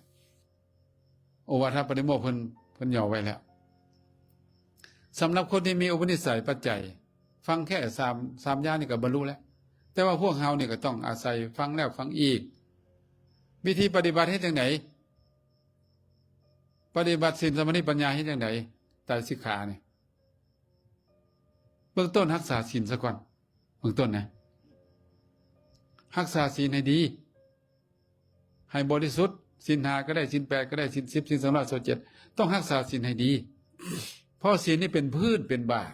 ໂອວາທະປະຕິໂມກ ເພິ່ນ ເພິ່ນຫຍໍ້ໄວ້ແລ້ວ. ສຳລັບຄົນທີ່ມີອຸປະນິໄສປັດໄຈ ຟັງແຄ່ສາມ ສາມຢ່າງນີ້ກໍບັນລຸແລ້ວ. ແຕ່ວ່າພວກເຮົານີ້ກໍຕ້ອງອາໄສຟັງແລ້ວຟັງອີກ. ວິທີປະຕິບັດເຮັດຈັ່ງໃດ? ປະຕິບັດສິນ ສະມາທິ ປັນຍາເຮັດຈັ່ງໃດ? ໄຕສິກຂານີ້ ເບື້ອງຕົ້ນຮັກສາສິນສາກ່ອນ. ເບື້ອງຕົ້ນນະ ຮັກສາສິນໃຫ້ດີ ໃຫ້ບໍລິສຸດ. ສິນຫ້າກໍໄດ້ ສິນແປດກໍໄດ້ ສິນສິບ ສິນສອງຮ້ອຍຊາວເຈັດ ຕ້ອງຮັກສາສິນໃຫ້ດີ ເພາະສິນນີ້ເປັນພື້ນ ເປັນບາດ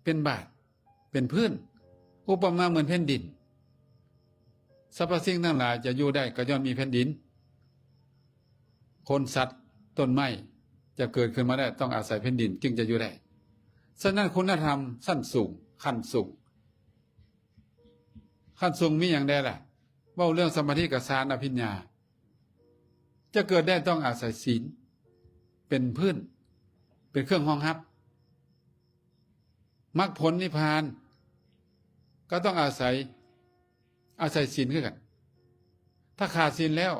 ເປັນບາດ ເປັນພື້ນ ອຸປະມາເໝືອນແຜ່ນດິນ. ສັບພະສິ່ງທັງຫຼາຍຈະຢູ່ໄດ້ກໍຍ້ອນມີແຜ່ນດິນ. ຄົນ ສັດ ຕົ້ນໄມ້ຈະເກີດຂຶ້ນມາໄດ້ ຕ້ອງອາໄສແຜ່ນດິນຈຶ່ງຈະຢູ່ໄດ້. ສະນັ້ນ ຄຸນນະທຳຊັ້ນສູງ ຂັ້ນສູງ ຂັ້ນສູງມີຫຍັງແດ່ລະ? ເວົ້າເລື່ອງສະມາທິກັບຊານອະພິນຍາ ຈະເກີດໄດ້ຕ້ອງອາໄສສິນເປັນພື້ນ ເປັນເຄື່ອງຮອງຮັບ. ມັກຜົນນິບພານກໍຕ້ອງອາໄສ ອາໄສສິນຄືກັນ. ຖ້າຂາດສິນແລ້ວ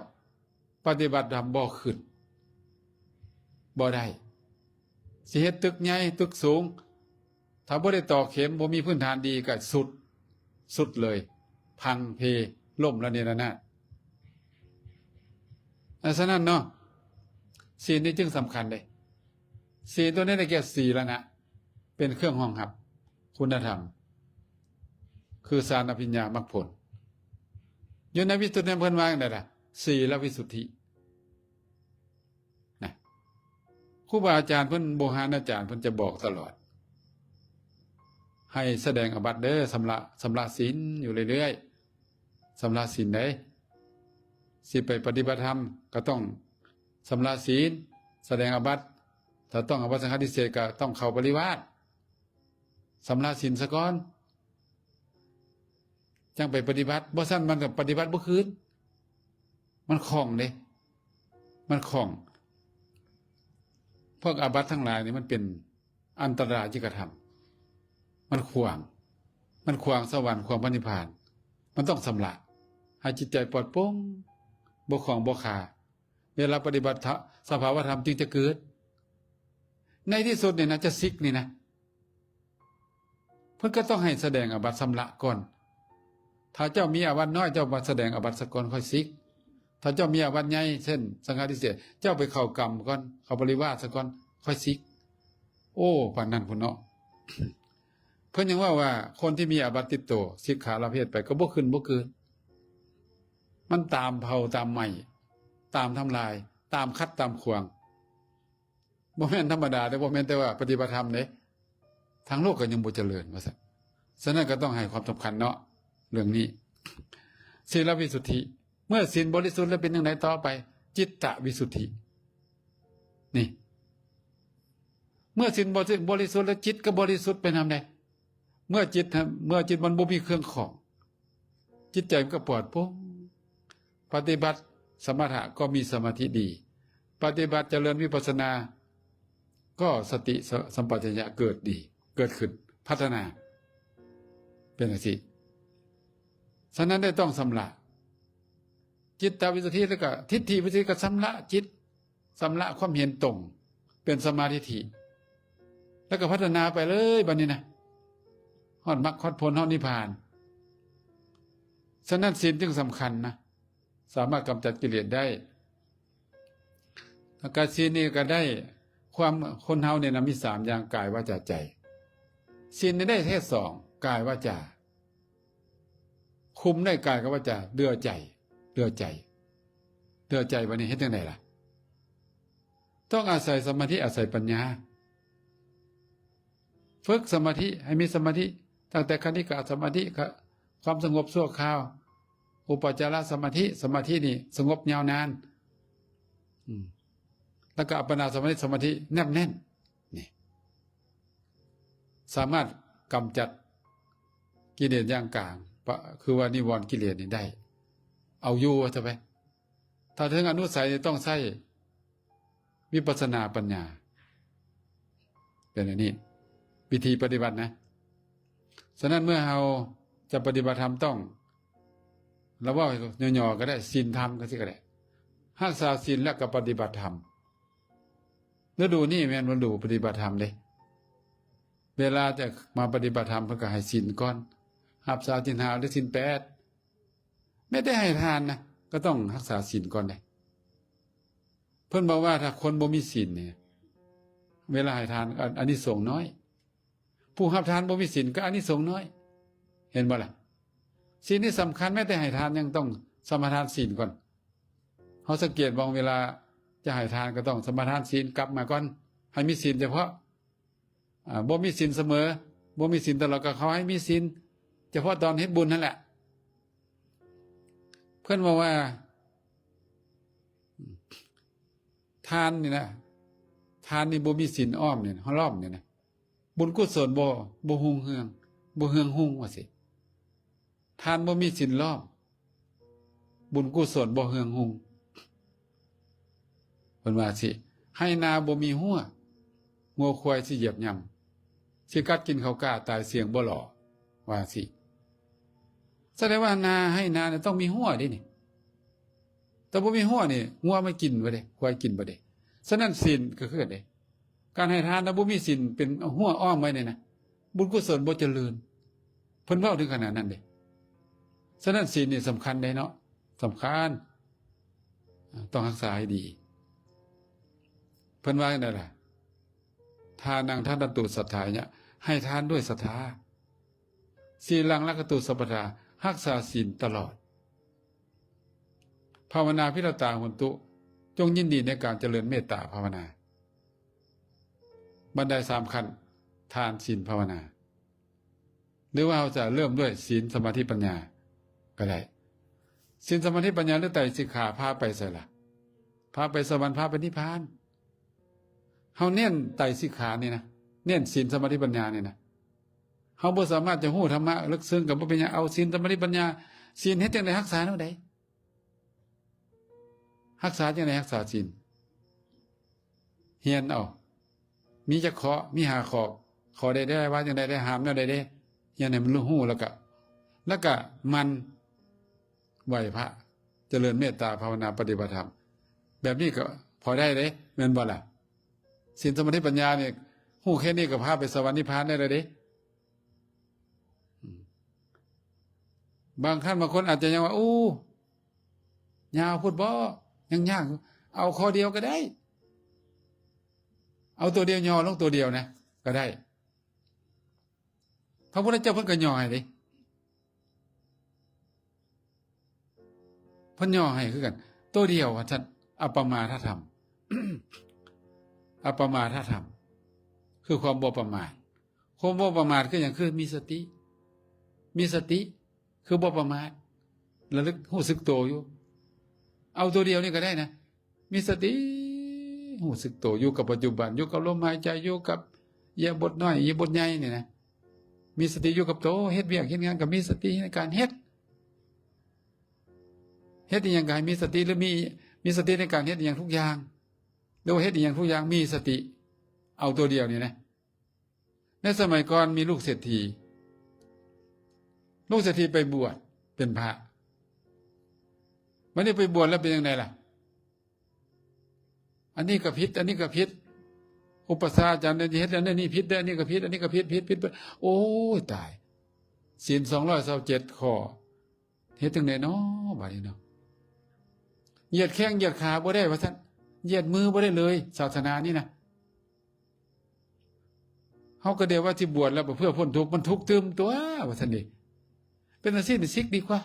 ປະຕິບັດທຳບໍ່ຂຶ້ນ ບໍ່ໄດ້. ຊິເຮັດຕຶກໃຫຍ່ຕຶກສູງ ຖ້າບໍ່ໄດ້ຕອກເຂັມ ບໍ່ມີພື້ນຖານດີ ກໍຊຸດ ຊຸດເລີຍ ພັງເພ ລົ້ມລະເນລະນາດ. ອາ ສະນັ້ນເນາະ ສິນນີ້ຈຶ່ງສຳຄັນເດ້. ສິນຕົວນີ້ໄດ້ແກ່ສີລະນະ ເປັນເຄື່ອງຮອງຮັບຄຸນນະທຳ ຄືຊານອະພິນຍາມັກຜົນ. ຢູ່ໃນວິສຸດນີ້ເພິ່ນວ່າຈັ່ງໃດລະ? ສີລະວິສຸດທິນະ. ຄູບາອາຈານເພິ່ນ ບູຮານອາຈານເພິ່ນຈະບອກຕະຫຼອດ ໃຫ້ສະແດງອາບັດເດີ ຊຳລະ ຊຳລະສິນຢູ່ເລື້ອຍໆ ຊຳລະສິນເດ້. ຊິໄປປະຕິບັດທຳກໍຕ້ອງຊຳລະສິນ ສະແດງອາບັດ. ຖ້າຕ້ອງອາບັດສັງຄະຕິເສດ ກໍຕ້ອງເຂົ້າປະລິວາດ ຊຳລະສິນສາກ່ອນ ຈັ່ງໄປປະຕິບັດ. ບໍ່ຊັ້ນມັນກໍປະຕິບັດບໍ່ຄືນ ມັນຂ້ອງເດ້ ມັນຂ້ອງ. ພວກອາບັດທັງຫຼາຍນີ້ມັນເປັນອັນຕະລາຍິກະທຳ ມັນຂວາງ ມັນຂວາງສະຫວັນ ຂວາງພະນິບພານ. ມັນຕ້ອງຊຳລະໃຫ້ຈິດໃຈປອດໂປ່ງ ບໍ່ຂອງບໍ່ຄາ. ເວລາປະຕິບັດທະ ສະພາວະທຳຈຶ່ງຈະເກີດ. ໃນທີ່ສຸດນີ້ນະ ຈະສິກນີ້ນະ พิ่นກໍຕ້ອງໃຫ້ສະແດງອາບັດຊຳລະກ່ອນ. ຖ້າເຈົ້າມີອາບັດນ້ອຍ ເຈົ້າມາສະແດງອາບັດສາກ່ອນ ຄ່ອຍສິກ. ຖ້າເຈົ້າມີອາບັດໃຫຍ່ ເຊັ່ນ ສັງຄະຕິເສດ ເຈົ້າໄປເຂົ້າກຳກ່ອນ, ເຂົ້າປະລິວາດສາກ່ອນ ຄ່ອຍສິກ. ໂອ້ ປານນັ້ນພຸ້ນເນາະ. ເພິ່ນຍັງເວົ້າວ່າ ຄົນທີ່ມີອາບັດຕິດໂຕ ສິກຂາລະເພດໄປ ກໍບໍ່ຂຶ້ນບໍ່ເກີນ. ມັນຕາມເຜົາຕາມໄໝ້ ຕາມທຳລາຍ ຕາມຂັດຕາມຂວາງ. ບໍ່ແມ່ນທຳມະດາເດ້, ບໍ່ແມ່ນແຕ່ວ່າປະຕິບັດທຳເດ້, ທາງໂລກກໍຍັງບໍ່ຈະເລີນ ວ່າຊັ້ນ. ສະນັ້ນກໍຕ້ອງໃຫ້ຄວາມສຳຄັນເນາະ ເລື່ອງນີ້. ສີລະວິສຸດທິ ເມື່ອສິນບໍລິສຸດແລ້ວເປັນຈັ່ງໃດຕໍ່ໄປ? ຈິດຕະວິສຸດທິ. ນີ້ ເມື່ອສິນບໍລິ ບໍລິສຸດແລ້ວ ຈິດກໍບໍລິສຸດໄປນຳເດ້. ເມື່ອຈິດ ເມື່ອຈິດມັນບໍ່ມີເຄື່ອງຂ້ອງ ຈິດໃຈມັນກໍປອດໂປ່ງ. ປະຕິບັດສະມະຖະກໍມີສະມາທິດີ, ປະຕິບັດຈະເລີນວິປັດສະນາກໍສະຕິສະ ສຳປະຊັນຍະເກີດດີ ເກີດຂຶ້ນ ພັດທະນາ ເປັນຈັ່ງຊີ້. ສະນັ້ນໄດ້ຕ້ອງຊຳລະ ຈິດຕະວິສຸດທິ ແລ້ວກໍທິດຖິວິສຸດທິ ກໍຊຳລະຈິດ ຊຳລະຄວາມເຫັນຕົງເປັນສຳມາທິດຖິ ແລ້ວກໍພັດທະນາໄປເລີຍບັດນີ້ນະ ຮອດມັກຮອດຜົນ ຮອດນິບພານ. ສະນັ້ນສິນຈຶ່ງສຳຄັນນະ ສາມາດກຳຈັດກິເລດໄດ້. ແລ້ວກໍສິນນີ້ກໍໄດ້ຄວາມ ຄົນເຮົານີ້ນະມີສາມຢ່າງ ກາຍ ວາຈາ ໃຈ. ສິນນີ້ໄດ້ແຄ່ສອງ ກາຍ ວາຈາ ຄຸມໄດ້ກາຍກັບວາຈາ ເດືອໃຈ ເດືອໃຈ ເດືອໃຈ. ບັດນີ້ເຮັດຈັ່ງໃດລະ? ຕ້ອງອາໄສສະມາທິ ອາໄສປັນຍາ. ຝຶກສະມາທິໃຫ້ມີສະມາທິ ຕັ້ງແຕ່ຄະນິກະສະມາທິ ຄະ ຄວາມສະຫງົບຊົ່ວຄາວ, ອຸປະຈາລະສະມາທິ ສະມາທິນີ້ສະຫງົບຍາວນານ ອືມ ແລ້ວກໍອັບປະນາສະມາທິ ສະມາທິແນບແໜ້ນ. ນີ້ ສາມາດກຳຈັດກິເລດຢ່າງກາງ ປະ ຄືວ່ານິວອນກິເລດນີ້ໄດ້ ເອົາຢູ່ວ່າຊະໄປ. ຖ້າເຖິງອະນຸໄສນີ້ຕ້ອງໃຊ້ວິປັດສະນາປັນຍາ ເປັນອັນນີ້ ວິທີປະຕິບັດນະ. ສະນັ້ນເມື່ອເຮົາຈະປະຕິບັດທຳຕ້ອງ ລະເວົ້າຫຍໍ້ໆກໍໄດ້ ສິນທຳ ຈັ່ງຊີ້ກໍໄດ້ ຮັກສາສິນແລ້ວກໍປະຕິບັດທຳ. ລະດູນີ້ແມ່ນລະດູປະຕິບັດທຳເດ້. ເວລາຈະມາປະຕິບັດທຳ ເພິ່ນກໍໃຫ້ສິນກ່ອນ ຮັກສາສິນຫ້າ ຫຼື ສິນແປດ. ແມ້ແຕ່ໃຫ້ທານນະ ກໍຕ້ອງຮັກສາສິນກ່ອນເດ້. ເພິ່ນບອກວ່າຖ້າຄົນບໍ່ມີສິນນີ້ ເວລາໃຫ້ທານ ອາ ອານິສົງນ້ອຍ. ຜູ້ຮັບທານບໍ່ມີສິນກໍອານິສົງນ້ອຍ. ເຫັນບໍ່ລະ? ສິນນີ້ສຳຄັນ, ແມ້ແຕ່ໃຫ້ທານຍັງຕ້ອງສະມາທານສິນກ່ອນ. ເຮົາສັງເກດເບິ່ງ ເວລາຈະໃຫ້ທານກໍຕ້ອງສະມາທານສິນກັບມາກ່ອນ, ໃຫ້ມີສິນສະເພາະ ອາ ບໍ່ມີສິນສະເໝີ, ບໍ່ມີສິນຕະຫຼອດ, ກໍເຂົາໃຫ້ມີສິນສະເພາະຕອນເຮັດບຸນຫັ້ນແຫຼະ. ເພິ່ນເວົ້າວ່າ ທານນີ້ນະ, ທານນີ້ບໍ່ມີສິນອ້ອມນີ້ນະ, ລ້ອມນີ້ນະ, ບຸນກຸສົນບໍ່ ບໍ່ຮຸ່ງເຮືອງ, ບໍ່ເຮືອງຮຸ່ງວ່າຊີ້. ທານບໍ່ມີສິນລ້ອມ, ບຸນກຸສົນບໍ່ເຮືອງຮຸ່ງ. ເພິ່ນວ່າຊີ້, ໄຮ່ນາບໍ່ມີຮົ້ວ, ງົວຄວາຍຊິຢຽບຫຍ້ຳ, ຊິກັດກິນເຂົ້າກ້າ, ຕາຍສ່ຽງບໍ່ຫຼໍ່, ວ່າຊີ້. ສະແດງວ່ານາ, ໄຮ່ນານີ້ຕ້ອງມີຮົ້ວເດ້ນີ້. ຖ້າບໍ່ມີຮົ້ວນີ້ ງົວມັນກິນບໍ່ໄດ້, ຄວາຍກິນບໍ່ໄດ້. ສະນັ້ນສິນກໍຄືກັນເດ້. ການໃຫ້ທານແລ້ວບໍ່ມີສິນເປັນຮົ້ວອ້ອມໄວ້ນີ້ນະ, ບຸນກຸສົນບໍ່ຈະເລີນ. ເພິ່ນເວົ້າເຖິງຂະໜາດນັ້ນເດ້. ສະນັ້ນສິນນີ້ສຳຄັນເດ້ເນາະ, ສຳຄັນ, ຕ້ອງຮັກສາໃຫ້ດີ. ເພິ່ນວ່າຈັ່ງໃດລະ? ທານັງທະນັນຕຸສັດຖາຍະ, ໃຫ້ທານດ້ວຍສັດທາ. ສີລັງລັກຂະຕຸສັບພະທາ, ຮັກສາສິນຕະຫຼອດ. ພາວະນາພິລະຕາໂຫນຕຸ, ຈົ່ງຍິນດີໃນການຈະເລີນເມດຕາພາວະນາ. ບັນໄດສາມຂັ້ນ, ທານ, ສິນ, ພາວະນາ. ຫຼືວ່າເຮົາຈະເລີ່ມດ້ວຍສິນ, ສະມາທິ, ປັນຍາກໍໄດ້. ສິນ, ສະມາທິ, ປັນຍາ ຫຼື ໄຕສິກຂາພາໄປໃສລະ? ພາໄປສະຫວັນ, ພາໄປນິບພານ. ເຮົາເນັ້ນໄຕສິກຂານີ້ນະ, ເນັ້ນສິນ, ສະມາທິ, ປັນຍານີ້ນະ. ເຮົາບໍ່ສາມາດຈະຮູ້ທຳມະເລິກເຊິ່ງກໍບໍ່ເປັນຫຍັງ, ເອົາສິນ, ສະມາທິ, ປັນຍາ. ສິນເຮັດຈັ່ງໃດຮັກສາແນວໃດ? ຮັກສາຈັ່ງໃດຮັກສາສິນ? ຮຽນເອົາ. ມີຈັກຂໍ້? ມີຫ້າຂໍ້. ຂໍ້ໃດໄດ້ວ່າຈັ່ງໃດ, ໄດ້ຫ້າມແນວໃດເດ້? ຮຽນໃຫ້ມັນຮູ້ ແລ້ວກະ, ແລ້ວກະໝັ່ນໄຫວ້ພະ, ຈະເລີນເມດຕາ, ພາວະນາ, ປະຕິບັດທຳ. ແບບນີ້ກໍພໍໄດ້ເດ້, ແມ່ນບໍ່ລະ? ສິນ, ສະມາທິ, ປັນຍານີ້, ຮູ້ແຄ່ນີ້ກໍພາໄປສະຫວັນນິບພານໄດ້ແລ້ວເດ້. ບາງຄັ້ງບາງຄົນອາດຈະຍັງວ່າ ໂອ້ ຍາວໂພດບໍ ຍັງຍາກຢູ່. ເອົາຂໍ້ດຽວກໍໄດ້ ເອົາຕົວດຽວ ຫຍໍ້ລົງຕົວດຽວນະ ກໍໄດ້. ພະພຸດທະເຈົ້າເພິ່ນກໍຫຍໍ້ໃຫ້ເດ້ ເພິ່ນຫຍໍ້ໃຫ້ຄືກັນ ຕົວດຽວວ່າຊັ້ນ. ອັບປະມາທະທຳ ອັບປະມາທະທຳ ຄືຄວາມບໍ່ປະໝາດ. ຄວາມບໍ່ປະໝາດຄືຫຍັງ? ຄືມີສະຕິ ມີສະຕິ ຄືບໍ່ປະໝາດ ລະລຶກຮູ້ສຶກໂຕຢູ່. ເອົາຕົວດຽວນີ້ກໍໄດ້ນະ ມີສະຕິຮູ້ສຶກໂຕ ຢູ່ກັບປັດຈຸບັນ ຢູ່ກັບລົມຫາຍໃຈ ຢູ່ກັບອິລິຍາບົດນ້ອຍ ອິລິຍາບົດໃຫຍ່ນີ້ນະ ມີສະຕິຢູ່ກັບໂຕ. ເຮັດວຽກເຮັດງານກໍມີສະຕິໃນການເຮັດ ເຮັດອີ່ຫຍັງກໍໃຫ້ມີສະຕິ ຫຼື ມີ ມີສະຕິໃນການເຮັດອີ່ຫຍັງທຸກຢ່າງ ຫຼືວ່າເຮັດອີ່ຫຍັງທຸກຢ່າງມີສະຕິ. ເອົາຕົວດຽວນີ້ນະ. ໃນສະໄໝກ່ອນມີລູກເສດຖີ ລູກເສດຖີໄປບວດເປັນພະ ບັດນີ້ໄປບວດແລ້ວເປັນຈັ່ງໃດລະ? ອັນນີ້ກໍຜິດ ອັນນີ້ກໍຜິດ ອຸປະຊາອາຈານເຮັດແນວນັ້ນແນວນີ້ຜິດເດີ ອັນນີ້ກໍຜິດ ອັນນີ້ກໍຜິດ ຜິດ ຜິດ ຜິດ ໂອ້ຍ ຕາຍ ສິນສອງຮ້ອຍຊາວເຈັດຂໍ້ ເຮັດຈັ່ງໃດນໍບາດນີ້ເນາະ? ຢຽດແຂ້ງຢຽດຂາບໍ່ໄດ້ວ່າຊັ້ນ ຢຽດມືບໍ່ໄດ້ເລີຍ ສາສະໜານີ້ນະ. ເຮົາກໍໄດ້ວ່າຊິບວດແລ້ວເພື່ອພົ້ນທຸກ ມັນທຸກຕື່ມຕົວະວ່າຊັ້ນເດ. ເປັນຈັ່ງຊີ້ນີ້ສິກດີກວ່າ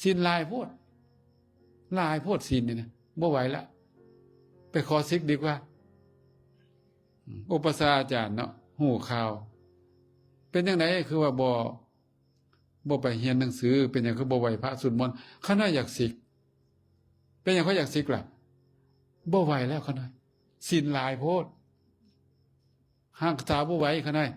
ສິນຫຼາຍໂພດ ຫຼາຍໂພດສິນນີ້ນະ ບໍ່ໄຫວລະ ໄປຂໍສິກດີກວ່າ. ອືມ ອຸປະຊາອາຈານເນາະ ຮູ້ຂ່າວ ເປັນຈັ່ງໃດ ຄືວ່າບໍ່ ບໍ່ໄປຮຽນໜັງສື ເປັນຫຍັງຄືບໍ່ໄຫວ້ພະສູດມົນ? ຂ້ານ້ອຍຢາກສິກ. ເປັນຫຍັງຂ້ອຍຢາກສິກລະ? ບໍ່ໄຫວແລ້ວຂ້ານ້ອຍ ສິນຫຼາຍໂພດ ຮັກສາບໍ່ໄຫວຂ້ານ້ອຍ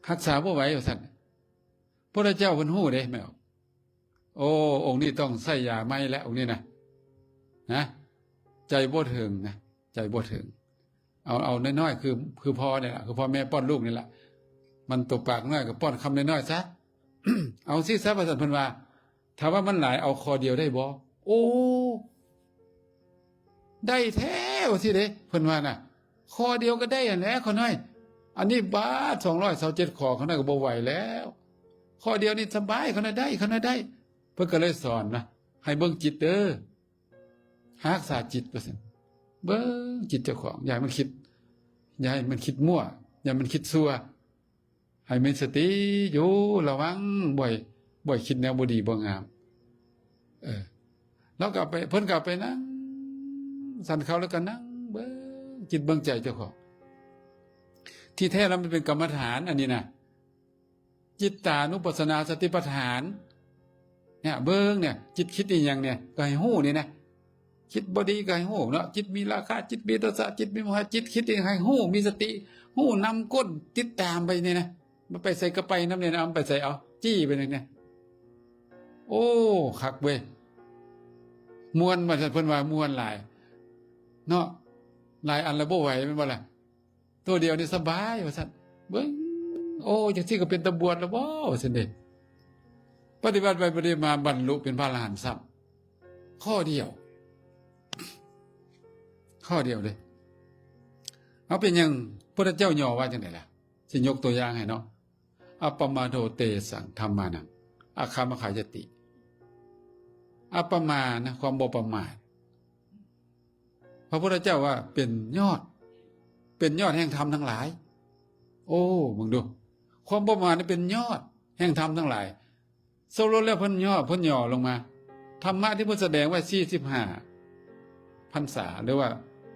ຮັກສາບໍ່ໄຫວວ່າຊັ້ນ. ພະພຸດທະເຈົ້າເພິ່ນຮູ້ເດ້ແມ່ນບໍ່? ໂອ້ ອົງນີ້ຕ້ອງໃຊ້ຢາໃໝ່ແລ້ວ ອົງນີ້ນະ ນະ ໃຈບໍ່ເຖິງນະ ໃຈບໍ່ເຖິງ. ເອົາ ເອົານ້ອຍໆ ຄື ຄືພໍ່ນີ້ລະ ຄືພໍ່ແມ່ປ້ອນລູກນີ້ລະ ມັນຕົວປາກນ້ອຍກໍປ້ອນຄຳນ້ອຍໆຊະ. ເອົາຊີ້ຊະວ່າຊັ້ນ ເພິ່ນວ່າ ຖ້າວ່າມັນຫຼາຍ ເອົາຂໍ້ດຽວໄດ້ບໍ່? ໂອ້ ໄດ້ແທ້ວ່າຊີ້ເດ້ ເພິ່ນວ່ານະ ຂໍ້ດຽວກໍໄດ້ຫັ້ນແຫຼະຂ້ານ້ອຍ. ອັນນີ້ບາດສອງຮ້ອຍຊາວເຈັດຂໍ້ ຂ້ານ້ອຍກໍບໍ່ໄຫວແລ້ວ ຂໍ້ດຽວນີ້ສະບາຍ ຂ້ານ້ອຍໄດ້ ຂ້ານ້ອຍໄດ້. ເພິ່ນກໍເລີຍສອນນະ ໃຫ້ເບິ່ງຈິດເດີ ຮັກສາຈິດວ່າຊັ້ນ ເບິ່ງຈິດເຈົ້າຂອງ ຢ່າໃຫ້ມັນຄິດ ຢ່າໃຫ້ມັນຄິດມົ້ວ ຢ່າໃຫ້ມັນຄິດຊົ່ວ ໃຫ້ມີສະຕິຢູ່ ລະວັງ ບໍ່ໃຫ້ ບໍ່ໃຫ້ຄິດແນວບໍ່ດີບໍ່ງາມ. ເອີ ລາວກໍໄປ ເພິ່ນກໍໄປນັ່ງ ສັນເຂົ້າ ແລ້ວກໍນັ່ງເບິ່ງຈິດເບິ່ງໃຈເຈົ້າຂອງ. ທີ່ແທ້ແລ້ວມັນເປັນກຳມະຖານອັນນີ້ນະ ຈິດຕານຸປັດສະນາສະຕິປັດຖານເນຍ ເບິ່ງເນຍ ຈິດຄິດອີ່ຫຍັງເນຍ ກໍໃຫ້ຮູ້ນີ້ນະ. ຈິດບໍ່ດີກໍໃຫ້ຮູ້ເນາະ ຈິດມີລາຄະ ຈິດມີໂທສະ ຈິດມີໂມຫະ ຈິດຄິດອີ່ຫຍັງໃຫ້ຮູ້ ມີສະຕິ ຮູ້ນຳກົ້ນ ຕິດຕາມໄປນີ້ນະ. ມັນໄປໃສກໍໄປນຳນີ້ນະ ມັນໄປໃສ ເອົາ ຈີ້ໄປນີ້ນະ. ໂອ້ ຄັກເວີຍ ມ່ວນວ່າຊັ້ນ ເພິ່ນວ່າມ່ວນຫຼາຍເນາະ ຫຼາຍອັນລະບໍ່ໄຫວແມ່ນບໍ່ລະ? ຕົວດຽວນີ້ສະບາຍວ່າຊັ້ນ ເບິ່ງ ໂອ້ ຈັ່ງຊີ້ກໍເປັນຕາບວດແລ້ວບໍ່ ວ່າຊັ້ນເດ. ປະຕິບັດໄປປະຕິບັດມາ ບັນລຸເປັນພະອະລະຫັນຊ້ຳ ຂໍ້ດຽວ ຂໍ້ດຽວເດ້. ເອົາ ເປັນຫຍັງ ພຸດທະເຈົ້າຫຍໍ້ວ່າຈັ່ງໃດລະ? ຊິຍົກຕົວຢ່າງໃຫ້ເນາະ ອັບປະມາໂດເຕສັງທຳມານັງ ອາຄາມະຄາຍະຕິ. ອັບປະມານະ ຄວາມບໍ່ປະໝາດ ພະພຸດທະເຈົ້າວ່າເປັນຍອດ ເປັນຍອດແຫ່ງທຳທັງຫຼາຍ. ໂອ້ ເບິ່ງດູ ຄວາມບໍ່ປະໝາດນີ້ເປັນຍອດແຫ່ງທຳທັງຫຼາຍ. ສະຫຼຸບແລ້ວເພິ່ນຫຍໍ້ ເພິ່ນຫຍໍ້ລົງມາ ທຳມະທີ່ເພິ່ນສະແດງໄວ້ສີ່ສິບຫ້າພັນສາ ຫຼືວ່າ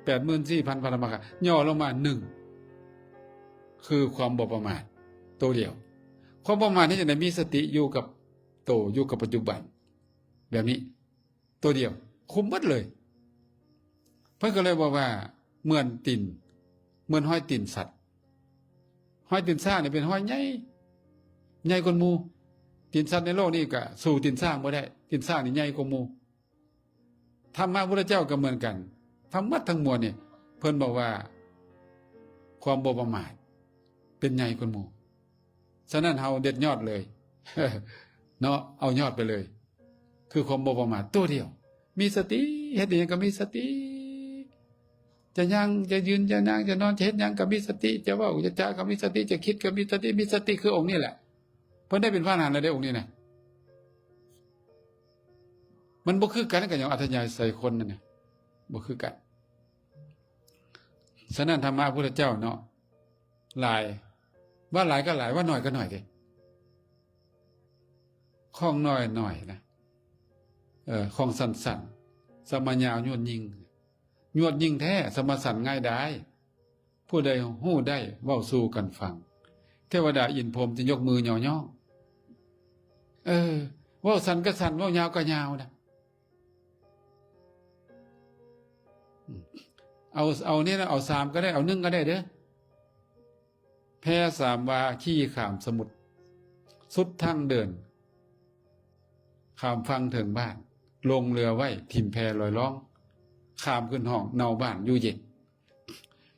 ແປດໝື່ນສີ່ພັນພະທຳມະກະ ຫຍໍ້ລົງມາໜຶ່ງ ຄືຄວາມບໍ່ປະໝາດ ໂຕດຽວ. ຄວາມບໍ່ປະໝາດເຮັດຈັ່ງໃດ? ມີສະຕິຢູ່ກັບໂຕ ຢູ່ກັບປັດຈຸບັນ ແບບນີ້ ໂຕດຽວ ຄຸມໝົດເລີຍ. ເພິ່ນກໍເລີຍບອກວ່າ ເໝືອນຕີນ ເໝືອນຮອຍຕີນສັດ. ຮອຍຕີນຊ້າງນີ້ເປັນຮອຍໃຫຍ່ ໃຫຍ່ກວ່າໝູ່. ຕີນສັດໃນໂລກນີ້ກໍສູ້ຕີນຊ້າງບໍ່ໄດ້ ຕີນຊ້າງນີ້ໃຫຍ່ກວ່າໝູ່. ທຳມະພຸດທະເຈົ້າກໍເໝືອນກັນ ທັງໝົດທັງມວນນີ້ ເພິ່ນບອກວ່າ ຄວາມບໍ່ປະໝາດເປັນໃຫຍ່ກວ່າໝູ່. ສະນັ້ນເຮົາເດັດຍອດເລີຍເນາະ ເອົາຍອດໄປເລີຍ ຄືຄວາມບໍ່ປະໝາດໂຕດຽວ. ມີສະຕິ ເຮັດອີ່ຫຍັງກໍມີສະຕິ ຈະຍ່າງ ຈະຢືນ ຈະນາງ ຈະນອນ ຈະເຮັດຫຍັງກໍມີສະຕິ, ຈະເວົ້າ ຈະຈາກໍມີສະຕິ, ຈະຄິດກໍມີສະຕິ, ມີສະຕິຄືອົງນີ້ແຫຼະ. ເພິ່ນໄດ້ເປັນພະອະລະຫັນແລ້ວເດ້ ອົງນີ້ນະ. ມັນບໍ່ຄືກັນກັບຫຍັງ ອັດທະຍາໄສຄົນນັ້ນນະ ບໍ່ຄືກັນ. ສະນັ້ນ ທຳມະພຸດທະເຈົ້າເນາະ ຫຼາຍ ວ່າຫຼາຍກໍຫຼາຍ ວ່າໜ້ອຍກໍໜ້ອຍເດ້. ຂອງໜ້ອຍໜ້ອຍນະ ເອີ ຂອງສັ້ນໆ ສະມາຍາວຍວດຍິ່ງ ຍວດຍິ່ງແທ້ ສະມາສັ້ນງ່າຍດາຍ. ຜູ້ໃດຮູ້ໄດ້ເວົ້າສູ່ກັນຟັງ ເທວະດາອິນພົມຈະຍົກມືຍໍຍ້ອງ. ເອີ ເວົ້າສັ້ນກໍສັ້ນ ເວົ້າຍາວກໍຍາວນະ. ເອົາ ເອົານີ້ນະ ເອົາສາມກໍໄດ້ ເອົາໜຶ່ງກໍໄດ້ເດີ້. ແພສາມວາຂີ່ຂ້າມສະໝຸດ ສຸດທາງເດີນ ຂ້າມຝັ່ງເທິງບ້ານ ລົງເຮືອໄວ້ ຖິ້ມແພລອຍລ່ອງ ຂ້າມຂຶ້ນຫ້ອງເນົາບ້ານຢູ່ເຢັນ.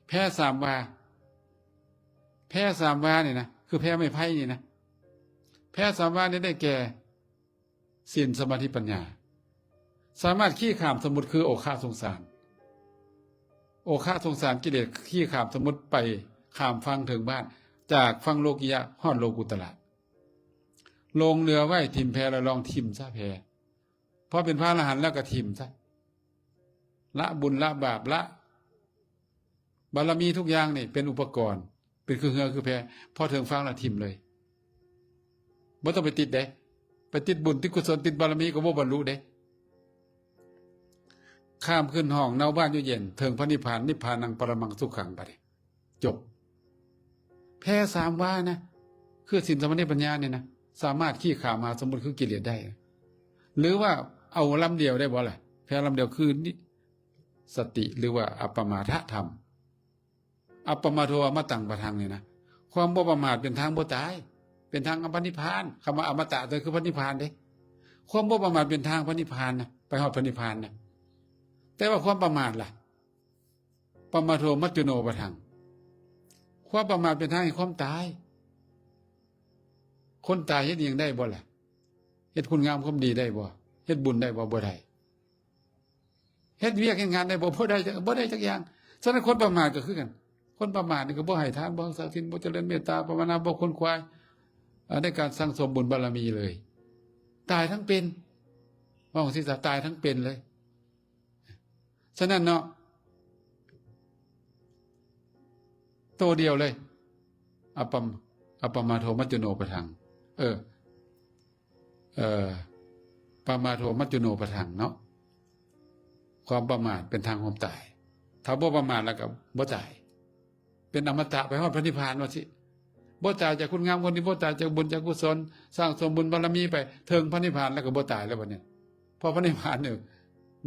ແພສາມວາ ແພສາມວານີ້ນະ ຄືແພໄມ້ໄຜ່ນີ້ນະ. ແພສາມວານີ້ໄດ້ແກ່ ສິນ ສະມາທິ ປັນຍາ ສາມາດຂີ່ຂ້າມສະໝຸດ ຄືໂອຄະສົງສານ ໂອຄະສົງສານກິເລດ ຂີ່ຂ້າມສະໝຸດໄປ ຂ້າມຝັ່ງເທິງບ້ານ ຈາກຝັ່ງໂລກິຍະຮອດໂລກຸດຕະລະ ລົງເຮືອໄວ້ ຖິ້ມແພລອຍລ່ອງ ຖິ້ມຊະແພ ພໍເປັນພະອະລະຫັນແລ້ວກໍຖິ້ມຊະ ລະບຸນລະບາບ ລະ ບາລະມີທຸກຢ່າງນີ້ເປັນອຸປະກອນ ເປັນຄືເຮືອຄືແພ ພໍເຖິງຝັ່ງແລ້ວຖິ້ມເລີຍ ບໍ່ຕ້ອງໄປຕິດເດ້. ໄປຕິດບຸນຕິດກຸສົນຕິດບາລະມີກໍບໍ່ບັນລຸເດ້. ຂ້າມຂຶ້ນຫ້ອງເນົາບ້ານຢູ່ເຢັນ ເຖິງພະນິບພານ ນິບພານັງປະລະມັງສຸຂັງ ບາດນີ້ຈົບ. ແພສາມວານະ ຄືສິນ ສະມາທິ ປັນຍານີ້ນະ ສາມາດຂີ່ຂ້າມມະຫາສະໝຸດຄືກິເລດໄດ້. ຫຼືວ່າເອົາລຳດຽວໄດ້ບໍ່ລະ? ແພລຳດຽວຄື ສະຕິ ຫຼືວ່າອັບປະມາທະທຳ ອັບປະມາໂທອະມະຕັງປະທັງນີ້ນະ ຄວາມບໍ່ປະໝາດເປັນທາງບໍ່ຕາຍ ເປັນທາງອະມະນິບພານ. ຄຳວ່າອະມະຕະ ກໍຄືພະນິບພານເດ້. ຄວາມບໍ່ປະໝາດເປັນທາງພະນິບພານນະ ໄປຮອດພະນິບພານນະ. ແຕ່ວ່າຄວາມປະໝາດລະ? ປະມາໂທມັດຈຸໂນປະທັງ ຄວາມປະໝາດເປັນທາງແຫ່ງຄວາມຕາຍ. ຄົນຕາຍເຮັດອີ່ຫຍັງໄດ້ບໍ່ລະ? ເຮັດຄຸນງາມຄວາມດີໄດ້ບໍ່? ເຮັດບຸນໄດ້ບໍ່? ບໍ່ໄດ້. ເຮັດວຽກເຮັດງານໄດ້ບໍ່? ບໍ່ໄດ້ ບໍ່ໄດ້ຈັກຢ່າງ. ສະນັ້ນຄົນປະໝາດກໍຄືກັນ ຄົນປະໝາດນີ້ກໍບໍ່ໃຫ້ທານ ບໍ່ຮັກສາສິນ ບໍ່ຈະເລີນເມດຕາພາວະນາ ບໍ່ຂົນຂວາຍ ເອີ ໃນການສັ່ງສົມບຸນບາລະມີເລີຍ ຕາຍທັງເປັນ. ເວົ້າຈັ່ງຊີ້ຊະ ຕາຍທັງເປັນເລີຍ. ສະນັ້ນເນາະ ໂຕດຽວເລີຍ ອັບປະ ອັບປະມາໂທມັດຈຸໂນປະທັງ ເອີ ເອີ ປະມາໂທມັດຈຸໂນປະທັງເນາະ ຄວາມປະໝາດເປັນທາງຄວາມຕາຍ. ຖ້າບໍ່ປະໝາດແລ້ວກໍບໍ່ຕາຍ ເປັນອະມະຕະ ໄປຮອດພະນິບພານວ່າຊີ້. ບໍ່ຕາຍຈາກຄຸນງາມຄວາມດີ ບໍ່ຕາຍຈາກບຸນຈາກກຸສົນ ສ້າງສົມບຸນບາລະມີໄປເຖິງພະນິບພານແລ້ວກໍບໍ່ຕາຍແລ້ວບັດນີ້. ເພາະພະນິບພານນີ້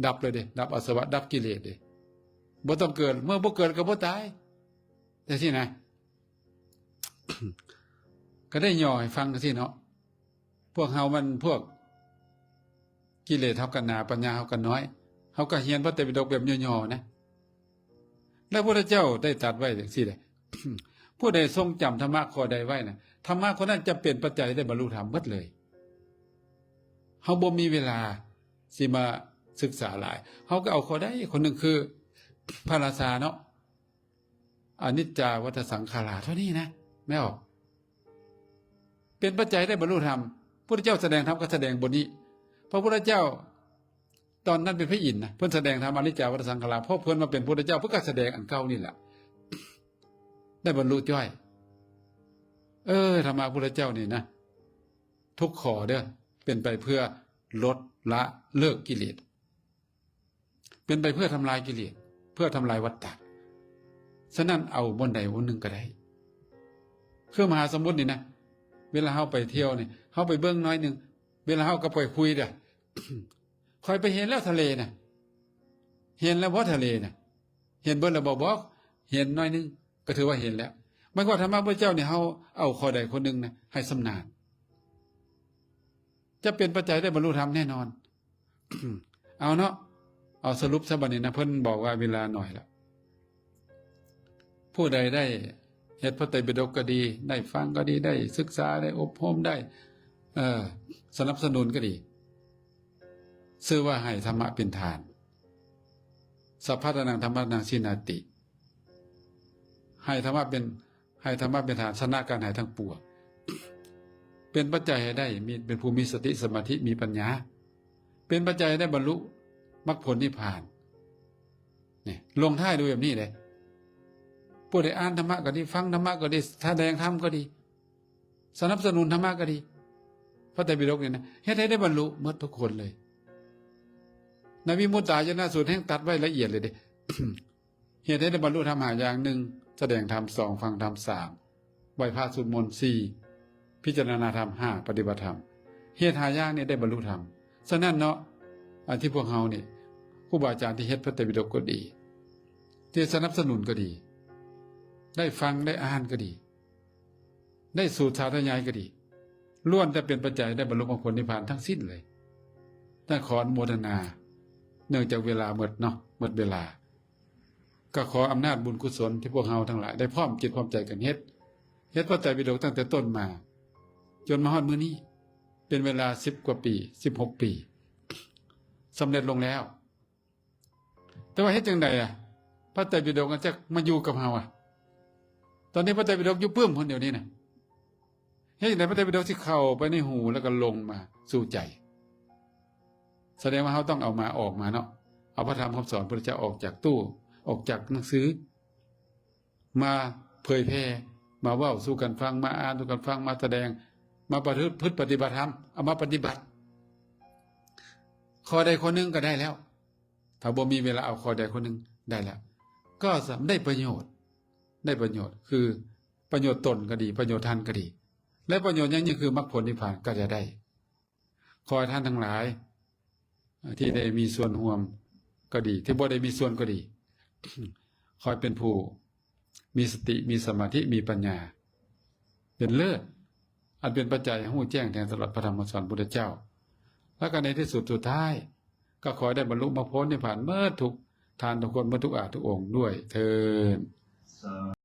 ດັບເລີຍເດ້ ດັບອາສະວະ ດັບກິເລດເດ້ ບໍ່ຕ້ອງເກີດ. ເມື່ອບໍ່ເກີດກໍບໍ່ຕາຍ ຈັ່ງຊີ້ນະ. ກໍໄດ້ຫຍໍ້ໃຫ້ຟັງຈັ່ງຊີ້ເນາະ. ພວກເຮົາມັນພວກກິເລດເຮົາກໍໜາ ປັນຍາເຮົາກໍນ້ອຍ ເຮົາກໍຮຽນພະໄຕປິດົກແບບຫຍໍ້ໆນະ. ແລະ ພະພຸດທະເຈົ້າໄດ້ຕັດໄວ້ຈັ່ງຊີ້ເດ້ ຜູ້ໃດຊົງຈຳທຳມະຂໍ້ໃດໄວ້ນະ ທຳມະຂໍ້ນັ້ນຈະເປັນປັດໄຈໄດ້ບັນລຸທຳໝົດເລີຍ. ເຮົາບໍ່ມີເວລາຊິມາສຶກສາຫຼາຍ ເຮົາກໍເອົາຂໍ້ໃດຂໍ້ໜຶ່ງ ຄືພະລາຊາເນາະ ອະນິດຈາວັດຕະສັງຂາລາ ເທົ່ານີ້ນະ ແມ່ນບໍ່? ເປັນປັດໄຈໄດ້ບັນລຸທຳ. ພຸດທະເຈົ້າສະແດງທຳກໍສະແດງບົດນີ້. ພະພຸດທະເຈົ້າຕອນນັ້ນເປັນພະອິນນະ ເພິ່ນສະແດງທຳອະນິດຈາວັດຕະສັງຂາລາ ເພາະເພິ່ນມາເປັນພຸດທະເຈົ້າ ເພິ່ນກໍສະແດງອັນເກົ່ານີ້ແຫຼະ ໄດ້ບັນລຸຈ້ອຍ. ເອີ ທຳມະພຸດທະເຈົ້ານີ້ນະ ທຸກຂໍ້ເດີ້ ເປັນໄປເພື່ອລົດລະເລີກກິເລດ ເປັນໄປເພື່ອທຳລາຍກິເລດ ເພື່ອທຳລາຍວັດຕະ. ສະນັ້ນເອົາບ່ອນໃດບ່ອນໜຶ່ງກໍໄດ້ ຄືມະຫາສະໝຸດນີ້ນະ ເວລາເຮົາໄປທ່ຽວນີ້ ເຮົາໄປເບິ່ງໜ້ອຍໜຶ່ງ ເວລາເຮົາກໍໄປຄຸຍເດີ້ ຂ້ອຍໄປເຫັນແລ້ວທະເລນະ ເຫັນແລ້ວບໍ່ທະເລນະ? ເຫັນເບິດແລ້ວບໍ່? ບໍ່ ເຫັນໜ້ອຍໜຶ່ງ ກໍຖືວ່າເຫັນແລ້ວ. ໝາຍຄວາມວ່າທຳມະພຸດທະເຈົ້ານີ້ ເຮົາເອົາຂໍ້ໃດຂໍ້ໜຶ່ງນະໃຫ້ຊຳນານ ຈະເປັນປັດໄຈໄດ້ບັນລຸທຳແນ່ນອນ. ເອົາເນາະ ເອົາສະຫຼຸບຊະບັດນີ້ນະ ເພິ່ນບອກວ່າເວລາໜ້ອຍລະ. ຜູ້ໃດໄດ້ເຮັດພະໄຕປິດົກກໍດີ ໄດ້ຟັງກໍດີ ໄດ້ສຶກສາ ໄດ້ອົບຮົມ ໄດ້ ເອີ ສະໜັບສະໜູນກໍດີ ຊື່ວ່າໃຫ້ທຳມະເປັນທານ. ສັບພະທານັງ ທຳມະທານັງ ຊິນາຕິ ໃຫ້ທຳມະເປັນ ໃຫ້ທຳມະເປັນຖານ ຊະນະການໃຫ້ທັງປວງ ເປັນປັດໄຈໃຫ້ໄດ້ ມີ ເປັນຜູ້ມີສະຕິ ສະມາທິ ມີປັນຍາ ເປັນປັດໄຈໃຫ້ໄດ້ບັນລຸມັກຜົນນິບພານ. ນີ້ ລົງທ້າຍດ້ວຍແບບນີ້ເດ້. ຜູ້ໃດອ່ານທຳມະກໍດີ ຟັງທຳມະກໍດີ ສະແດງທຳກໍດີ ສະໜັບສະໜູນທຳມະກໍດີ ພະໄຕປິດົກນີ້ນະ ເຮັດໃຫ້ໄດ້ບັນລຸໝົດທຸກຄົນເລີຍ. ໃນວິມຸດຕາຍະນະສູດແຮ່ງຕັດໄວ້ລະອຽດເລີຍເດ້. ເຮັດໃຫ້ໄດ້ບັນລຸທຳຫ້າຢ່າງ: ໜຶ່ງ ສະແດງທຳ, ສອງ ຟັງທຳ, ສາມ ໄຫວ້ພະສວດມົນ, ສີ່ ພິຈາລະນາທຳ, ຫ້າ ປະຕິບັດທຳ. ເຫດຫ້າຢ່າງນີ້ໄດ້ບັນລຸທຳ. ສະນັ້ນເນາະ ອັນທີ່ພວກເຮົານີ້ ຄູບາອາຈານທີ່ເຮັດພະໄຕປິດົກກໍດີ ທີ່ສະໜັບສະໜູນກໍດີ ໄດ້ຟັງໄດ້ອ່ານກໍດີ ໄດ້ສູດສາທະຍາຍກໍດີ ລ້ວນແຕ່ເປັນປັດໄຈໄດ້ບັນລຸມາຜົນນິບພານທັງສິ້ນເລີຍ. ຈັ່ງຂໍອະນຸໂມທະນາ ເນື່ອງຈາກເວລາໝົດເນາະ ໝົດເວລາ ກໍຂໍອຳນາດບຸນກຸສົນທີ່ພວກເຮົາທັງຫຼາຍໄດ້ພ້ອມຈິດພ້ອມໃຈກັນເຮັດ ເຮັດພະໄຕປິດົກຕັ້ງແຕ່ຕົ້ນມາ ຈົນມາຮອດມື້ນີ້ ເປັນເວລາສິບກວ່າປີ ສິບຫົກປີ ສຳເລັດລົງແລ້ວ. ແຕ່ວ່າເຮັດຈັ່ງໃດອະ ພະໄຕປິດົກອາດຈະມາຢູ່ກັບເຮົາອະ? ຕອນນີ້ພະໄຕປິດົກຢູ່ປຶ້ມພຸ້ນດຽວນີ້ນະ. ເຮັດຈັ່ງໃດພະໄຕປິດົກຊິເຂົ້າໄປໃນຫູ ແລ້ວກໍລົງມາສູ່ໃຈ? ສະແດງວ່າເຮົາຕ້ອງເອົາມາ ອອກມາເນາະ ເອົາພະທຳຄຳສອນພະພຸດທະເຈົ້າອອກຈາກຕູ້ ອອກຈາກໜັງສື ມາເຜີຍແຜ່ ມາເວົ້າສູ່ກັນຟັງ ມາອ່ານສູ່ກັນຟັງ ມາສະແດງ ມາປະພຶດປະຕິບັດທຳ ເອົາມາປະຕິບັດ. ຂໍ້ໃດຂໍ້ໜຶ່ງກໍໄດ້ແລ້ວ ຖ້າບໍ່ມີເວລາເອົາຂໍ້ໃດຂໍ້ໜຶ່ງໄດ້ແລ້ວ ກໍສຳ ໄດ້ປະໂຫຍດ ໄດ້ປະໂຫຍດ ຄືປະໂຫຍດຕົນກໍດີ ປະໂຫຍດທ່ານກໍດີ ແລະ ປະໂຫຍດຢ່າງຍິ່ງຄືມັກຜົນນິບພານກໍຈະໄດ້. ຂໍໃຫ້ທ່ານທັງຫຼາຍທີ່ໄດ້ມີສ່ວນຮ່ວມກໍດີ ທີ່ບໍ່ໄດ້ມີສ່ວນກໍດີ ຂໍໃຫ້ເປັນຜູ້ມີສະຕິ ມີສະມາທິ ມີປັນຍາ ເປັນເລີດ ອັນເປັນປັດໄຈໃຫ້ຮູ້ແຈ້ງແທງຕະຫຼອດພະທຳຄຳສອນພຸດທະເຈົ້າ ແລ້ວກໍໃນທີ່ສຸດສຸດທ້າຍ ກໍຂໍໃຫ້ໄດ້ບັນລຸມັກຜົນນິບພານໝົດທຸກທ່ານທຸກຄົນ ໝົດທຸກອາດທຸກອົງດ້ວຍເທີ້ນ.